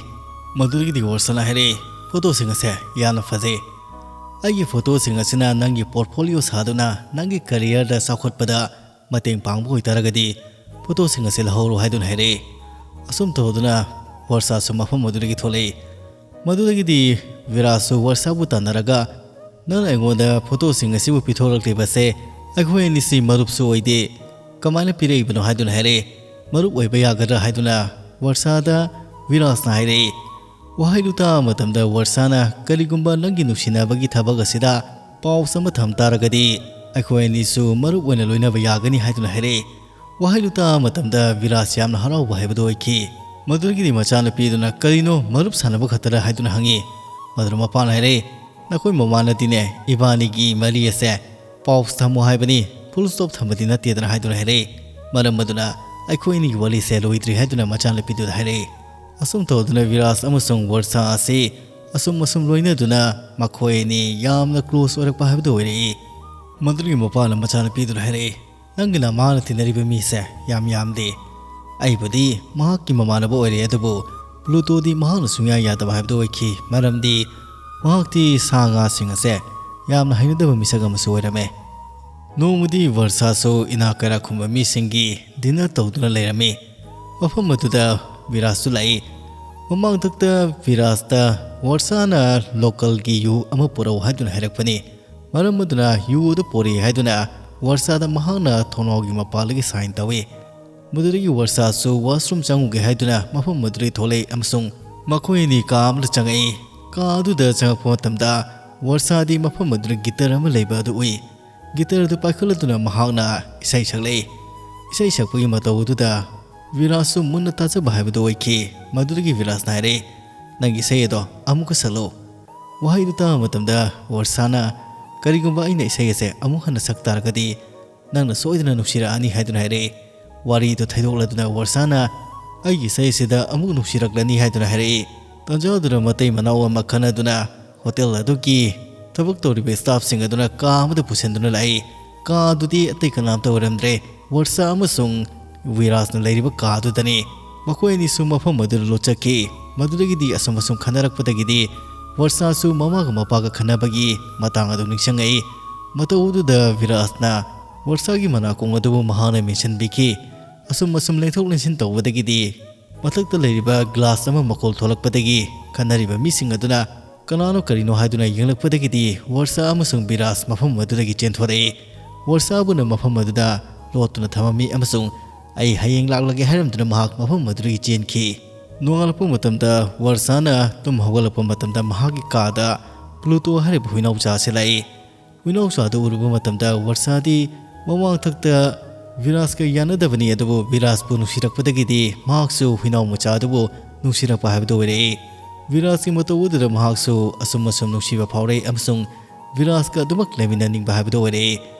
ꯃꯗꯨꯗꯒꯤꯗꯤ ꯋꯔꯁꯥꯅ ꯍꯥꯏꯔꯛꯏ, "ꯐꯣꯇꯣꯁꯤꯡ ꯑꯁꯦ ꯌꯥꯝꯅ ꯐꯖꯩ꯫ ꯑꯩꯒꯤ ꯐꯣꯇꯣꯁꯤꯡ ꯑꯁꯤꯅ ꯅꯪꯒꯤ ꯄꯣꯔꯠꯐꯣꯂꯤꯑꯣ ꯁꯥꯗꯨꯅ ꯅꯪꯒꯤ ꯀꯦꯔꯤꯌꯔꯗ ꯆꯥꯎꯈꯠꯄꯗ ꯃꯇꯦꯡ ꯄꯥꯡꯕ ꯑꯣꯏꯇꯥꯔꯒꯗꯤ ꯐꯣꯇꯣꯁꯤꯡ ꯑꯁꯤ ꯂꯧꯍꯧꯔꯣ" ꯍꯥꯏꯗꯨꯅ ꯍꯥꯏꯔꯛꯏ꯫ ꯑꯁꯨꯝ ꯇꯧꯗꯨꯅ ꯋꯔꯁꯥꯁꯨ ꯃꯐꯝ ꯑꯗꯨꯗꯒꯤ ꯊꯣꯛꯂꯛꯏ꯫ ꯃꯗꯨꯗꯒꯤꯗꯤ ꯚꯤꯔꯥꯖꯁꯨ ꯋꯔꯁꯥꯕꯨ ꯇꯥꯟꯅꯔꯒ, "ꯅꯪꯅ ꯑꯩꯉꯣꯟꯗ ꯐꯣꯇꯣꯁꯤꯡ ꯑꯁꯤꯕꯨ ꯄꯤꯊꯣꯔꯛꯂꯤꯕꯁꯦ ꯑꯩꯈꯣꯏ ꯑꯅꯤꯁꯤ ꯃꯔꯨꯞꯁꯨ ꯑꯣꯏꯗꯦ, ꯀꯃꯥꯏꯅ ꯄꯤꯔꯛꯏꯕꯅꯣ?" ꯍꯥꯏꯗꯨꯅ ꯍꯥꯏꯔꯛꯏ꯫ "ꯃꯔꯨꯞ ꯑꯣꯏꯕ ꯌꯥꯒꯗ꯭ꯔꯥ?" ꯍꯥꯏꯗꯨꯅ ꯋꯔꯁꯥꯗ ꯚꯤꯔꯥꯖꯅ ꯍꯥꯏꯔꯛꯏ꯫ ꯋꯥꯍꯩꯗꯨ ꯇꯥꯕ ꯃꯇꯝꯗ ꯋꯔꯁꯥꯅ, "ꯀꯔꯤꯒꯨꯝꯕ ꯅꯪꯒꯤ ꯅꯨꯡꯁꯤꯅꯕꯒꯤ ꯊꯕꯛ ꯑꯁꯤꯗ ꯄꯥꯎꯁ ꯑꯃ ꯊꯝ ꯇꯥꯔꯒꯗꯤ ꯑꯩꯈꯣꯏ ꯑꯅꯤꯁꯨ ꯃꯔꯨꯞ ꯑꯣꯏꯅ ꯂꯣꯏꯅꯕ ꯌꯥꯒꯅꯤ" ꯍꯥꯏꯗꯨꯅ ꯍꯥꯏꯔꯛꯏ꯫ ꯋꯥꯍꯩꯗꯨ ꯇꯥꯕ ꯃꯇꯝꯗ ꯚꯤꯔꯥꯖ ꯌꯥꯝꯅ ꯍꯔꯥꯎꯕ ꯍꯥꯏꯕꯗꯨ ꯑꯣꯏꯈꯤ꯫ ꯃꯗꯨꯗꯒꯤꯗꯤ ꯃꯆꯥꯅꯨꯄꯤꯗꯨꯅ, "ꯀꯔꯤꯅꯣ, ꯃꯔꯨꯞ ꯁꯥꯟꯅꯕ ꯈꯛꯇꯔ?" ꯍꯥꯏꯗꯨꯅ ꯍꯪꯉꯤ꯫ ꯃꯗꯨꯗ ꯃꯄꯥꯅ ꯍꯥꯏꯔꯛꯏ, "ꯅꯈꯣꯏ ꯃꯃꯥꯅꯗꯤꯅꯦ ꯏꯕꯥꯅꯤꯒꯤ ꯃꯔꯤ ꯑꯁꯦ ꯄꯥꯎꯁ ꯊꯝꯃꯣ ꯍꯥꯏꯕꯅꯤ, ꯐꯨꯜ ꯁ꯭ꯇꯣꯞ ꯊꯝꯕꯗꯤ ꯅꯠꯇꯦꯗꯅ" ꯍꯥꯏꯗꯨꯅ ꯍꯥꯏꯔꯛꯏ꯫ ꯃꯔꯝ ꯑꯗꯨꯅ ꯑꯩꯈꯣꯏ ꯑꯅꯤꯒꯤ ꯋꯥꯔꯤꯁꯦ ꯂꯣꯏꯗ꯭ꯔꯤ ꯍꯥꯏꯗꯨꯅ ꯃꯆꯥꯅꯨꯄꯤꯗꯨꯗ ꯍꯥꯏꯔꯛꯏ꯫ ꯑꯁꯨꯝ ꯇꯧꯗꯨꯅ ꯚꯤꯔꯥꯖ ꯑꯃꯁꯨꯡ ꯋꯔꯁꯥ ꯑꯁꯤ ꯑꯁꯨꯝ ꯑꯁꯨꯝ ꯂꯣꯏꯅꯗꯨꯅ ꯃꯈꯣꯏ ꯑꯅꯤ ꯌꯥꯝꯅ ꯀ꯭ꯂꯣꯁ ꯑꯣꯏꯔꯛꯄ ꯍꯥꯏꯕꯗꯨ ꯑꯣꯏꯔꯛꯏ꯫ ꯃꯗꯨꯒꯤ ꯃꯄꯥꯅ ꯃꯆꯥꯅꯨꯄꯤꯗꯨꯗ ꯍꯥꯏꯔꯛꯏ, "ꯅꯪꯒꯤ ꯅꯃꯥꯅ ꯇꯤꯟꯅꯔꯤꯕ ꯃꯤꯁꯦ ꯌꯥꯝ ꯌꯥꯝꯗꯦ꯫ ꯑꯩꯕꯨꯗꯤ ꯃꯍꯥꯛꯀꯤ ꯃꯃꯥꯟꯅꯕ ꯑꯣꯏꯔꯦ, ꯑꯗꯨꯕꯨ ꯄ꯭ꯂꯨꯇꯣꯗꯤ ꯃꯍꯥꯛꯅ ꯁꯨꯡꯌꯥ ꯌꯥꯗꯕ ꯍꯥꯏꯕꯗꯨ ꯑꯣꯏꯈꯤ, ꯃꯔꯝꯗꯤ ꯃꯍꯥꯛꯇꯤ ꯁꯥ ꯉꯥꯁꯤꯡ ꯑꯁꯦ ꯌꯥꯝꯅ ꯍꯩꯅꯗꯕ ꯃꯤꯁꯛ ꯑꯃꯁꯨ ꯑꯣꯏꯔꯝꯃꯦ"꯫ ꯅꯣꯡꯃꯗꯤ ꯋꯔꯁꯥꯁꯨ ꯏꯅꯥꯛ ꯀꯩꯔꯥꯛ ꯈꯨꯟꯕ ꯃꯤꯁꯤꯡꯒꯤ ꯗꯤꯟꯅꯔ ꯇꯧꯗꯨꯅ ꯂꯩꯔꯝꯃꯤ꯫ ꯃꯐꯝ ꯑꯗꯨꯗ ꯕꯤꯔꯥꯖꯁꯨ ꯂꯥꯛꯏ꯫ ꯃꯃꯥꯡꯊꯛꯇ ꯕꯤꯔꯥꯖꯇ ꯋꯔꯁꯥꯅ ꯂꯣꯀꯦꯜꯒꯤ ꯌꯨ ꯑꯃ ꯄꯨꯔꯛꯎ ꯍꯥꯏꯗꯨꯅ ꯍꯥꯏꯔꯛꯄꯅꯤ꯫ ꯃꯔꯝ ꯑꯗꯨꯅ ꯌꯨ ꯑꯗꯨ ꯄꯨꯔꯛꯏ ꯍꯥꯏꯗꯨꯅ ꯋꯔꯁꯥꯗ ꯃꯍꯥꯛꯅ ꯊꯣꯡꯅꯥꯎꯒꯤ ꯃꯄꯥꯟꯗꯒꯤ ꯁꯥꯏꯟ ꯇꯧꯏ꯫ ꯃꯗꯨꯗꯒꯤ ꯋꯔꯁꯥꯁꯨ ꯋꯥꯁꯔꯨꯝ ꯆꯪꯉꯨꯒꯦ ꯍꯥꯏꯗꯨꯅ ꯃꯐꯝ ꯑꯗꯨꯗꯒꯤ ꯊꯣꯛꯂꯛꯏ ꯑꯃꯁꯨꯡ ꯃꯈꯣꯏ ꯑꯅꯤ ꯀꯥ ꯑꯃꯗ ꯆꯪꯉꯛꯏ꯫ ꯀꯥ ꯑꯗꯨꯗ ꯆꯪꯉꯛꯄ ꯃꯇꯝꯗ ꯋꯔꯁꯥꯗꯤ ꯃꯐꯝ ꯑꯗꯨꯗ ꯒꯤꯇꯔ ꯑꯃ ꯂꯩꯕ ꯑꯗꯨ ꯎꯏ꯫ ꯒꯤꯇꯔ ꯑꯗꯨ ꯄꯥꯏꯈꯠꯂꯗꯨꯅ ꯃꯍꯥꯛꯅ ꯏꯁꯩ ꯁꯛꯂꯛꯏ꯫ ꯏꯁꯩ ꯁꯛꯄꯒꯤ ꯃꯇꯧ ꯑꯗꯨꯗ ꯕꯤꯔꯥꯖꯁꯨ ꯃꯨꯟꯅ ꯇꯥꯖꯕ ꯍꯥꯏꯕꯗꯨ ꯑꯣꯏꯈꯤ꯫ ꯃꯗꯨꯗꯒꯤ ꯕꯤꯔꯥꯖꯅ ꯍꯥꯏꯔꯛꯏ, "ꯅꯪꯒꯤ ꯏꯁꯩ ꯑꯗꯣ ꯑꯃꯨꯛꯀ ꯁꯛꯂꯨ"꯫ ꯋꯥꯍꯩꯗꯨ ꯇꯥꯕ ꯃꯇꯝꯗ ꯋꯔꯁꯥꯅ, "ꯀꯔꯤꯒꯨꯝꯕ ꯑꯩꯅ ꯏꯁꯩ ꯑꯁꯦ ꯑꯃꯨꯛ ꯍꯟꯅ ꯁꯛ ꯇꯥꯔꯒꯗꯤ ꯅꯪꯅ ꯁꯣꯏꯗꯅ ꯅꯨꯡꯁꯤꯔꯛꯑꯅꯤ" ꯍꯥꯏꯗꯨꯅ ꯍꯥꯏꯔꯛꯏ꯫ ꯋꯥꯔꯤꯗꯨ ꯊꯩꯗꯣꯛꯂꯗꯨꯅ ꯋꯔꯁꯥꯅ, "ꯑꯩꯒꯤ ꯏꯁꯩ ꯑꯁꯤꯗ ꯑꯃꯨꯛ ꯅꯨꯡꯁꯤꯔꯛꯂꯅꯤ" ꯍꯥꯏꯗꯨꯅ ꯍꯥꯏꯔꯛꯏ꯫ ꯇꯥꯟꯖꯥꯗꯨꯗ ꯃꯇꯩ ꯃꯅꯥꯎ ꯑꯃ ꯈꯟꯅꯗꯨꯅ ꯍꯣꯇꯦꯜ ꯑꯗꯨꯒꯤ ꯊꯕꯛ ꯇꯧꯔꯤꯕ ꯁ꯭ꯇꯥꯐꯁꯤꯡ ꯑꯗꯨꯅ ꯀꯥ ꯑꯃꯗ ꯄꯨꯁꯤꯟꯗꯨꯅ ꯂꯥꯛꯏ꯫ ꯀꯥ ꯑꯗꯨꯗꯤ ꯑꯇꯩ ꯀꯅꯥꯝꯇ ꯑꯣꯏꯔꯝꯗ꯭ꯔꯦ, ꯋꯔꯁꯥ ꯑꯃꯁꯨꯡ ꯕꯤꯔꯥꯖꯅ ꯂꯩꯔꯤꯕ ꯀꯥ ꯑꯗꯨꯗꯅꯤ꯫ ꯃꯈꯣꯏ ꯑꯅꯤꯁꯨ ꯃꯐꯝ ꯑꯗꯨꯗ ꯂꯣꯠꯆꯈꯤ꯫ ꯃꯗꯨꯗꯒꯤꯗꯤ ꯑꯁꯨꯝ ꯑꯁꯨꯝ ꯈꯟꯅꯔꯛꯄꯗꯒꯤꯗꯤ ꯋꯔꯁꯥꯁꯨ ꯃꯃꯥꯒ ꯃꯄꯥꯒ ꯈꯟꯅꯕꯒꯤ ꯃꯇꯥꯡ ꯑꯗꯨ ꯅꯤꯡꯁꯤꯡꯉꯛꯏ꯫ ꯃꯇꯧ ꯑꯗꯨꯗ ꯕꯤꯔꯥꯖꯅ ꯋꯔꯁꯥꯒꯤ ꯃꯅꯥꯀꯣꯡ ꯑꯗꯨꯕꯨ ꯃꯍꯥꯛꯅ ꯃꯦꯟꯁꯤꯟꯕꯤꯈꯤ꯫ ꯑꯁꯨꯝ ꯑꯁꯨꯝ ꯂꯦꯡꯊꯣꯛ ꯂꯦꯡꯁꯤꯟ ꯇꯧꯕꯗꯒꯤꯗꯤ ꯃꯊꯛꯇ ꯂꯩꯔꯤꯕ ꯒ꯭ꯂꯥꯁ ꯑꯃ ꯃꯈꯣꯜ ꯊꯣꯛꯂꯛꯄꯗꯒꯤ ꯈꯟꯅꯔꯤꯕ ꯃꯤꯁꯤꯡ ꯑꯗꯨꯅ ꯀꯅꯥꯅꯣ ꯀꯔꯤꯅꯣ ꯍꯥꯏꯗꯨꯅ ꯌꯦꯡꯂꯛꯄꯗꯒꯤꯗꯤ ꯋꯔꯁꯥ ꯑꯃꯁꯨꯡ ꯕꯤꯔꯥꯖ ꯃꯐꯝ ꯑꯗꯨꯗꯒꯤ ꯆꯦꯟꯊꯣꯔꯛꯏ꯫ ꯋꯔꯁꯥꯕꯨꯅ ꯃꯐꯝ ꯑꯗꯨꯗ ꯂꯣꯠꯇꯨꯅ ꯊꯝꯃꯝꯃꯤ ꯑꯃꯁꯨꯡ "ꯑꯩ ꯍꯌꯦꯡ ꯂꯥꯛꯂꯒꯦ" ꯍꯥꯏꯔꯝꯗꯨꯅ ꯃꯍꯥꯛ ꯃꯐꯝ ꯑꯗꯨꯗꯒꯤ ꯆꯦꯟꯈꯤ꯫ ꯅꯣꯡꯉꯥꯜꯂꯛꯄ ꯃꯇꯝꯗ ꯋꯔꯁꯥꯅ ꯇꯨꯝ ꯍꯧꯒꯠꯂꯛꯄ ꯃꯇꯝꯗ ꯃꯍꯥꯛꯀꯤ ꯀꯥꯗ ꯄ꯭ꯂꯨꯇꯣ ꯍꯥꯏꯔꯤꯕ ꯍꯨꯏꯅꯥꯎꯆꯥ ꯑꯁꯤ ꯂꯥꯛꯏ꯫ ꯍꯨꯏꯅꯥꯎꯆꯥꯗꯨ ꯎꯔꯨꯕ ꯃꯇꯝꯗ ꯋꯔꯁꯥꯗꯤ ꯃꯃꯥꯡꯊꯛꯇ ꯕꯤꯔꯥꯖꯀ ꯌꯥꯅꯗꯕꯅꯤ, ꯑꯗꯨꯕꯨ ꯕꯤꯔꯥꯖꯄꯨ ꯅꯨꯡꯁꯤꯔꯛꯄꯗꯒꯤꯗꯤ ꯃꯍꯥꯛꯁꯨ ꯍꯨꯏꯅꯥꯎ ꯃꯆꯥ ꯑꯗꯨꯕꯨ ꯅꯨꯡꯁꯤꯔꯛꯄ ꯍꯥꯏꯕꯗꯨ ꯑꯣꯏꯔꯛꯏ꯫ ꯕꯤꯔꯥꯖꯀꯤ ꯃꯇꯧ ꯑꯗꯨꯗ ꯃꯍꯥꯛꯁꯨ ꯑꯁꯨꯝ ꯑꯁꯨꯝ ꯅꯨꯡꯁꯤꯕ ꯐꯥꯎꯔꯛꯏ ꯑꯃꯁꯨꯡ ꯕꯤꯔꯥꯖꯀ ꯑꯗꯨꯃꯛ ꯂꯩꯃꯤꯟꯅꯅꯤꯡꯕ ꯍꯥꯏꯕꯗꯨ ꯑꯣꯏꯔꯛꯏ꯫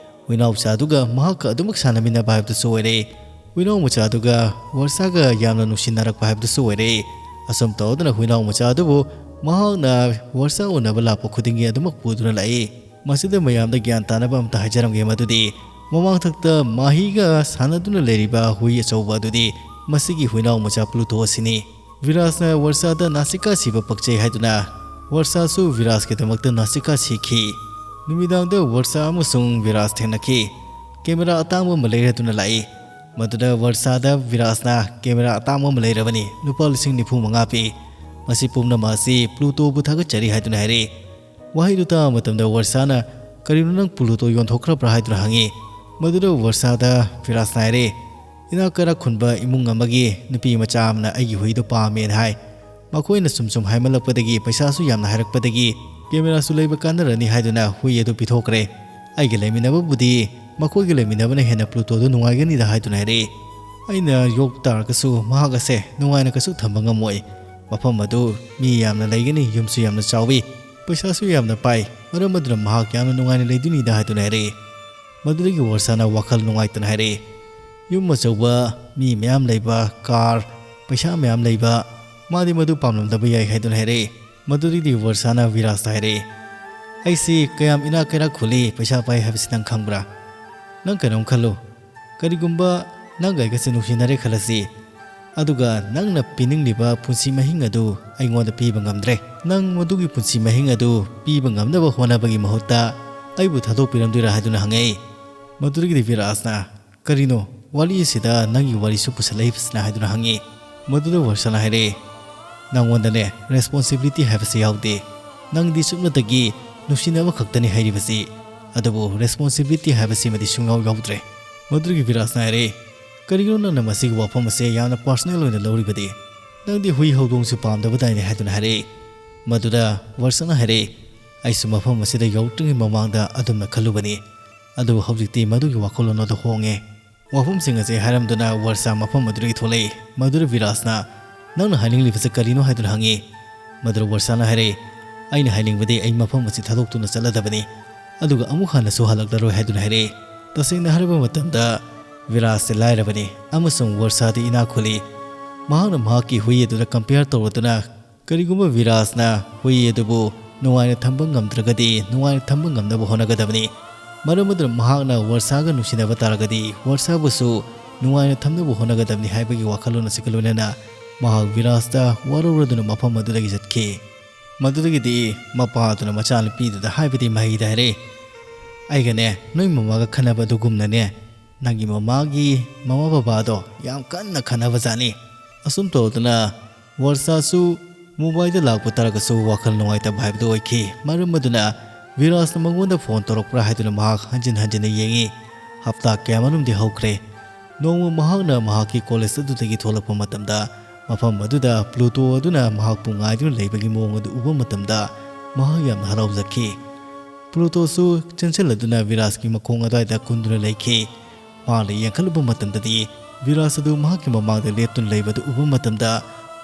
ꯍꯨꯏꯅꯥꯎꯆꯥꯗꯨꯒ ꯃꯍꯥꯛꯀ ꯑꯗꯨꯃꯛ ꯁꯥꯟꯅꯃꯤꯟꯅꯕ ꯍꯥꯏꯕꯗꯨꯁꯨ ꯑꯣꯏꯔꯛꯏ꯫ ꯍꯨꯏꯅꯥꯎ ꯃꯆꯥꯗꯨꯒ ꯋꯔꯁꯥꯒ ꯌꯥꯝꯅ ꯅꯨꯡꯁꯤꯅꯔꯛꯄ ꯍꯥꯏꯕꯗꯨꯁꯨ ꯑꯣꯏꯔꯛꯏ꯫ ꯑꯁꯨꯝ ꯇꯧꯗꯨꯅ ꯍꯨꯏꯅꯥꯎ ꯃꯆꯥ ꯑꯗꯨꯕꯨ ꯃꯍꯥꯛꯅ ꯋꯔꯁꯥ ꯎꯅꯕ ꯂꯥꯛꯄ ꯈꯨꯗꯤꯡꯒꯤ ꯑꯗꯨꯃꯛ ꯄꯨꯗꯨꯅ ꯂꯥꯛꯏ꯫ ꯃꯁꯤꯗ ꯃꯌꯥꯝꯗ ꯒ꯭ꯌꯥꯟ ꯇꯥꯅꯕ ꯑꯃꯇ ꯍꯥꯏꯖꯔꯝꯒꯦ, ꯃꯗꯨꯗꯤ ꯃꯃꯥꯡꯊꯛꯇ ꯃꯍꯤꯒ ꯁꯥꯟꯅꯗꯨꯅ ꯂꯩꯔꯤꯕ ꯍꯨꯏ ꯑꯆꯧꯕ ꯑꯗꯨꯗꯤ ꯃꯁꯤꯒꯤ ꯍꯨꯏꯅꯥꯎ ꯃꯆꯥ ꯄ꯭ꯂꯨꯇꯣ ꯑꯁꯤꯅꯤ꯫ ꯕꯤꯔꯥꯖꯅ ꯋꯔꯁꯥꯗ ꯅꯥꯁꯤꯀꯥ ꯁꯤꯕ ꯄꯛꯆꯩ ꯍꯥꯏꯗꯨꯅ ꯋꯔꯁꯥꯁꯨ ꯕꯤꯔꯥꯖꯀꯤꯗꯃꯛꯇ ꯅꯥꯁꯤꯀꯥ ꯁꯤꯈꯤ꯫ ꯅꯨꯃꯤꯗꯥꯡꯗ ꯋꯔꯁꯥ ꯑꯃꯁꯨꯡ ꯕꯤꯔꯥꯖ ꯊꯦꯡꯅꯈꯤ꯫ ꯀꯦꯃꯦꯔꯥ ꯑꯇꯥꯡꯕ ꯑꯃ ꯂꯩꯔꯗꯨꯅ ꯂꯥꯛꯏ꯫ ꯃꯗꯨꯗ ꯋꯔꯁꯥꯗ ꯕꯤꯔꯥꯖꯅ ꯀꯦꯃꯦꯔꯥ ꯑꯇꯥꯡꯕ ꯑꯃ ꯂꯩꯔꯕꯅꯤ, ꯂꯨꯄꯥ ꯂꯤꯁꯤꯡ ꯅꯤꯐꯨ ꯃꯉꯥ ꯄꯤ꯫ ꯃꯁꯤ ꯄꯨꯝꯅꯃꯛ ꯑꯁꯤ ꯄ꯭ꯂꯨꯇꯣꯕꯨ ꯊꯥꯒꯠꯆꯔꯤ ꯍꯥꯏꯗꯨꯅ ꯍꯥꯏꯔꯛꯏ꯫ ꯋꯥꯍꯩꯗꯨ ꯇꯥꯕ ꯃꯇꯝꯗ ꯋꯔꯁꯥꯅ, "ꯀꯔꯤꯅꯣ, ꯅꯪ ꯄ꯭ꯂꯨꯇꯣ ꯌꯣꯟꯊꯣꯛꯈ꯭ꯔꯕ꯭ꯔꯥ?" ꯍꯥꯏꯗꯨꯅ ꯍꯪꯉꯤ꯫ ꯃꯗꯨꯗ ꯋꯔꯁꯥꯗ ꯕꯤꯔꯥꯖꯅ ꯍꯥꯏꯔꯛꯏ, "ꯏꯅꯥꯛ ꯀꯩꯔꯥꯛ ꯈꯨꯟꯕ ꯏꯃꯨꯡ ꯑꯃꯒꯤ ꯅꯨꯄꯤ ꯃꯆꯥ ꯑꯃꯅ ꯑꯩꯒꯤ ꯍꯨꯏꯗꯣ ꯄꯥꯝꯃꯦꯅ ꯍꯥꯏ꯫ ꯃꯈꯣꯏꯅ ꯁꯨꯝ ꯁꯨꯝ ꯍꯥꯏꯃꯜꯂꯛꯄꯗꯒꯤ, ꯄꯩꯁꯥꯁꯨ ꯌꯥꯝꯅ ꯍꯥꯏꯔꯛꯄꯗꯒꯤ, ꯀꯦꯃꯦꯔꯥꯁꯨ ꯂꯩꯕ ꯀꯥꯟꯅꯔꯅꯤ ꯍꯥꯏꯗꯨꯅ ꯍꯨꯏ ꯑꯗꯨ ꯄꯤꯊꯣꯛꯈ꯭ꯔꯦ꯫ ꯑꯩꯒ ꯂꯩꯃꯤꯟꯅꯕꯕꯨꯗꯤ ꯃꯈꯣꯏꯒ ꯂꯩꯃꯤꯟꯅꯕꯅ ꯍꯦꯟꯅ ꯄ꯭ꯂꯨꯇꯣꯗꯨ ꯅꯨꯡꯉꯥꯏꯒꯅꯤꯗ" ꯍꯥꯏꯗꯨꯅ ꯍꯥꯏꯔꯛꯏ꯫ "ꯑꯩꯅ ꯌꯣꯛꯄ ꯇꯥꯔꯒꯁꯨ ꯃꯍꯥꯛ ꯑꯁꯦ ꯅꯨꯡꯉꯥꯏꯅ ꯀꯩꯁꯨ ꯊꯝꯕ ꯉꯝꯃꯣꯏ꯫ ꯃꯐꯝ ꯑꯗꯨ ꯃꯤ ꯌꯥꯝꯅ ꯂꯩꯒꯅꯤ, ꯌꯨꯝꯁꯨ ꯌꯥꯝꯅ ꯆꯥꯎꯏ, ꯄꯩꯁꯥꯁꯨ ꯌꯥꯝꯅ ꯄꯥꯏ꯫ ꯃꯔꯝ ꯑꯗꯨꯅ ꯃꯍꯥꯛ ꯌꯥꯝꯅ ꯅꯨꯡꯉꯥꯏꯅ ꯂꯩꯗꯣꯏꯅꯤꯗ" ꯍꯥꯏꯗꯨꯅ ꯍꯥꯏꯔꯛꯏ꯫ ꯃꯗꯨꯗꯒꯤ ꯋꯔꯁꯥꯅ ꯋꯥꯈꯜ ꯅꯨꯡꯉꯥꯏꯇꯅ ꯍꯥꯏꯔꯛꯏ, "ꯌꯨꯝ ꯑꯆꯧꯕ, ꯃꯤ ꯃꯌꯥꯝ ꯂꯩꯕ, ꯀꯥꯔ, ꯄꯩꯁꯥ ꯃꯌꯥꯝ ꯂꯩꯕ, ꯃꯥꯗꯤ ꯃꯗꯨ ꯄꯥꯝꯂꯝꯗꯕ ꯌꯥꯏ" ꯍꯥꯏꯗꯨꯅ ꯍꯥꯏꯔꯛꯏ꯫ ꯃꯗꯨꯗꯒꯤꯗꯤ ꯋꯔꯁꯥꯅ ꯕꯤꯔꯥꯖꯇ ꯍꯥꯏꯔꯛꯏ, "ꯑꯩꯁꯤ ꯀꯌꯥꯝ ꯏꯅꯥꯛ ꯀꯩꯔꯥꯛ ꯈꯨꯜꯂꯤ, ꯄꯩꯁꯥ ꯄꯥꯏ ꯍꯥꯏꯕꯁꯤ ꯅꯪ ꯈꯪꯕ꯭ꯔꯥ? ꯅꯪ ꯀꯩꯅꯣꯝ ꯈꯜꯂꯨ, ꯀꯔꯤꯒꯨꯝꯕ ꯅꯪꯒ ꯑꯩꯒꯁꯦ ꯅꯨꯡꯁꯤꯅꯔꯦ ꯈꯜꯂꯁꯤ, ꯑꯗꯨꯒ ꯅꯪꯅ ꯄꯤꯅꯤꯡꯂꯤꯕ ꯄꯨꯟꯁꯤ ꯃꯍꯤꯡ ꯑꯗꯨ ꯑꯩꯉꯣꯟꯗ ꯄꯤꯕ ꯉꯝꯗ꯭ꯔꯦ꯫ ꯅꯪ ꯃꯗꯨꯒꯤ ꯄꯨꯟꯁꯤ ꯃꯍꯤꯡ ꯑꯗꯨ ꯄꯤꯕ ꯉꯝꯅꯕ ꯍꯣꯠꯅꯕꯒꯤ ꯃꯍꯨꯠꯇ ꯑꯩꯕꯨ ꯊꯥꯗꯣꯛꯄꯤꯔꯝꯗꯣꯏꯔꯥ?" ꯍꯥꯏꯗꯨꯅ ꯍꯪꯉꯛꯏ꯫ ꯃꯗꯨꯗꯒꯤꯗꯤ ꯕꯤꯔꯥꯖꯅ, "ꯀꯔꯤꯅꯣ, ꯋꯥꯔꯤ ꯑꯁꯤꯗ ꯅꯪꯒꯤ ꯋꯥꯔꯤꯁꯨ ꯄꯨꯁꯜꯂꯛꯏꯕꯁꯤꯅ?" ꯍꯥꯏꯗꯨꯅ ꯍꯪꯉꯤ꯫ ꯃꯗꯨꯗ ꯋꯔꯁꯅ ꯍꯥꯏꯔꯛꯏ, "ꯅꯪꯉꯣꯟꯗꯅꯦ responsibility ꯍꯥꯏꯕꯁꯤ ꯌꯥꯎꯗꯦ꯫ ꯅꯪꯗꯤ ꯁꯨꯞꯅꯇꯒꯤ ꯅꯨꯡꯁꯤꯅꯕ ꯈꯛꯇꯅꯤ ꯍꯥꯏꯔꯤꯕꯁꯤ, ꯑꯗꯨꯕꯨ responsibility ꯍꯥꯏꯕꯁꯤꯃꯗꯤ ꯁꯨꯡꯌꯥꯎ ꯌꯥꯎꯗ꯭ꯔꯦ꯫" ꯃꯗꯨꯗꯒꯤ ꯕꯤꯔꯥꯖꯅ ꯍꯥꯏꯔꯛꯏ, "ꯀꯔꯤꯒꯤꯅꯣ ꯅꯪꯅ ꯃꯁꯤꯒꯤ ꯋꯥꯐꯝ ꯑꯁꯦ ꯌꯥꯝꯅ personal ꯑꯣꯏꯅ ꯂꯧꯔꯤꯕꯗꯤ? ꯅꯪꯗꯤ ꯍꯨꯏ ꯍꯧꯗꯣꯡꯁꯨ ꯄꯥꯝꯗꯕꯗꯥꯏꯅꯦ?" ꯍꯥꯏꯗꯨꯅ ꯍꯥꯏꯔꯛꯏ꯫ ꯃꯗꯨꯗ ꯋꯔꯁꯅ ꯍꯥꯏꯔꯛꯏ, "ꯑꯩꯁꯨ ꯃꯐꯝ ꯑꯁꯤꯗ ꯌꯧꯔꯛꯇ꯭ꯔꯤꯉꯩ ꯃꯃꯥꯡꯗ ꯑꯗꯨꯝꯅ ꯈꯜꯂꯨꯕꯅꯤ, ꯑꯗꯨꯕꯨ ꯍꯧꯖꯤꯛꯇꯤ ꯃꯗꯨꯒꯤ ꯋꯥꯈꯜꯂꯣꯟ ꯑꯗꯨ ꯍꯣꯡꯉꯦ꯫" ꯋꯥꯐꯝꯁꯤꯡ ꯑꯁꯤ ꯍꯥꯏꯔꯝꯗꯨꯅ ꯋꯔꯁꯥ ꯃꯐꯝ ꯑꯗꯨꯗꯒꯤ ꯊꯣꯛꯂꯛꯏ꯫ ꯃꯗꯨꯗ ꯕꯤꯔꯥꯖꯅ, "ꯅꯪꯅ ꯍꯥꯏꯅꯤꯡꯂꯤꯕꯁꯤ ꯀꯔꯤꯅꯣ?" ꯍꯥꯏꯗꯨꯅ ꯍꯪꯉꯤ꯫ ꯃꯗꯨꯗ ꯋꯔꯁꯥꯅ ꯍꯥꯏꯔꯛꯏ, "ꯑꯩꯅ ꯍꯥꯏꯅꯤꯡꯕꯗꯤ ꯑꯩ ꯃꯐꯝ ꯑꯁꯤ ꯊꯥꯗꯣꯛꯇꯨꯅ ꯆꯠꯂꯗꯕꯅꯤ, ꯑꯗꯨꯒ ꯑꯃꯨꯛ ꯍꯟꯅꯁꯨ ꯍꯜꯂꯛꯂꯔꯣꯏ" ꯍꯥꯏꯗꯨꯅ ꯍꯥꯏꯔꯛꯏ꯫ ꯇꯁꯦꯡꯅ ꯍꯥꯏꯔꯕ ꯃꯇꯝꯗ ꯕꯤꯔꯥꯖꯁꯦ ꯂꯥꯏꯔꯕꯅꯤ ꯑꯃꯁꯨꯡ ꯋꯔꯁꯥꯗꯤ ꯏꯅꯥꯛ ꯈꯨꯜꯂꯤ꯫ ꯃꯍꯥꯛꯅ ꯃꯍꯥꯛꯀꯤ ꯍꯨꯏ ꯑꯗꯨꯗ compare ꯇꯧꯔꯗꯨꯅ, ꯀꯔꯤꯒꯨꯝꯕ ꯕꯤꯔꯥꯖꯅ ꯍꯨꯏ ꯑꯗꯨꯕꯨ ꯅꯨꯡꯉꯥꯏꯅ ꯊꯝꯕ ꯉꯝꯗ꯭ꯔꯒꯗꯤ, ꯅꯨꯡꯉꯥꯏꯅ ꯊꯝꯕ ꯉꯝꯅꯕ ꯍꯣꯠꯅꯒꯗꯕꯅꯤ꯫ ꯃꯔꯝ ꯑꯗꯨꯅ ꯃꯍꯥꯛꯅ ꯋꯔꯁꯥꯒ ꯅꯨꯡꯁꯤꯅꯕ ꯇꯥꯔꯒꯗꯤ, ꯋꯔꯁꯥꯕꯨꯁꯨ ꯅꯨꯡꯉꯥꯏꯅ ꯊꯝꯅꯕ ꯍꯣꯠꯅꯒꯗꯕꯅꯤ ꯍꯥꯏꯕꯒꯤ ꯋꯥꯈꯜꯂꯣꯟ ꯑꯁꯤꯒ ꯂꯣꯏꯅꯅ ꯃꯍꯥꯛ ꯕꯤꯔꯥꯖꯇ ꯋꯥꯔꯧꯔꯗꯨꯅ ꯃꯐꯝ ꯑꯗꯨꯗꯒꯤ ꯆꯠꯈꯤ꯫ ꯃꯗꯨꯗꯒꯤꯗꯤ ꯃꯄꯥ ꯑꯗꯨꯅ ꯃꯆꯥꯅꯨꯄꯤꯗꯨꯗ ꯍꯥꯏꯕꯗꯤ ꯃꯍꯩꯗ ꯍꯥꯏꯔꯛꯏ, "ꯑꯩꯒꯅꯦ ꯅꯣꯏ ꯃꯃꯥꯒ ꯈꯟꯅꯕ ꯑꯗꯨꯒꯨꯝꯅꯅꯦ, ꯅꯪꯒꯤ ꯃꯃꯥꯒꯤ ꯃꯃꯥ ꯕꯕꯥꯗꯣ ꯌꯥꯝ ꯀꯟꯅ ꯈꯟꯅꯕꯖꯥꯠꯅꯤ꯫ ꯑꯁꯨꯝ ꯇꯧꯗꯅ ꯋꯔꯁꯥꯁꯨ ꯃꯨꯝꯕꯥꯏꯗ ꯂꯥꯛꯄ ꯇꯥꯔꯒꯁꯨ ꯋꯥꯈꯜ ꯅꯨꯡꯉꯥꯏꯇꯕ ꯍꯥꯏꯕꯗꯨ ꯑꯣꯏꯈꯤ꯫ ꯃꯔꯝ ꯑꯗꯨꯅ ꯕꯤꯔꯥꯖꯅ ꯃꯉꯣꯟꯗ ꯐꯣꯟ ꯇꯧꯔꯛꯄ꯭ꯔꯥ ꯍꯥꯏꯗꯨꯅ ꯃꯍꯥꯛ ꯍꯟꯖꯤꯟ ꯍꯟꯖꯤꯟꯅ ꯌꯦꯡꯉꯤ꯫ ꯍꯞꯇꯥ ꯀꯌꯥꯃꯔꯨꯝꯗꯤ ꯍꯧꯈ꯭ꯔꯦ꯫ ꯅꯣꯡꯃ ꯃꯍꯥꯛꯅ ꯃꯍꯥꯛꯀꯤ ꯀꯣꯂꯦꯖ ꯑꯗꯨꯗꯒꯤ ꯊꯣꯛꯂꯛꯄ ꯃꯇꯝꯗ ꯃꯐꯝ ꯑꯗꯨꯗ ꯄ꯭ꯂꯨꯇꯣ ꯑꯗꯨꯅ ꯃꯍꯥꯛꯄꯨ ꯉꯥꯏꯗꯨꯅ ꯂꯩꯕꯒꯤ ꯃꯑꯣꯡ ꯑꯗꯨ ꯎꯕ ꯃꯇꯝꯗ ꯃꯍꯥꯛ ꯌꯥꯝꯅ ꯍꯔꯥꯎꯖꯈꯤ꯫ ꯄ꯭ꯂꯨꯇꯣꯁꯨ ꯆꯦꯟꯁꯤꯜꯂꯗꯨꯅ ꯕꯤꯔꯥꯖꯀꯤ ꯃꯈꯣꯡ ꯑꯗꯨꯋꯥꯏꯗ ꯀꯨꯟꯗꯨꯅ ꯂꯩꯈꯤ꯫ ꯃꯍꯥꯛꯅ ꯌꯦꯡꯈꯠꯂꯨꯕ ꯃꯇꯝꯗꯗꯤ ꯕꯤꯔꯥꯖ ꯑꯗꯨ ꯃꯍꯥꯛꯀꯤ ꯃꯃꯥꯡꯗ ꯂꯦꯞꯇꯨꯅ ꯂꯩꯕꯗꯨ ꯎꯕ ꯃꯇꯝꯗ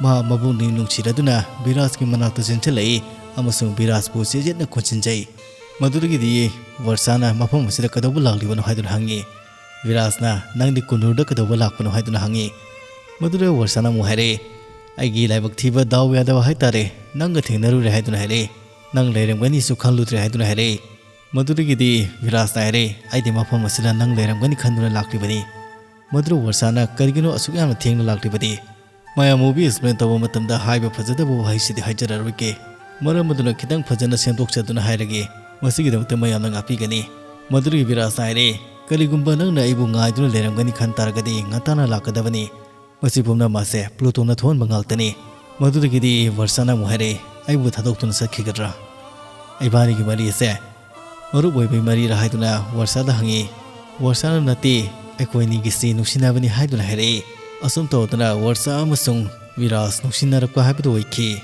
ꯃꯍꯥꯛ ꯃꯕꯨꯛꯅꯤꯡ ꯅꯨꯡꯁꯤꯔꯗꯨꯅ ꯕꯤꯔꯥꯖꯀꯤ ꯃꯅꯥꯛꯇ ꯆꯦꯟꯁꯤꯜꯂꯛꯏ ꯑꯃꯁꯨꯡ ꯕꯤꯔꯥꯖꯄꯨ ꯆꯦꯖꯦꯠꯅ ꯀꯣꯟꯁꯤꯟꯖꯩ꯫ ꯃꯗꯨꯗꯒꯤꯗꯤ ꯋꯔꯁꯥꯅ ꯃꯐꯝ ꯑꯁꯤꯗ ꯀꯩꯗꯧꯕ ꯂꯥꯛꯂꯤꯕꯅꯣ ꯍꯥꯏꯗꯨꯅ ꯍꯪꯉꯤ꯫ ꯕꯤꯔꯥꯖꯅ "ꯅꯪꯗꯤ ꯀꯨꯟꯅꯨꯔꯗ ꯀꯩꯗꯧꯕ ꯂꯥꯛꯄꯅꯣ?" ꯍꯥꯏꯗꯨꯅ ꯍꯪꯉꯤ꯫ ꯃꯗꯨꯗ ꯋꯔꯁꯥꯅ ꯑꯃꯨꯛ ꯍꯥꯏꯔꯛꯏ, "ꯑꯩꯒꯤ ꯂꯥꯏꯕꯛ ꯊꯤꯕ ꯗꯥꯎ ꯌꯥꯗꯕ ꯍꯥꯏꯇꯥꯔꯦ, ꯅꯪꯒ ꯊꯦꯡꯅꯔꯨꯔꯦ" ꯍꯥꯏꯗꯨꯅ ꯍꯥꯏꯔꯛꯏ꯫ "ꯅꯪ ꯂꯩꯔꯝꯒꯅꯤꯁꯨ ꯈꯜꯂꯨꯗ꯭ꯔꯦ" ꯍꯥꯏꯗꯨꯅ ꯍꯥꯏꯔꯛꯏ꯫ ꯃꯗꯨꯗꯒꯤꯗꯤ ꯕꯤꯔꯥꯖꯅ ꯍꯥꯏꯔꯛꯏ, "ꯑꯩꯗꯤ ꯃꯐꯝ ꯑꯁꯤꯗ ꯅꯪ ꯂꯩꯔꯝꯒꯅꯤ ꯈꯟꯗꯨꯅ ꯂꯥꯛꯂꯤꯕꯅꯤ"꯫ ꯃꯗꯨꯗ ꯋꯔꯁꯥꯅ "ꯀꯔꯤꯒꯤꯅꯣ ꯑꯁꯨꯛ ꯌꯥꯝꯅ ꯊꯦꯡꯅ ꯂꯥꯛꯂꯤꯕꯗꯤ?" ꯃꯌꯥꯝ movie explain ꯇꯧꯕ ꯃꯇꯝꯗ ꯍꯥꯏꯕ ꯐꯖꯗꯕ ꯋꯥꯍꯩꯁꯤꯗꯤ ꯍꯥꯏꯖꯔꯔꯣꯏꯒꯦ꯫ ꯃꯔꯝ ꯑꯗꯨꯅ ꯈꯤꯇꯪ ꯐꯖꯅ ꯁꯦꯝꯗꯣꯛꯆꯗꯨꯅ ꯍꯥꯏꯔꯒꯦ꯫ ꯃꯁꯤꯒꯤꯗꯃꯛꯇ ꯃꯌꯥꯝꯅ ꯉꯥꯛꯄꯤꯒꯅꯤ꯫ ꯃꯗꯨꯗꯒꯤ ꯕꯤꯔꯥꯖꯅ ꯍꯥꯏꯔꯛꯏ, "ꯀꯔꯤꯒꯨꯝꯕ ꯅꯪꯅ ꯑꯩꯕꯨ ꯉꯥꯏꯗꯨꯅ ꯂꯩꯔꯝꯒꯅꯤ ꯈꯟ ꯇꯥꯔꯒꯗꯤ ꯉꯟꯇꯥꯅ ꯂꯥꯛꯀꯗꯕꯅꯤ꯫ ꯃꯁꯤ ꯄꯨꯝꯅꯃꯛ ꯑꯁꯦ ꯄ꯭ꯂꯨꯇꯣꯅ ꯊꯣꯛꯍꯟꯕ ꯉꯥꯛꯇꯅꯤ"꯫ ꯃꯗꯨꯗꯒꯤꯗꯤ ꯋꯔꯁꯥꯅ ꯑꯃꯨꯛ ꯍꯥꯏꯔꯛꯏ, "ꯑꯩꯕꯨ ꯊꯥꯗꯣꯛꯇꯨꯅ ꯆꯠꯈꯤꯒꯗ꯭ꯔꯥ? ꯏꯕꯥꯅꯤꯒꯤ ꯃꯔꯤ ꯑꯁꯦ ꯃꯔꯨꯞ ꯑꯣꯏꯕꯒꯤ ꯃꯔꯤꯔꯥ?" ꯍꯥꯏꯗꯨꯅ ꯋꯔꯁꯥꯗ ꯍꯪꯉꯤ꯫ ꯋꯔꯁꯥꯅ, "ꯅꯠꯇꯦ, ꯑꯩꯈꯣꯏ ꯑꯅꯤꯒꯤꯁꯤ ꯅꯨꯡꯁꯤꯅꯕꯅꯤ" ꯍꯥꯏꯗꯨꯅ ꯍꯥꯏꯔꯛꯏ꯫ ꯑꯁꯨꯝ ꯇꯧꯗꯅ ꯋꯔꯁꯥ ꯑꯃꯁꯨꯡ ꯕꯤꯔꯥꯖ ꯅꯨꯡꯁꯤꯅꯔꯛꯄ ꯍꯥꯏꯕꯗꯨ ꯑꯣꯏꯈꯤ꯫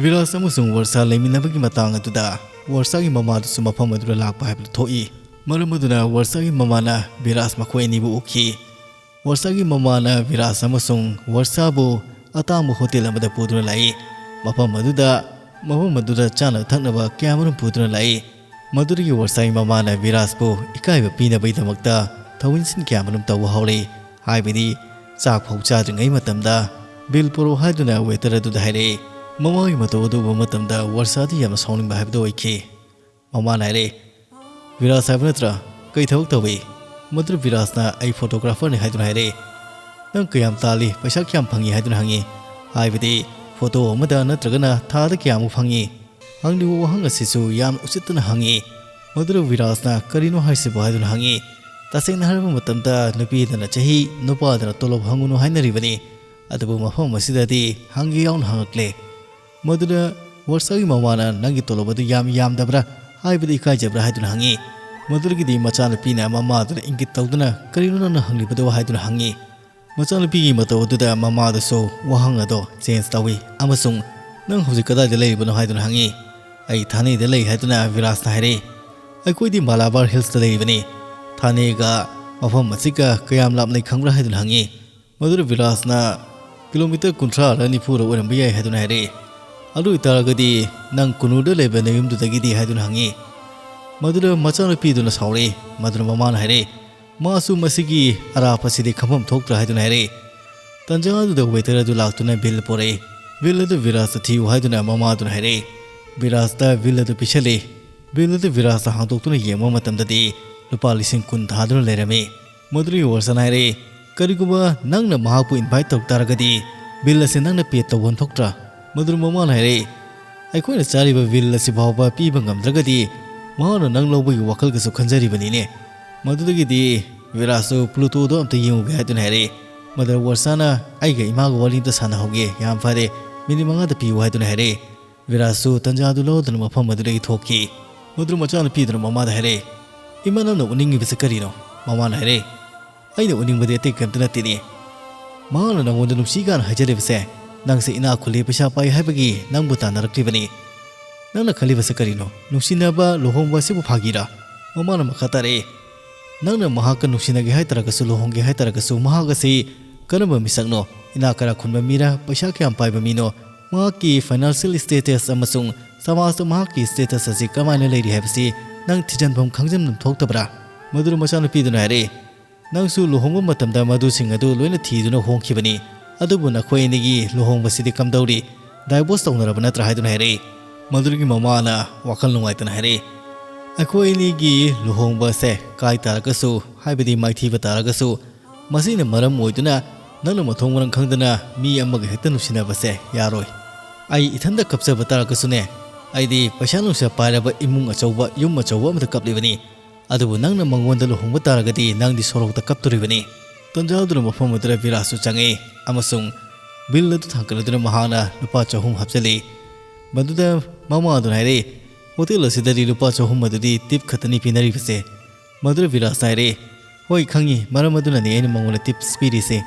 ꯕꯤꯔꯥꯖ ꯑꯃꯁꯨꯡ ꯋꯔꯁꯥ ꯂꯩꯃꯤꯟꯅꯕꯒꯤ ꯃꯇꯥꯡ ꯑꯗꯨꯗ ꯋꯔꯁꯥꯒꯤ ꯃꯃꯥꯗꯨꯁꯨ ꯃꯐꯝ ꯑꯗꯨꯗ ꯂꯥꯛꯄ ꯍꯥꯏꯕꯗꯨ ꯊꯣꯛꯏ꯫ ꯃꯔꯝ ꯑꯗꯨꯅ ꯋꯔꯁꯥꯒꯤ ꯃꯃꯥꯅ ꯕꯤꯔꯥꯖ ꯃꯈꯣꯏ ꯑꯅꯤꯕꯨ ꯎꯈꯤ꯫ ꯋꯔꯁꯥꯒꯤ ꯃꯃꯥꯅ ꯕꯤꯔꯥꯖ ꯑꯃꯁꯨꯡ ꯋꯔꯁꯥꯕꯨ ꯑꯇꯥꯡꯕ ꯍꯣꯇꯦꯜ ꯑꯃꯗ ꯄꯨꯗꯨꯅ ꯂꯥꯛꯏ꯫ ꯃꯐꯝ ꯑꯗꯨꯗ, ꯃꯐꯝ ꯑꯗꯨꯗ ꯆꯥꯅ ꯊꯛꯅꯕ ꯀꯌꯥꯃꯔꯨꯝ ꯄꯨꯗꯨꯅ ꯂꯥꯛꯏ꯫ ꯃꯗꯨꯗꯒꯤ ꯋꯔꯁꯥꯒꯤ ꯃꯃꯥꯅ ꯕꯤꯔꯥꯖꯄꯨ ꯏꯀꯥꯏꯕ ꯄꯤꯅꯕꯒꯤꯗꯃꯛꯇ ꯊꯧꯏꯟꯁꯤꯟ ꯀꯌꯥꯃꯔꯨꯝ ꯇꯧꯕ ꯍꯧꯔꯛꯏ꯫ ꯍꯥꯏꯕꯗꯤ ꯆꯥꯛ ꯐꯥꯎ ꯆꯥꯗ꯭ꯔꯤꯉꯩ ꯃꯇꯝꯗ "Bill ꯄꯨꯔꯛꯑꯣ" ꯍꯥꯏꯗꯨꯅ waiter ꯑꯗꯨꯗ ꯍꯥꯏꯔꯛꯏ꯫ ꯃꯃꯥꯒꯤ ꯃꯇꯧ ꯑꯗꯨ ꯎꯕ ꯃꯇꯝꯗ ꯋꯔꯁꯥꯗꯤ ꯌꯥꯝꯅ ꯁꯥꯎꯅꯤꯡꯕ ꯍꯥꯏꯕꯗꯨ ꯑꯣꯏꯈꯤ꯫ ꯃꯃꯥꯅ ꯍꯥꯏꯔꯛꯏ, "ꯕꯤꯔꯥꯖ ꯍꯥꯏꯕ ꯅꯠꯇ꯭ꯔꯥ? ꯀꯩ ꯊꯕꯛ ꯇꯧꯏ?" ꯃꯗꯨꯗ ꯕꯤꯔꯥꯖꯅ "ꯑꯩ photographerꯅꯤ" ꯍꯥꯏꯗꯨꯅ ꯍꯥꯏꯔꯛꯏ꯫ "ꯅꯪ ꯀꯌꯥꯝ ꯇꯥꯜꯂꯤ, ꯄꯩꯁꯥ ꯀꯌꯥꯝ ꯐꯪꯉꯤ?" ꯍꯥꯏꯗꯨꯅ ꯍꯪꯉꯤ꯫ ꯍꯥꯏꯕꯗꯤ photo ꯑꯃꯗ ꯅꯠꯇ꯭ꯔꯒꯅ ꯊꯥꯗ ꯀꯌꯥꯃꯨꯛ ꯐꯪꯉꯤ? ꯍꯪꯂꯤꯕ ꯋꯥꯍꯪ ꯑꯁꯤꯁꯨ ꯌꯥꯝ ꯎꯁꯤꯠꯇꯅ ꯍꯪꯉꯤ꯫ ꯃꯗꯨꯗ ꯕꯤꯔꯥꯖꯅ "ꯀꯔꯤꯅꯣ ꯍꯥꯏꯁꯤꯕꯣ?" ꯍꯥꯏꯗꯨꯅ ꯍꯪꯉꯤ꯫ ꯇꯁꯦꯡꯅ ꯍꯥꯏꯔꯕ ꯃꯇꯝꯗ ꯅꯨꯄꯤꯗꯅ ꯆꯍꯤ, ꯅꯨꯄꯥꯗꯅ ꯇꯣꯂꯣꯞ ꯍꯪꯒꯅꯨ ꯍꯥꯏꯅꯔꯤꯕꯅꯤ꯫ ꯑꯗꯨꯕꯨ ꯃꯐꯝ ꯑꯁꯤꯗꯗꯤ ꯍꯪꯒꯦ ꯌꯥꯎꯅ ꯍꯪꯉꯛꯂꯦ꯫ ꯃꯗꯨꯗ ꯋꯔꯁꯥꯒꯤ ꯃꯃꯥꯅ, "ꯅꯪꯒꯤ ꯇꯣꯂꯣꯞ ꯑꯗꯨ ꯌꯥꯝ ꯌꯥꯝꯗꯕ꯭ꯔꯥ? ꯍꯥꯏꯕꯗ ꯏꯀꯥꯏꯖꯕ꯭ꯔꯥ?" ꯍꯥꯏꯗꯨꯅ ꯍꯪꯉꯤ꯫ ꯃꯗꯨꯗꯒꯤꯗꯤ ꯃꯆꯥꯅꯨꯄꯤꯅ ꯃꯃꯥꯗꯨꯅ ꯏꯪꯒꯤꯠ ꯇꯧꯗꯨꯅ, "ꯀꯔꯤꯅꯣ ꯅꯪꯅ ꯍꯪꯂꯤꯕꯗꯨ?" ꯍꯥꯏꯗꯨꯅ ꯍꯪꯉꯤ꯫ ꯃꯆꯥꯅꯨꯄꯤꯒꯤ ꯃꯇꯧ ꯑꯗꯨꯗ ꯃꯃꯥꯗꯨꯁꯨ ꯋꯥꯍꯪ ꯑꯗꯣ ꯆꯦꯟꯖ ꯇꯧꯏ ꯑꯃꯁꯨꯡ, "ꯅꯪ ꯍꯧꯖꯤꯛ ꯀꯗꯥꯏꯗ ꯂꯩꯔꯤꯕꯅꯣ?" ꯍꯥꯏꯗꯨꯅ ꯍꯪꯉꯤ꯫ "ꯑꯩ ꯊꯥꯅꯦꯗ ꯂꯩ," ꯍꯥꯏꯗꯨꯅ ꯕꯤꯔꯥꯖꯅ ꯍꯥꯏꯔꯛꯏ꯫ "ꯑꯩꯈꯣꯏꯗꯤ ꯃꯥꯂꯥꯕꯥꯔ ꯍꯤꯜꯁꯇ ꯂꯩꯔꯤꯕꯅꯤ꯫ ꯊꯥꯅꯦꯒ ꯃꯐꯝ ꯑꯁꯤꯒ ꯀꯌꯥꯝ ꯂꯥꯞꯅꯩ ꯈꯪꯕ꯭ꯔꯥ?" ꯍꯥꯏꯗꯨꯅ ꯍꯪꯉꯤ꯫ ꯃꯗꯨꯗ ꯕꯤꯔꯥꯖꯅ, "ꯀꯤꯂꯣꯃꯤꯇꯔ ꯀꯨꯟꯊ꯭ꯔꯥꯔ ꯅꯤꯐꯨꯔ ꯑꯣꯏꯔꯝꯕ ꯌꯥꯏ," ꯍꯥꯏꯗꯨꯅ ꯍꯥꯏꯔꯛꯏ꯫ "ꯑꯗꯨ ꯑꯣꯏꯇꯥꯔꯒꯗꯤ ꯅꯪ ꯀꯨꯅꯨꯗ ꯂꯩꯕ ꯅꯌꯨꯝꯗꯨꯗꯒꯤꯗꯤ?" ꯍꯥꯏꯗꯨꯅ ꯍꯪꯉꯤ꯫ ꯃꯗꯨꯗ ꯃꯆꯥꯅꯨꯄꯤꯗꯨꯅ ꯁꯥꯎꯔꯛꯏ꯫ ꯃꯗꯨꯅ ꯃꯃꯥꯅ ꯍꯥꯏꯔꯛꯏ, "ꯃꯥꯁꯨ ꯃꯁꯤꯒꯤ ꯑꯔꯥꯞꯄꯁꯤꯗꯤ ꯈꯪꯐꯝ ꯊꯣꯛꯇ꯭ꯔꯥ?" ꯍꯥꯏꯗꯨꯅ ꯍꯥꯏꯔꯛꯏ꯫ ꯇꯟꯖꯥ ꯑꯗꯨꯗ ꯋꯦꯇꯔ ꯑꯗꯨ ꯂꯥꯛꯇꯨꯅ ꯕꯤꯜ ꯄꯨꯔꯛꯏ꯫ ꯕꯤꯜ ꯑꯗꯨ ꯕꯤꯔꯥꯖꯇ ꯊꯤꯌꯨ ꯍꯥꯏꯗꯨꯅ ꯃꯃꯥꯗꯨꯅ ꯍꯥꯏꯔꯛꯏ꯫ ꯕꯤꯔꯥꯖꯇ ꯕꯤꯜ ꯑꯗꯨ ꯄꯤꯁꯜꯂꯤ꯫ ꯕꯤꯜ ꯑꯗꯨ ꯕꯤꯔꯥꯖꯇ ꯍꯥꯡꯗꯣꯛꯇꯨꯅ ꯌꯦꯡꯕ ꯃꯇꯝꯗꯗꯤ ꯂꯨꯄꯥ ꯂꯤꯁꯤꯡ ꯀꯨꯟ ꯊꯥꯗꯨꯅ ꯂꯩꯔꯝꯃꯤ꯫ ꯃꯗꯨꯗꯒꯤ ꯋꯥꯔꯁꯟ ꯍꯥꯏꯔꯛꯏ, "ꯀꯔꯤꯒꯨꯝꯕ ꯅꯪꯅ ꯃꯍꯥꯛꯄꯨ ꯏꯟꯚꯥꯏꯠ ꯇꯧꯔꯛ ꯇꯥꯔꯒꯗꯤ ꯕꯤꯜ ꯑꯁꯤ ꯅꯪꯅ ꯄꯦ ꯇꯧꯐꯝ ꯊꯣꯛꯇ꯭ꯔꯥ?" ꯃꯗꯨꯗ ꯃꯃꯥꯅ ꯍꯥꯏꯔꯛꯏ, "ꯑꯩꯈꯣꯏꯅ ꯆꯥꯔꯤꯕ ꯕꯤꯜ ꯑꯁꯤ ꯐꯥꯎꯕ ꯄꯤꯕ ꯉꯝꯗ꯭ꯔꯒꯗꯤ ꯃꯍꯥꯛꯅ ꯅꯪ ꯂꯧꯕꯒꯤ ꯋꯥꯈꯜꯒꯁꯨ ꯈꯟꯖꯔꯤꯕꯅꯤꯅꯦ꯫" ꯃꯗꯨꯗꯒꯤꯗꯤ ꯕꯤꯔꯥꯖꯁꯨ ꯄ꯭ꯂꯨꯇꯣꯗꯣ ꯑꯝꯇ ꯌꯦꯡꯉꯨꯒꯦ ꯍꯥꯏꯗꯨꯅ ꯍꯥꯏꯔꯛꯏ꯫ ꯃꯗꯨꯗ ꯋꯥꯔꯁꯥꯅ, "ꯑꯩꯒ ꯏꯃꯥꯒ ꯋꯥꯔꯤ ꯑꯝꯇ ꯁꯥꯟꯅꯍꯧꯒꯦ, ꯌꯥꯝ ꯐꯔꯦ, ꯃꯤꯅꯤꯠ ꯃꯉꯥꯗ ꯄꯤꯌꯨ," ꯍꯥꯏꯗꯨꯅ ꯍꯥꯏꯔꯛꯏ꯫ ꯕꯤꯔꯥꯖꯁꯨ ꯇꯟꯖꯥꯗꯨ ꯂꯧꯗꯨꯅ ꯃꯐꯝ ꯑꯗꯨꯗꯒꯤ ꯊꯣꯛꯈꯤ꯫ ꯃꯗꯨꯗ ꯃꯆꯥꯅꯨꯄꯤꯗꯨꯅ ꯃꯃꯥꯗ ꯍꯥꯏꯔꯛꯏ, "ꯏꯃꯥ, ꯅꯪꯅ ꯎꯅꯤꯡꯉꯤꯕꯁꯦ ꯀꯔꯤꯅꯣ?" ꯃꯃꯥꯅ ꯍꯥꯏꯔꯛꯏ, "ꯑꯩꯅ ꯎꯅꯤꯡꯕꯗꯤ ꯑꯇꯩ ꯀꯔꯤꯝꯇ ꯅꯠꯇꯦꯅꯦ꯫ ꯃꯍꯥꯛꯅ ꯅꯪꯉꯣꯟꯗ ꯅꯨꯡꯁꯤ ꯀꯥꯏꯅ ꯍꯥꯏꯖꯔꯤꯕꯁꯦ, ꯅꯪꯁꯦ ꯏꯅꯥꯛ ꯈꯨꯜꯂꯤ, ꯄꯩꯁꯥ ꯄꯥꯏ ꯍꯥꯏꯕꯒꯤ ꯅꯪꯕꯨ ꯇꯥꯟꯅꯔꯛꯂꯤꯕꯅꯤ꯫ ꯅꯪꯅ ꯈꯜꯂꯤꯕꯁꯦ ꯀꯔꯤꯅꯣ? ꯅꯨꯡꯁꯤꯅꯕ, ꯂꯨꯍꯣꯡꯕ ꯑꯁꯤꯕꯨ ꯐꯥꯒꯤꯔꯥ?" ꯃꯃꯥꯅ ꯃꯈꯥ ꯇꯥꯔꯛꯏ, "ꯅꯪꯅ ꯃꯍꯥꯛꯀ ꯅꯨꯡꯁꯤꯅꯒꯦ ꯍꯥꯏꯇꯥꯔꯒꯁꯨ, ꯂꯨꯍꯣꯡꯒꯦ ꯍꯥꯏꯇꯥꯔꯒꯁꯨ, ꯃꯍꯥꯛ ꯑꯁꯤ ꯀꯔꯝꯕ ꯃꯤꯁꯛꯅꯣ? ꯏꯅꯥꯛ ꯀꯔꯥ ꯈꯨꯟꯕ ꯃꯤꯔꯥ? ꯄꯩꯁꯥ ꯀꯌꯥꯝ ꯄꯥꯏꯕ ꯃꯤꯅꯣ? ꯃꯍꯥꯛꯀꯤ ꯐꯥꯏꯅꯥꯟꯁꯤꯌꯦꯜ ꯁ꯭ꯇꯦꯇꯁ ꯑꯃꯁꯨꯡ ꯁꯃꯥꯖꯇ ꯃꯍꯥꯛꯀꯤ ꯁ꯭ꯇꯦꯇꯁ ꯑꯁꯤ ꯀꯃꯥꯏꯅ ꯂꯩꯔꯤ ꯍꯥꯏꯕꯁꯤ ꯅꯪ ꯊꯤꯖꯤꯟꯐꯝ ꯈꯪꯖꯤꯟꯐꯝ ꯊꯣꯛꯇꯕ꯭ꯔꯥ?" ꯃꯗꯨꯗ ꯃꯆꯥꯅꯨꯄꯤꯗꯨꯅ ꯍꯥꯏꯔꯛꯏ, "ꯅꯪꯁꯨ ꯂꯨꯍꯣꯡꯕ ꯃꯇꯝꯗ ꯃꯗꯨꯁꯤꯡ ꯑꯗꯨ ꯂꯣꯏꯅ ꯊꯤꯗꯨꯅ ꯍꯣꯡꯈꯤꯕꯅꯤ꯫ ꯑꯗꯨꯕꯨ ꯅꯈꯣꯏ ꯑꯅꯤꯒꯤ ꯂꯨꯍꯣꯡꯕꯁꯤꯗꯤ ꯀꯝꯗꯧꯔꯤ? ꯗꯥꯏꯚꯣꯔꯁ ꯇꯧꯅꯔꯕ ꯅꯠꯇ꯭ꯔꯥ?" ꯍꯥꯏꯗꯨꯅ ꯍꯥꯏꯔꯛꯏ꯫ ꯃꯗꯨꯗꯒꯤ ꯃꯃꯥꯅ ꯋꯥꯈꯜ ꯅꯨꯡꯉꯥꯏꯇꯅ ꯍꯥꯏꯔꯛꯏ, "ꯑꯩꯈꯣꯏ ꯑꯅꯤꯒꯤ ꯂꯨꯍꯣꯡꯕ ꯑꯁꯦ ꯀꯥꯏ ꯇꯥꯔꯒꯁꯨ, ꯍꯥꯏꯕꯗꯤ ꯃꯥꯏꯊꯤꯕ ꯇꯥꯔꯒꯁꯨ, ꯃꯁꯤꯅ ꯃꯔꯝ ꯑꯣꯏꯗꯨꯅ ꯅꯪꯅ ꯃꯊꯣꯡ ꯃꯔꯝ ꯈꯪꯗꯅ ꯃꯤ ꯑꯃꯒ ꯍꯦꯛꯇ ꯅꯨꯡꯁꯤꯅꯕꯁꯦ ꯌꯥꯔꯣꯏ꯫ ꯑꯩ ꯏꯊꯟꯇ ꯀꯞꯆꯕ ꯇꯥꯔꯒꯁꯨꯅꯦ, ꯑꯩꯗꯤ ꯄꯩꯁꯥ ꯅꯨꯡꯁꯥ ꯄꯥꯏꯔꯕ ꯏꯃꯨꯡ ꯑꯆꯧꯕ, ꯌꯨꯝ ꯑꯆꯧꯕ ꯑꯃꯗ ꯀꯞꯂꯤꯕꯅꯤ꯫ ꯑꯗꯨꯕꯨ ꯅꯪꯅ ꯃꯉꯣꯟꯗ ꯂꯨꯍꯣꯡꯕ ꯇꯥꯔꯒꯗꯤ ꯅꯪꯗꯤ ꯁꯣꯔꯣꯛꯇ ꯀꯞꯇꯣꯔꯤꯕꯅꯤ꯫ ꯇꯟꯖꯥꯗꯨꯅ ꯃꯐꯝ ꯑꯗꯨꯗ ꯕꯤꯔꯥꯖꯁꯨ ꯆꯪꯉꯛꯏ ꯑꯃꯁꯨꯡ ꯕꯤꯜ ꯑꯗꯨ ꯊꯥꯡꯒꯠꯂꯗꯨꯅ ꯃꯍꯥꯛꯅ ꯂꯨꯄꯥ ꯆꯍꯨꯝ ꯍꯥꯞꯆꯤꯜꯂꯤ꯫ ꯃꯗꯨꯗ ꯃꯃꯥ ꯑꯗꯨꯅ ꯍꯥꯏꯔꯛꯏ, "ꯍꯣꯇꯦꯜ ꯑꯁꯤꯗꯗꯤ ꯂꯨꯄꯥ ꯆꯍꯨꯝ ꯑꯗꯨꯗꯤ ꯇꯤꯞ ꯈꯛꯇꯅꯤ ꯄꯤꯅꯔꯤꯕꯁꯦ꯫" ꯃꯗꯨꯗ ꯕꯤꯔꯥꯖꯅ ꯍꯥꯏꯔꯛꯏ, "ꯍꯣꯏ ꯈꯪꯉꯤ, ꯃꯔꯝ ꯑꯗꯨꯅꯅꯤ ꯑꯩꯅ ꯃꯉꯣꯟꯗ ꯇꯤꯞꯁ ꯄꯤꯔꯤꯁꯦ꯫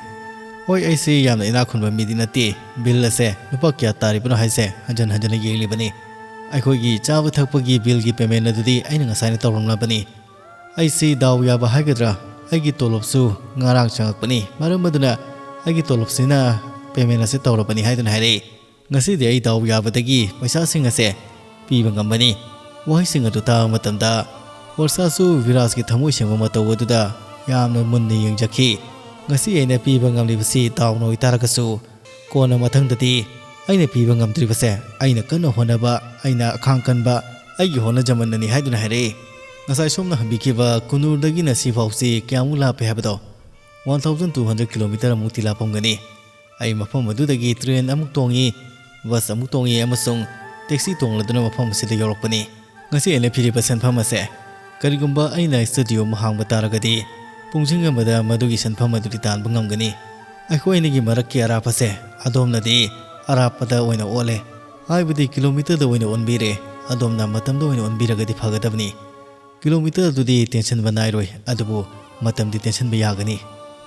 ꯍꯣꯏ, ꯑꯩꯁꯦ ꯌꯥꯝꯅ ꯏꯅꯥꯛ ꯈꯨꯟꯕ ꯃꯤꯗꯤ ꯅꯠꯇꯦ꯫ ꯕꯤꯜ ꯑꯁꯦ ꯂꯨꯄꯥ ꯀꯌꯥ ꯇꯥꯔꯤꯕꯅꯣ ꯍꯥꯏꯁꯦ ꯍꯟꯖꯟ ꯍꯟꯖꯟꯅ ꯌꯦꯡꯂꯤꯕꯅꯤ꯫ ꯑꯩꯈꯣꯏꯒꯤ ꯆꯥꯕ ꯊꯛꯄꯒꯤ ꯕꯤꯜꯒꯤ ꯄꯦꯃꯦꯟ ꯑꯗꯨꯗꯤ ꯑꯩꯅ ꯉꯁꯥꯏꯅ ꯇꯧꯔꯝꯂꯕꯅꯤ꯫ ꯑꯩꯁꯤ ꯗꯥꯎ ꯌꯥꯕ ꯍꯥꯏꯒꯗ꯭ꯔꯥ, ꯑꯩꯒꯤ ꯇꯣꯂꯣꯞꯁꯨ ꯉꯔꯥꯡ ꯆꯪꯉꯛꯄꯅꯤ, ꯃꯔꯝ ꯑꯗꯨꯅ ꯑꯩꯒꯤ ꯇꯣꯂꯣꯞꯁꯤꯅ ꯄꯦꯃꯦꯟ ꯑꯁꯦ ꯇꯧꯔꯕꯅꯤ" ꯍꯥꯏꯗꯨꯅ ꯍꯥꯏꯔꯛꯏ꯫ "ꯉꯁꯤꯗꯤ ꯑꯩ ꯗꯥꯎ ꯌꯥꯕꯗꯒꯤ ꯄꯩꯁꯥꯁꯤꯡ ꯑꯁꯦ ꯄꯤꯕ ꯉꯝꯕꯅꯤ꯫" ꯋꯥꯍꯩꯁꯤꯡ ꯑꯗꯨ ꯇꯥꯕ ꯃꯇꯝꯗ ꯋꯔꯁꯥꯁꯨ ꯕꯤꯔꯥꯖꯀꯤ ꯊꯃꯣꯏ ꯁꯦꯡꯕ ꯃꯇꯧ ꯑꯗꯨꯗ ꯌꯥꯝꯅ ꯃꯨꯟꯅ ꯌꯦꯡꯖꯈꯤ꯫ "ꯉꯁꯤ ꯑꯩꯅ ꯄꯤꯕ ꯉꯝꯂꯤꯕꯁꯤ ꯗꯥꯎꯅ ꯑꯣꯏꯇꯥꯔꯒꯁꯨ, ꯀꯣꯟꯅ ꯃꯊꯪꯗꯗꯤ ꯑꯩꯅ ꯄꯤꯕ ꯉꯝꯗ꯭ꯔꯤꯕꯁꯦ ꯑꯩꯅ ꯀꯟꯅ ꯍꯣꯠꯅꯕ, ꯑꯩꯅ ꯑꯈꯥꯡ ꯀꯟꯕ, ꯑꯩꯒꯤ ꯍꯣꯠꯅꯖꯃꯟꯅꯅꯤ" ꯍꯥꯏꯗꯨꯅ ꯍꯥꯏꯔꯛꯏ꯫ ꯉꯁꯥꯏ ꯁꯣꯝꯅ ꯍꯪꯕꯤꯈꯤꯕ ꯀꯨꯅꯨꯔꯗꯒꯤꯅ ꯁꯤꯐꯥꯎꯁꯤ ꯀꯌꯥꯃꯨꯛ ꯂꯥꯞꯄꯦ ꯍꯥꯏꯕꯗꯣ? One thousand two hundred kilometer ꯃꯨꯛꯇꯤ ꯂꯥꯞꯄꯝꯒꯅꯤ꯫ ꯑꯩ ꯃꯐꯝ ꯑꯗꯨꯗꯒꯤ ꯇ꯭ꯔꯦꯟ ꯑꯃꯨꯛ ꯇꯣꯡꯉꯤ, ꯕꯁ ꯑꯃꯨꯛ ꯇꯣꯡꯉꯤ ꯑꯃꯁꯨꯡ ꯇꯦꯛꯁꯤ ꯇꯣꯡꯂꯗꯨꯅ ꯃꯐꯝ ꯑꯁꯤꯗ ꯌꯧꯔꯛꯄꯅꯤ꯫ ꯉꯁꯤ ꯑꯩꯅ ꯄꯤꯔꯤꯕ ꯁꯦꯟꯐꯝ ꯑꯁꯦ, ꯀꯔꯤꯒꯨꯝꯕ ꯑꯩꯅ ꯁ꯭ꯇꯨꯗꯤꯑꯣ ꯑꯃ ꯍꯥꯡꯕ ꯇꯥꯔꯒꯗꯤ, ꯄꯨꯡꯁꯤꯡ ꯑꯃꯗ ꯃꯗꯨꯒꯤ ꯁꯦꯟꯐꯝ ꯑꯗꯨꯗꯤ ꯇꯥꯟꯕ ꯉꯝꯒꯅꯤ꯫ ꯑꯩꯈꯣꯏ ꯑꯅꯤꯒꯤ ꯃꯔꯛꯀꯤ ꯑꯔꯥꯞꯄꯁꯦ ꯑꯗꯣꯝꯅꯗꯤ ꯑꯔꯥꯞꯄꯗ ꯑꯣꯏꯅ ꯑꯣꯜꯂꯦ, ꯍꯥꯏꯕꯗꯤ ꯀꯤꯂꯣꯃꯤꯇꯔꯗ ꯑꯣꯏꯅ ꯑꯣꯟꯕꯤꯔꯦ꯫ ꯑꯗꯣꯝꯅ ꯃꯇꯝꯗ ꯑꯣꯏꯅ ꯑꯣꯟꯕꯤꯔꯒꯗꯤ ꯐꯒꯗꯕꯅꯤ꯫ ꯀꯤꯂꯣꯃꯤꯇꯔ ꯑꯗꯨꯗꯤ ꯇꯦꯟꯁꯤꯟꯕ ꯅꯥꯏꯔꯣꯏ, ꯑꯗꯨꯕꯨ ꯃꯇꯝꯗꯤ ꯇꯦꯟꯁꯤꯟꯕ ꯌꯥꯒꯅꯤ꯫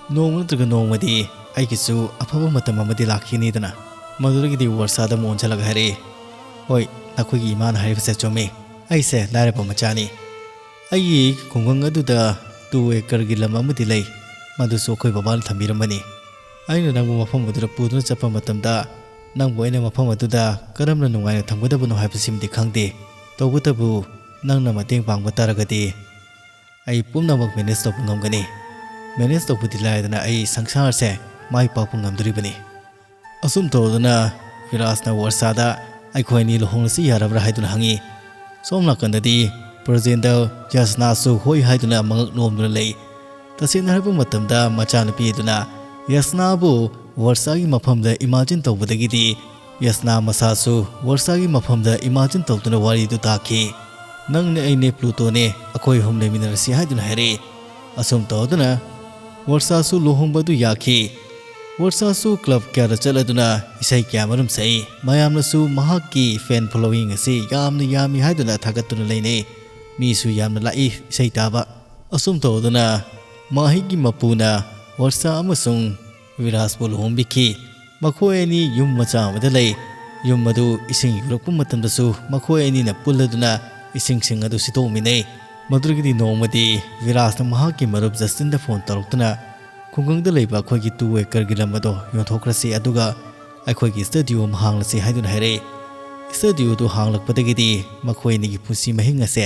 ꯅꯣꯡꯃ ꯅꯠꯇ꯭ꯔꯒ ꯅꯣꯡꯃꯗꯤ ꯑꯩꯒꯤꯁꯨ ꯑꯐꯕ ꯃꯇꯝ ꯑꯃꯗꯤ ꯂꯥꯛꯈꯤꯅꯤꯗꯅ꯫ ꯃꯗꯨꯗꯒꯤꯗꯤ ꯋꯔꯁꯥꯗ ꯑꯃꯨꯛ ꯑꯣꯟꯁꯤꯜꯂꯒ ꯍꯥꯏꯔꯛꯏ, "ꯍꯣꯏ, ꯅꯈꯣꯏꯒꯤ ꯏꯃꯥꯅ ꯍꯥꯏꯔꯤꯕꯁꯦ ꯆꯨꯝꯃꯤ꯫ ꯑꯩꯁꯦ ꯂꯥꯏꯔꯕ ꯃꯆꯥꯅꯤ꯫ ꯑꯩꯒꯤ ꯈꯨꯡꯒꯪ ꯑꯗꯨꯗ ꯇꯨ ꯑꯦꯀꯔꯒꯤ ꯂꯝ ꯑꯃꯗꯤ ꯂꯩ꯫ ꯃꯗꯨꯁꯨ ꯑꯩꯈꯣꯏ ꯕꯕꯥꯅ ꯊꯝꯕꯤꯔꯝꯕꯅꯤ꯫ ꯑꯩꯅ ꯅꯪꯕꯨ ꯃꯐꯝ ꯑꯗꯨꯗ ꯄꯨꯗꯨꯅ ꯆꯠꯄ ꯃꯇꯝꯗ ꯅꯪꯕꯨ ꯑꯩꯅ ꯃꯐꯝ ꯑꯗꯨꯗ ꯀꯔꯝꯅ ꯅꯨꯡꯉꯥꯏꯅ ꯊꯝꯒꯗꯕꯅꯣ ꯍꯥꯏꯕꯁꯤꯃꯗꯤ ꯈꯪꯗꯦ꯫ ꯇꯧꯕꯇꯕꯨ ꯅꯪꯅ ꯃꯇꯦꯡ ꯄꯥꯡꯕ ꯇꯥꯔꯒꯗꯤ ꯑꯩ ꯄꯨꯝꯅꯃꯛ ꯃꯦꯅꯦꯖ ꯇꯧꯕ ꯉꯝꯒꯅꯤ꯫ ꯃꯦꯅꯦꯖ ꯇꯧꯕꯗꯤ ꯂꯥꯏꯗꯅ ꯑꯩ ꯁꯪꯁꯥꯔꯁꯦ ꯃꯥꯏ ꯄꯥꯛꯄ ꯉꯝꯗꯣꯔꯤꯕꯅꯤ꯫" ꯑꯁꯨꯝ ꯇꯧꯗꯨꯅ ꯐꯤꯔꯥꯖꯅ ꯋꯔꯁꯥꯗ "ꯑꯩꯈꯣꯏ ꯑꯅꯤ ꯂꯨꯍꯣꯡꯂꯁꯤ ꯌꯥꯔꯕ꯭ꯔꯥ?" ꯍꯥꯏꯗꯨꯅ ꯍꯪꯉꯤ꯫ ꯁꯣꯝ ꯅꯥꯀꯟꯗꯗꯤ ꯄ꯭ꯔꯖꯦꯟꯗ ꯌꯥꯁꯅꯥꯁꯨ ꯍꯣꯏ ꯍꯥꯏꯗꯨꯅ ꯃꯉꯛ ꯅꯣꯝꯗꯨꯅ ꯂꯩ꯫ ꯇꯁꯦꯡꯅ ꯍꯥꯏꯔꯕ ꯃꯇꯝꯗ ꯃꯆꯥꯅꯨꯄꯤ ꯑꯗꯨꯅ ꯌꯥꯁꯅꯥꯕꯨ ꯋꯔꯁꯥꯒꯤ ꯃꯐꯝꯗ ꯏꯃꯥꯖꯤꯟ ꯇꯧꯕꯗꯒꯤꯗꯤ ꯌꯥꯁꯅꯥ ꯃꯁꯥꯁꯨ ꯋꯔꯁꯥꯒꯤ ꯃꯐꯝꯗ ꯏꯃꯥꯖꯤꯟ ꯇꯧꯗꯨꯅ ꯋꯥꯔꯤꯗꯨ ꯇꯥꯈꯤ꯫ "ꯅꯪꯅꯦ, ꯑꯩꯅꯦ, ꯄ꯭ꯂꯨꯇꯣꯅꯦ, ꯑꯩꯈꯣꯏ ꯑꯍꯨꯝ ꯂꯩꯃꯤꯟꯅꯔꯁꯤ" ꯍꯥꯏꯗꯨꯅ ꯍꯥꯏꯔꯛꯏ꯫ ꯑꯁꯨꯝ ꯇꯧꯗꯨꯅ ꯋꯔꯁꯥꯁꯨ ꯂꯨꯍꯣꯡꯕ ꯑꯗꯨ ꯌꯥꯈꯤ꯫ ꯋꯔꯁꯥꯁꯨ ꯀ꯭ꯂꯕ ꯀꯌꯥꯗ ꯆꯠꯂꯗꯨꯅ ꯏꯁꯩ ꯀꯌꯥ ꯃꯔꯨꯝ ꯁꯛꯏ꯫ ꯃꯌꯥꯝꯅꯁꯨ ꯃꯍꯥꯛꯀꯤ ꯐꯦꯟ ꯐꯣꯂꯣꯋꯤꯡ ꯑꯁꯤ ꯌꯥꯝꯅ ꯌꯥꯝꯃꯤ ꯍꯥꯏꯗꯨꯅ ꯊꯥꯒꯠꯇꯨꯅ ꯂꯩꯅꯩ꯫ ꯃꯤꯁꯨ ꯌꯥꯝꯅ ꯂꯥꯛꯏ ꯏꯁꯩ ꯇꯥꯕ꯫ ꯑꯁꯨꯝ ꯇꯧꯗꯨꯅ ꯃꯍꯩꯒꯤ ꯃꯄꯨꯅ ꯋꯔꯁꯥ ꯑꯃꯁꯨꯡ ꯚꯤꯔꯥꯖꯄꯨ ꯂꯨꯍꯣꯡꯕꯤꯈꯤ꯫ ꯃꯈꯣꯏ ꯑꯅꯤ ꯌꯨꯝ ꯃꯆꯥ ꯑꯃꯗ ꯂꯩ꯫ ꯌꯨꯝ ꯑꯗꯨ ꯏꯁꯤꯡ ꯌꯨꯔꯛꯄ ꯃꯇꯝꯗꯁꯨ ꯃꯈꯣꯏ ꯑꯅꯤꯅ ꯄꯨꯜꯂꯗꯨꯅ ꯏꯁꯤꯡꯁꯤꯡ ꯑꯗꯨ ꯁꯤꯠꯇꯣꯛꯃꯤꯟꯅꯩ꯫ ꯃꯗꯨꯗꯒꯤꯗꯤ ꯅꯣꯡꯃꯗꯤ ꯚꯤꯔꯥꯖꯅ ꯃꯍꯥꯛꯀꯤ ꯃꯔꯨꯞ ꯖꯁꯇꯤꯟꯗ ꯐꯣꯟ ꯇꯧꯔꯛꯇꯨꯅ, "ꯈꯨꯡꯒꯪꯗ ꯂꯩꯕ ꯑꯩꯈꯣꯏꯒꯤ ꯇꯨ ꯑꯦꯀꯔꯒꯤ ꯂꯝ ꯑꯗꯣ ꯌꯣꯟꯊꯣꯛꯈ꯭ꯔꯁꯤ, ꯑꯗꯨꯒ ꯑꯩꯈꯣꯏꯒꯤ ꯁ꯭ꯇꯨꯗꯤꯑꯣ ꯑꯃ ꯍꯥꯡꯂꯁꯤ" ꯍꯥꯏꯗꯨꯅ ꯍꯥꯏꯔꯛꯏ꯫ ꯁ꯭ꯇꯨꯗꯤꯑꯣꯗꯨ ꯍꯥꯡꯂꯛꯄꯗꯒꯤꯗꯤ ꯃꯈꯣꯏ ꯑꯅꯤꯒꯤ ꯄꯨꯟꯁꯤ ꯃꯍꯤꯡ ꯑꯁꯦ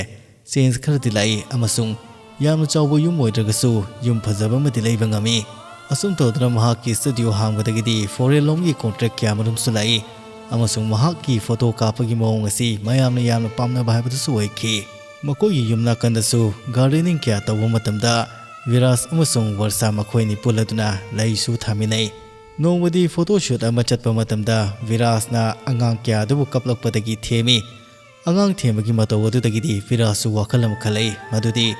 ꯆꯦꯟꯖ ꯈꯔꯗꯤ ꯂꯥꯛꯏ, ꯑꯃꯁꯨꯡ ꯌꯥꯝꯅ ꯆꯥꯎꯕ ꯌꯨꯝ ꯑꯣꯏꯗ꯭ꯔꯒꯁꯨ ꯌꯨꯝ ꯐꯖꯕ ꯑꯃꯗꯤ ꯂꯩꯕ ꯉꯝꯃꯤ꯫ ꯑꯁꯨꯝ ꯇꯧꯗꯨꯅ ꯃꯍꯥꯛꯀꯤ ꯁ꯭ꯇꯨꯗꯤꯑꯣ ꯍꯥꯡꯕꯗꯒꯤꯗꯤ ꯐꯣꯔꯦꯟ ꯂꯣꯝꯒꯤ ꯀꯣꯟꯇ꯭ꯔꯦꯛ ꯀꯌꯥ ꯃꯔꯨꯝꯁꯨ ꯂꯥꯛꯏ, ꯑꯃꯁꯨꯡ ꯃꯍꯥꯛꯀꯤ ꯐꯣꯇꯣ ꯀꯥꯞꯄꯒꯤ ꯃꯑꯣꯡ ꯑꯁꯤ ꯃꯌꯥꯝꯅ ꯌꯥꯝꯅ ꯄꯥꯝꯅꯕ ꯍꯥꯏꯕꯗꯨꯁꯨ ꯑꯣꯏꯈꯤ꯫ ꯃꯈꯣꯏꯒꯤ ꯌꯨꯝ ꯅꯥꯀꯟꯗꯁꯨ ꯒꯥꯔꯗꯦꯅꯤꯡ ꯀꯌꯥ ꯇꯧꯕ ꯃꯇꯝꯗ ꯚꯤꯔꯥꯖ ꯑꯃꯁꯨꯡ ꯋꯔꯁꯥ ꯃꯈꯣꯏ ꯑꯅꯤ ꯄꯨꯜꯂꯗꯨꯅ ꯂꯩꯁꯨ ꯊꯥꯃꯤꯟꯅꯩ꯫ ꯅꯣꯡꯃꯗꯤ ꯐꯣꯇꯣ ꯁꯨꯠ ꯑꯃ ꯆꯠꯄ ꯃꯇꯝꯗ ꯚꯤꯔꯥꯖꯅ ꯑꯉꯥꯡ ꯀꯌꯥ ꯑꯗꯨꯕꯨ ꯀꯞꯂꯛꯄꯗꯒꯤ ꯊꯦꯝꯃꯤ꯫ ꯑꯉꯥꯡ ꯊꯦꯝꯕꯒꯤ ꯃꯇꯧ ꯑꯗꯨꯗꯒꯤꯗꯤ ꯚꯤꯔꯥꯖꯁꯨ ꯋꯥꯈꯜ ꯑꯃ ꯈꯜꯂꯛꯏ, ꯃꯗꯨꯗꯤ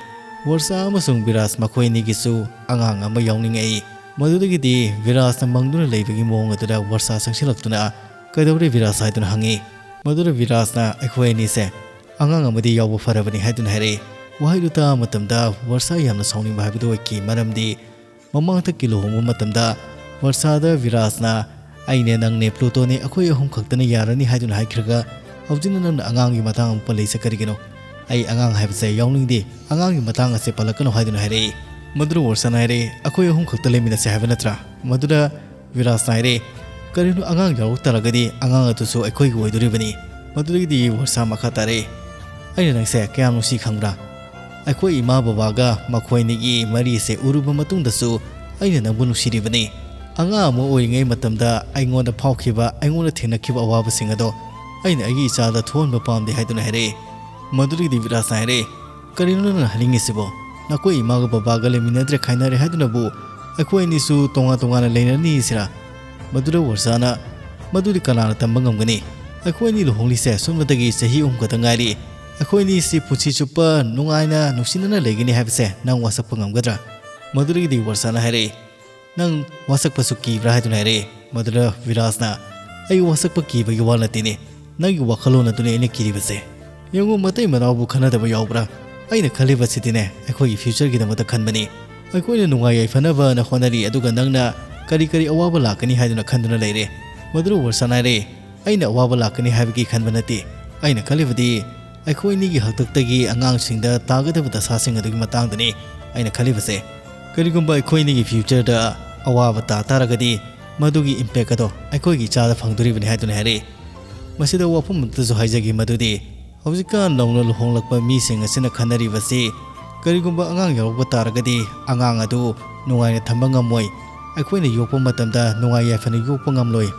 ꯋꯔꯁꯥ ꯑꯃꯁꯨꯡ ꯚꯤꯔꯥꯖ ꯃꯈꯣꯏ ꯑꯅꯤꯒꯤꯁꯨ ꯑꯉꯥꯡ ꯑꯃ ꯌꯥꯎꯅꯤꯡꯉꯛꯏ꯫ ꯃꯗꯨꯗꯒꯤꯗꯤ ꯚꯤꯔꯥꯖꯅ ꯃꯪꯗꯨꯅ ꯂꯩꯕꯒꯤ ꯃꯑꯣꯡ ꯑꯗꯨꯗ ꯋꯔꯁꯥ ꯆꯪꯁꯤꯜꯂꯛꯇꯨꯅ, "ꯀꯩꯗꯧꯔꯦ ꯚꯤꯔꯥꯖ?" ꯍꯥꯏꯗꯨꯅ ꯍꯪꯉꯤ꯫ ꯃꯗꯨꯗ ꯚꯤꯔꯥꯖꯅ, "ꯑꯩꯈꯣꯏ ꯑꯅꯤꯁꯦ ꯑꯉꯥꯡ ꯑꯃꯗꯤ ꯌꯥꯎꯕ ꯐꯔꯕꯅꯤ" ꯍꯥꯏꯗꯨꯅ ꯍꯥꯏꯔꯛꯏ꯫ ꯋꯥꯍꯩꯗꯨ ꯇꯥꯕ ꯃꯇꯝꯗ ꯋꯔꯁꯥ ꯌꯥꯝꯅ ꯁꯥꯎꯅꯤꯡꯕ ꯍꯥꯏꯕꯗꯨ ꯑꯣꯏꯈꯤ, ꯃꯔꯝꯗꯤ ꯃꯃꯥꯡꯊꯛꯀꯤ ꯂꯨꯍꯣꯡꯕ ꯃꯇꯝꯗ ꯋꯔꯁꯥꯗ ꯚꯤꯔꯥꯖꯅ, "ꯑꯩꯅꯦ, ꯅꯪꯅꯦ, ꯄ꯭ꯂꯨꯇꯣꯅꯦ, ꯑꯩꯈꯣꯏ ꯑꯍꯨꯝ ꯈꯛꯇꯅ ꯌꯥꯔꯅꯤ" ꯍꯥꯏꯗꯨꯅ ꯍꯥꯏꯈ꯭ꯔꯒ, ꯍꯧꯖꯤꯛꯅ ꯅꯪꯅ ꯑꯉꯥꯡꯒꯤ ꯃꯇꯥꯡ ꯑꯃꯨꯛ ꯄꯜꯂꯛꯏꯁꯦ ꯀꯔꯤꯒꯤꯅꯣ? "ꯑꯩ ꯑꯉꯥꯡ ꯍꯥꯏꯕꯁꯦ ꯌꯥꯎꯅꯤꯡꯗꯦ, ꯑꯉꯥꯡꯒꯤ ꯃꯇꯥꯡ ꯑꯁꯦ ꯄꯜꯂꯛꯀꯅꯨ" ꯍꯥꯏꯗꯨꯅ ꯍꯥꯏꯔꯛꯏ꯫ ꯃꯗꯨꯗ ꯋꯔꯁꯥꯅ ꯍꯥꯏꯔꯛꯏ, "ꯑꯩꯈꯣꯏ ꯑꯍꯨꯝ ꯈꯛꯇ ꯂꯩꯃꯤꯟꯅꯁꯦ ꯍꯥꯏꯕ ꯅꯠꯇ꯭ꯔꯥ?" ꯃꯗꯨꯗ ꯚꯤꯔꯥꯖꯅ ꯍꯥꯏꯔꯛꯏ, "ꯀꯔꯤꯅꯣ, ꯑꯉꯥꯡ ꯌꯥꯎꯔꯛ ꯇꯥꯔꯒꯗꯤ ꯑꯉꯥꯡ ꯑꯗꯨꯁꯨ ꯑꯩꯈꯣꯏꯒꯤ ꯑꯣꯏꯗꯣꯔꯤꯕꯅꯤ"꯫ ꯃꯗꯨꯗꯒꯤꯗꯤ ꯋꯔꯁꯥ ꯃꯈꯥ ꯇꯥꯔꯛꯏ, "ꯑꯩꯅ ꯅꯪꯁꯦ ꯀꯌꯥꯝ ꯅꯨꯡꯁꯤ ꯈꯪꯕ꯭ꯔꯥ? ꯑꯩꯈꯣꯏ ꯏꯃꯥ ꯕꯕꯥꯒ ꯃꯈꯣꯏ ꯑꯅꯤꯒꯤ ꯃꯔꯤꯁꯦ ꯎꯔꯨꯕ ꯃꯇꯨꯡꯗꯁꯨ ꯑꯩꯅ ꯅꯪꯕꯨ ꯅꯨꯡꯁꯤꯔꯤꯕꯅꯤ꯫ ꯑꯉꯥꯡ ꯑꯃ ꯑꯣꯏꯔꯤꯉꯩ ꯃꯇꯝꯗ ꯑꯩꯉꯣꯟꯗ ꯐꯥꯎꯈꯤꯕ, ꯑꯩꯉꯣꯟꯗ ꯊꯦꯡꯅꯈꯤꯕ ꯑꯋꯥꯕꯁꯤꯡ ꯑꯗꯣ ꯑꯩꯅ ꯑꯩꯒꯤ ꯏꯆꯥꯗ ꯊꯣꯛꯍꯟꯕ ꯄꯥꯝꯗꯦ" ꯍꯥꯏꯗꯨꯅ ꯍꯥꯏꯔꯛꯏ꯫ ꯃꯗꯨꯗꯒꯤꯗꯤ ꯚꯤꯔꯥꯖꯅ ꯍꯥꯏꯔꯛꯏ, "ꯀꯔꯤꯅꯣ ꯅꯪꯅ ꯍꯥꯏꯅꯤꯡꯉꯤꯁꯤꯕꯣ? ꯅꯈꯣꯏ ꯏꯃꯥꯒ ꯕꯕꯥꯒ ꯂꯩꯃꯤꯟꯅꯗ꯭ꯔꯦ, ꯈꯥꯏꯅꯔꯦ ꯍꯥꯏꯗꯨꯅꯕꯨ ꯑꯩꯈꯣꯏ ꯑꯅꯤꯁꯨ ꯇꯣꯉꯥꯟ ꯇꯣꯉꯥꯟꯅ ꯂꯩꯅꯔꯅꯤ ꯁꯤꯔꯥ?" ꯃꯗꯨꯗ ꯋꯔꯁꯥꯅ, "ꯃꯗꯨꯗꯤ ꯀꯅꯥꯅ ꯇꯝꯕ ꯉꯝꯒꯅꯤ? ꯑꯩꯈꯣꯏ ꯑꯅꯤ ꯂꯨꯍꯣꯡꯂꯤꯁꯦ ꯁꯨꯞꯅꯇꯒꯤ ꯆꯍꯤ ꯑꯍꯨꯝ ꯈꯛꯇ ꯉꯥꯏꯔꯤ꯫ "ꯑꯩꯈꯣꯏꯅꯤꯁꯤ ꯄꯨꯟꯁꯤ ꯆꯨꯞꯄ ꯅꯨꯡꯉꯥꯏꯅ ꯅꯨꯡꯁꯤꯅꯅ ꯂꯩꯒꯅꯤ ꯍꯥꯏꯕꯁꯦ ꯅꯪ ꯋꯥꯁꯛꯄ ꯉꯝꯒꯗ꯭ꯔꯥ?" ꯃꯗꯨꯗꯒꯤꯗꯤ ꯋꯔꯁꯥꯅ ꯍꯥꯏꯔꯛꯏ, "ꯅꯪ ꯋꯥꯁꯛꯄꯁꯨ ꯀꯤꯕ꯭ꯔꯥ?" ꯍꯥꯏꯗꯨꯅ ꯍꯥꯏꯔꯛꯏ꯫ ꯃꯗꯨꯗ ꯚꯤꯔꯥꯖꯅ, "ꯑꯩ ꯋꯥꯁꯛꯄ ꯀꯤꯕꯒꯤ ꯋꯥ ꯅꯠꯇꯦꯅꯦ, ꯅꯪꯒꯤ ꯋꯥꯈꯜꯂꯣꯟ ꯑꯗꯨꯅꯦ ꯑꯩꯅ ꯀꯤꯔꯤꯕꯁꯦ꯫ ꯌꯦꯡꯉꯨ, ꯃꯇꯩ ꯃꯅꯥꯎꯕꯨ ꯈꯟꯅꯗꯕ ꯌꯥꯎꯕ꯭ꯔꯥ? ꯑꯩꯅ ꯈꯜꯂꯤꯕꯁꯤꯗꯤꯅꯦ, ꯑꯩꯈꯣꯏꯒꯤ ꯐ꯭ꯌꯨꯆꯔꯒꯤꯗꯃꯛꯇ ꯈꯟꯕꯅꯤ꯫ ꯑꯩꯈꯣꯏꯅ ꯅꯨꯡꯉꯥꯏ ꯌꯥꯏꯐꯅꯕꯅ ꯍꯣꯠꯅꯔꯤ, ꯑꯗꯨꯒ ꯅꯪꯅ ꯀꯔꯤ ꯀꯔꯤ ꯑꯋꯥꯕ ꯂꯥꯛꯀꯅꯤ ꯍꯥꯏꯗꯨꯅ ꯈꯟꯗꯨꯅ ꯂꯩꯔꯦ?" ꯃꯗꯨꯗ ꯋꯔꯁꯥꯅ ꯍꯥꯏꯔꯛꯏ, "ꯑꯩꯅ ꯑꯋꯥꯕ ꯂꯥꯛꯀꯅꯤ ꯍꯥꯏꯕꯒꯤ ꯈꯟꯕ ꯅꯠꯇꯦ꯫ ꯑꯩꯅ ꯈꯜꯂꯤꯕꯗꯤ ꯑꯩꯈꯣꯏ ꯑꯅꯤꯒꯤ ꯍꯥꯛꯇꯛꯇꯒꯤ ꯑꯉꯥꯡꯁꯤꯡꯗ ꯇꯥꯒꯗꯕ ꯗꯁꯥꯁꯤꯡ ꯑꯗꯨꯒꯤ ꯃꯇꯥꯡꯗꯅꯤ ꯑꯩꯅ ꯈꯜꯂꯤꯕꯁꯦ꯫ ꯀꯔꯤꯒꯨꯝꯕ ꯑꯩꯈꯣꯏ ꯑꯅꯤꯒꯤ ꯐ꯭ꯌꯨꯆꯔꯗ ꯑꯋꯥꯕ ꯇꯥ ꯇꯥꯔꯒꯗꯤ, ꯃꯗꯨꯒꯤ ꯏꯝꯄꯦꯛ ꯑꯗꯣ ꯑꯩꯈꯣꯏꯒꯤ ꯏꯆꯥꯗ ꯐꯪꯗꯣꯔꯤꯕꯅꯤ" ꯍꯥꯏꯗꯨꯅ ꯍꯥꯏꯔꯛꯏ꯫ ꯃꯁꯤꯗ ꯋꯥꯐꯝ ꯑꯃꯠꯇꯁꯨ ꯍꯥꯏꯖꯒꯦ, ꯃꯗꯨꯗꯤ ꯍꯧꯖꯤꯛꯀꯥꯟ ꯅꯧꯅ ꯂꯨꯍꯣꯡꯂꯛꯄ ꯃꯤꯁꯤꯡ ꯑꯁꯤꯅ ꯈꯟꯅꯔꯤꯕꯁꯤ, ꯀꯔꯤꯒꯨꯝꯕ ꯑꯉꯥꯡ ꯌꯥꯎꯔꯛꯄ ꯇꯥꯔꯒꯗꯤ ꯑꯉꯥꯡ ꯑꯗꯨ ꯅꯨꯡꯉꯥꯏꯅ ꯊꯝꯕ ꯉꯝꯃꯣꯏ, ꯑꯩꯈꯣꯏꯅ ꯌꯣꯛꯄ ꯃꯇꯝꯗ ꯅꯨꯡꯉꯥꯏ ꯌꯥꯏꯐꯅ ꯌꯣꯛꯄ ꯉꯝꯂꯣꯏ,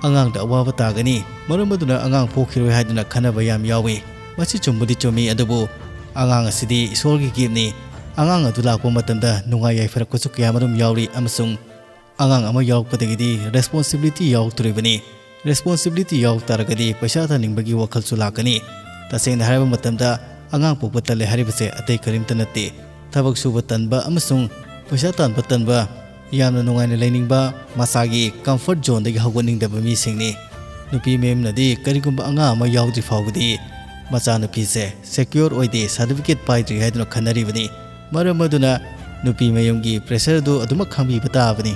ꯑꯉꯥꯡꯗ ꯑꯋꯥꯕ ꯇꯥꯒꯅꯤ, ꯃꯔꯝ ꯑꯗꯨꯅ ꯑꯉꯥꯡ ꯄꯣꯛꯈꯤꯔꯣꯏ ꯍꯥꯏꯗꯨꯅ ꯈꯟꯅꯕ ꯌꯥꯝ ꯌꯥꯎꯏ꯫ ꯃꯁꯤ ꯆꯨꯝꯕꯨꯗꯤ ꯆꯨꯝꯃꯤ, ꯑꯗꯨꯕꯨ ꯑꯉꯥꯡ ꯑꯁꯤꯗꯤ ꯏꯁꯣꯔꯒꯤ ꯒꯤꯐꯅꯤ꯫ ꯑꯉꯥꯡ ꯑꯗꯨ ꯂꯥꯛꯄ ꯃꯇꯝꯗ ꯅꯨꯡꯉꯥꯏ ꯌꯥꯏꯐꯔꯛꯄꯁꯨ ꯀꯌꯥꯃꯔꯨꯝ ꯌꯥꯎꯔꯤ, ꯑꯃꯁꯨꯡ ꯑꯉꯥꯡ ꯑꯃ ꯌꯥꯎꯔꯛꯄꯗꯒꯤꯗꯤ ꯔꯦꯁꯄꯣꯟꯁꯤꯕꯤꯂꯤꯇꯤ ꯌꯥꯎꯔꯛꯇꯣꯔꯤꯕꯅꯤ꯫ ꯔꯦꯁꯄꯣꯟꯁꯤꯕꯤꯂꯤꯇꯤ ꯌꯥꯎꯔꯛ ꯇꯥꯔꯒꯗꯤ ꯄꯩꯁꯥ ꯇꯥꯅꯤꯡꯕꯒꯤ ꯋꯥꯈꯜꯁꯨ ꯂꯥꯛꯀꯅꯤ꯫ ꯇꯁꯦꯡꯅ ꯍꯥꯏꯔꯕ ꯃꯇꯝꯗ, ꯑꯉꯥꯡ ꯄꯣꯛꯄ ꯇꯜꯂꯦ ꯍꯥꯏꯔꯤꯕꯁꯦ ꯑꯇꯩ ꯀꯔꯤꯝꯇ ꯅꯠꯇꯦ꯫ ꯊꯕꯛ ꯁꯨꯕ ꯇꯟꯕ ꯑꯃꯁꯨꯡ ꯄꯩꯁꯥ ꯇꯥꯟꯕ ꯇꯟꯕ, ꯌꯥꯝꯅ ꯅꯨꯡꯉꯥꯏꯅ ꯂꯩꯅꯤꯡꯕ, ꯃꯁꯥꯒꯤ ꯀꯝꯐꯔꯠ ꯖꯣꯟꯗꯒꯤ ꯍꯧꯒꯠꯅꯤꯡꯗꯕ ꯃꯤꯁꯤꯡꯅꯤ꯫ ꯅꯨꯄꯤ ꯃꯌꯨꯝꯅꯗꯤ ꯀꯔꯤꯒꯨꯝꯕ ꯑꯉꯥꯡ ꯑꯃ ꯌꯥꯎꯗ꯭ꯔꯤ ꯐꯥꯎꯕꯗꯤ ꯃꯆꯥꯅꯨꯄꯤꯁꯦ ꯁꯦꯀ꯭ꯌꯣꯔ ꯑꯣꯏꯗꯦ, ꯁꯥꯔꯇꯤꯐꯤꯀꯦꯠ ꯄꯥꯏꯗ꯭ꯔꯤ ꯍꯥꯏꯗꯨꯅ ꯈꯟꯅꯔꯤꯕꯅꯤ꯫ ꯃꯔꯝ ꯑꯗꯨꯅ ꯅꯨꯄꯤ ꯃꯌꯨꯝꯒꯤ ꯄ꯭ꯔꯦꯁꯔ ꯑꯗꯨ ꯑꯗꯨꯃꯛ ꯈꯪꯕꯤꯕ ꯇꯥꯕꯅꯤ꯫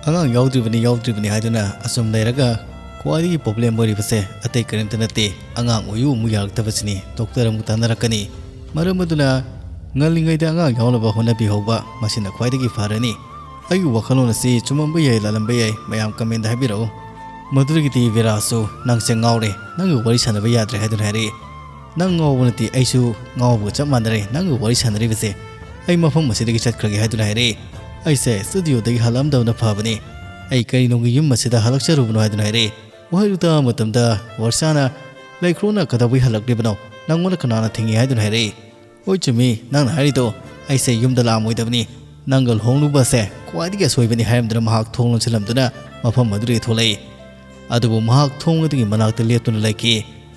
ꯑꯉꯥꯡ ꯌꯥꯎꯗ꯭ꯔꯤꯕꯅꯤ, ꯌꯥꯎꯗ꯭ꯔꯤꯕꯅꯤ ꯍꯥꯏꯗꯨꯅ ꯑꯁꯨꯝ ꯂꯩꯔꯒ ꯈ꯭ꯋꯥꯏꯗꯒꯤ ꯄ꯭ꯔꯣꯕ꯭ꯂꯦꯝ ꯑꯣꯏꯔꯤꯕꯁꯦ ꯑꯇꯩ ꯀꯔꯤꯝꯇ ꯅꯠꯇꯦ, ꯑꯉꯥꯡ ꯑꯣꯏꯌꯨ ꯑꯃꯨꯛ ꯌꯥꯔꯛꯇꯕꯁꯤꯅꯤ꯫ ꯗꯣꯛꯇꯔ ꯑꯃꯨꯛ ꯇꯥꯟꯅꯔꯛꯀꯅꯤ꯫ ꯃꯔꯝ ꯑꯗꯨꯅ ꯉꯜꯂꯤꯉꯩꯗ ꯑꯉꯥꯡ ꯌꯥꯎꯅꯕ ꯍꯣꯠꯅꯕꯤꯍꯧꯕ, ꯃꯁꯤꯅ ꯈ꯭ꯋꯥꯏꯗꯒꯤ ꯐꯔꯅꯤ꯫ ꯑꯩꯒꯤ ꯋꯥꯈꯜꯂꯣꯟ ꯑꯁꯤ ꯆꯨꯝꯃꯝꯕ ꯌꯥꯏ, ꯂꯥꯜꯂꯝꯕ ꯌꯥꯏ, ꯃꯌꯥꯝ ꯀꯃꯦꯟꯗ ꯍꯥꯏꯕꯤꯔꯛꯎ꯫ ꯃꯗꯨꯗꯒꯤꯗꯤ ꯚꯤꯔꯥꯖꯁꯨ, "ꯅꯪꯁꯦ ꯉꯥꯎꯔꯦ, ꯅꯪꯒ ꯋꯥꯔꯤ ꯁꯥꯟꯅꯕ ꯌꯥꯗ꯭ꯔꯦ" ꯍꯥꯏꯗꯨꯅ ꯍꯥꯏꯔꯛꯏ꯫ "ꯅꯪ ꯉꯥꯎꯕ ꯅꯠꯇꯦ, ꯑꯩꯁꯨ ꯉꯥꯎꯕꯒ ꯆꯞ ꯃꯥꯟꯅꯔꯦ ꯅꯪꯒ ꯋꯥꯔꯤ ꯁꯥꯟꯅꯔꯤꯕꯁꯦ꯫ ꯑꯩ ꯃꯐꯝ ꯑꯁꯤꯗꯒꯤ ꯆꯠꯈ꯭ꯔꯒꯦ" ꯍꯥꯏꯗꯨꯅ ꯍꯥꯏꯔꯛꯏ꯫ "ꯑꯩꯁꯦ ꯁ꯭ꯇꯨꯗꯤꯑꯣꯗꯒꯤ ꯍꯜꯂꯛꯑꯝꯗꯕꯅ ꯐꯕꯅꯤ꯫ ꯑꯩ ꯀꯔꯤꯅꯨꯡꯒꯤ ꯌꯨꯝ ꯑꯁꯤꯗ ꯍꯜꯂꯛꯆꯔꯨꯕꯅꯣ" ꯍꯥꯏꯗꯨꯅ ꯍꯥꯏꯔꯛꯏ꯫ ꯋꯥꯍꯩꯗꯨ ꯇꯥꯕ ꯃꯇꯝꯗ ꯋꯔꯁꯥꯅ, "ꯂꯩꯈ꯭ꯔꯣꯅ, ꯀꯩꯗꯧꯕꯩ ꯍꯜꯂꯛꯂꯤꯕꯅꯣ? ꯅꯪꯉꯣꯟꯗ ꯀꯅꯥꯅ ꯊꯤꯡꯉꯤ?" ꯍꯥꯏꯗꯨꯅ ꯍꯥꯏꯔꯛꯏ꯫ "ꯍꯣꯏ, ꯆꯨꯝꯃꯤ ꯅꯪꯅ ꯍꯥꯏꯔꯤꯗꯣ, ꯑꯩꯁꯦ ꯌꯨꯝꯗ ꯂꯥꯛꯑꯝꯃꯣꯏꯗꯕꯅꯤ꯫ ꯅꯪꯒ ꯂꯨꯍꯣꯡꯂꯨꯕꯁꯦ ꯈ꯭ꯋꯥꯏꯗꯒꯤ ꯑꯁꯣꯏꯕꯅꯤ" ꯍꯥꯏꯔꯝꯗꯨꯅ ꯃꯍꯥꯛ ꯊꯣꯡ ꯂꯣꯟꯁꯤꯜꯂꯝꯗꯨꯅ ꯃꯐꯝ ꯑꯗꯨꯗꯒꯤ ꯊꯣꯛꯂꯛꯏ꯫ ꯑꯗꯨꯕꯨ ꯃꯍꯥꯛ ꯊꯣꯡ ꯑꯗꯨꯒꯤ ꯃꯅꯥꯛꯇ ꯂꯦꯞꯇꯨꯅ ꯂꯩꯈꯤ꯫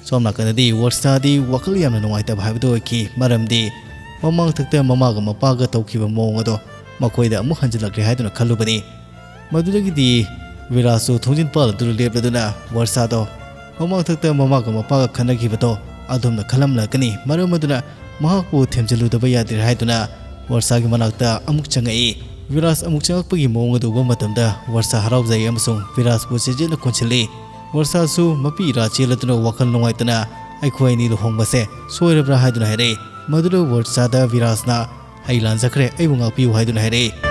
ꯁꯣꯝ ꯅꯥꯀꯟꯗꯗꯤ ꯋꯔꯁꯥꯗꯤ ꯋꯥꯈꯜ ꯌꯥꯝꯅ ꯅꯨꯡꯉꯥꯏꯇꯕ ꯍꯥꯏꯕꯗꯨ ꯑꯣꯏꯈꯤ, ꯃꯔꯝꯗꯤ ꯃꯃꯥꯡꯊꯛꯇ ꯃꯃꯥꯒ ꯃꯄꯥꯒ ꯇꯧꯈꯤꯕ ꯃꯑꯣꯡ ꯑꯗꯣ ꯃꯈꯣꯏꯗ ꯑꯃꯨꯛ ꯍꯟꯖꯤꯜꯂꯛꯂꯦ ꯍꯥꯏꯗꯨꯅ ꯈꯜꯂꯨꯕꯅꯤ꯫ ꯃꯗꯨꯗꯒꯤꯗꯤ ꯚꯤꯔꯥꯖꯁꯨ ꯊꯣꯡꯖꯤꯟ ꯄꯥꯜ ꯑꯗꯨꯗ ꯂꯦꯞꯂꯗꯨꯅ ꯋꯔꯁꯥꯗꯣ ꯃꯃꯥꯡꯊꯛꯇ ꯃꯃꯥꯒ ꯃꯄꯥꯒ ꯈꯟꯅꯈꯤꯕꯗꯣ ꯑꯗꯨꯝꯅ ꯈꯜꯂꯝꯂꯛꯀꯅꯤ, ꯃꯔꯝ ꯑꯗꯨꯅ ꯃꯍꯥꯛꯄꯨ ꯊꯦꯝꯖꯤꯜꯂꯨꯗꯕ ꯌꯥꯗ꯭ꯔꯦ ꯍꯥꯏꯗꯨꯅ ꯋꯔꯁꯥꯒꯤ ꯃꯅꯥꯛꯇ ꯑꯃꯨꯛ ꯆꯪꯉꯛꯏ꯫ ꯚꯤꯔꯥꯖ ꯑꯃꯨꯛ ꯆꯪꯉꯛꯄꯒꯤ ꯃꯑꯣꯡ ꯑꯗꯨ ꯎꯕ ꯃꯇꯝꯗ ꯋꯔꯁꯥ ꯍꯔꯥꯎꯖꯩ ꯑꯃꯁꯨꯡ ꯚꯤꯔꯥꯖꯄꯨ ꯆꯦꯠꯅ ꯀꯣꯟꯁꯤꯜꯂꯤ꯫ ꯋꯔꯁꯥꯁꯨ ꯃꯄꯤ ꯏꯔꯥ ꯆꯦꯜꯂꯗꯨꯅ ꯋꯥꯈꯜ ꯅꯨꯡꯉꯥꯏꯇꯅ "ꯑꯩꯈꯣꯏ ꯑꯅꯤ ꯂꯨꯍꯣꯡꯕꯁꯦ ꯁꯣꯏꯔꯕ꯭ꯔꯥ?" ꯍꯥꯏꯗꯨꯅ ꯍꯥꯏꯔꯛꯏ꯫ ꯃꯗꯨꯗ ꯋꯔꯁꯥꯗ ꯚꯤꯔꯥꯖꯅ "ꯑꯩ ꯂꯥꯟꯖꯈ꯭ꯔꯦ, ꯑꯩꯕꯨ ꯉꯥꯛꯄꯤꯌꯨ" ꯍꯥꯏꯗꯨꯅ ꯍꯥꯏꯔꯛꯏ꯫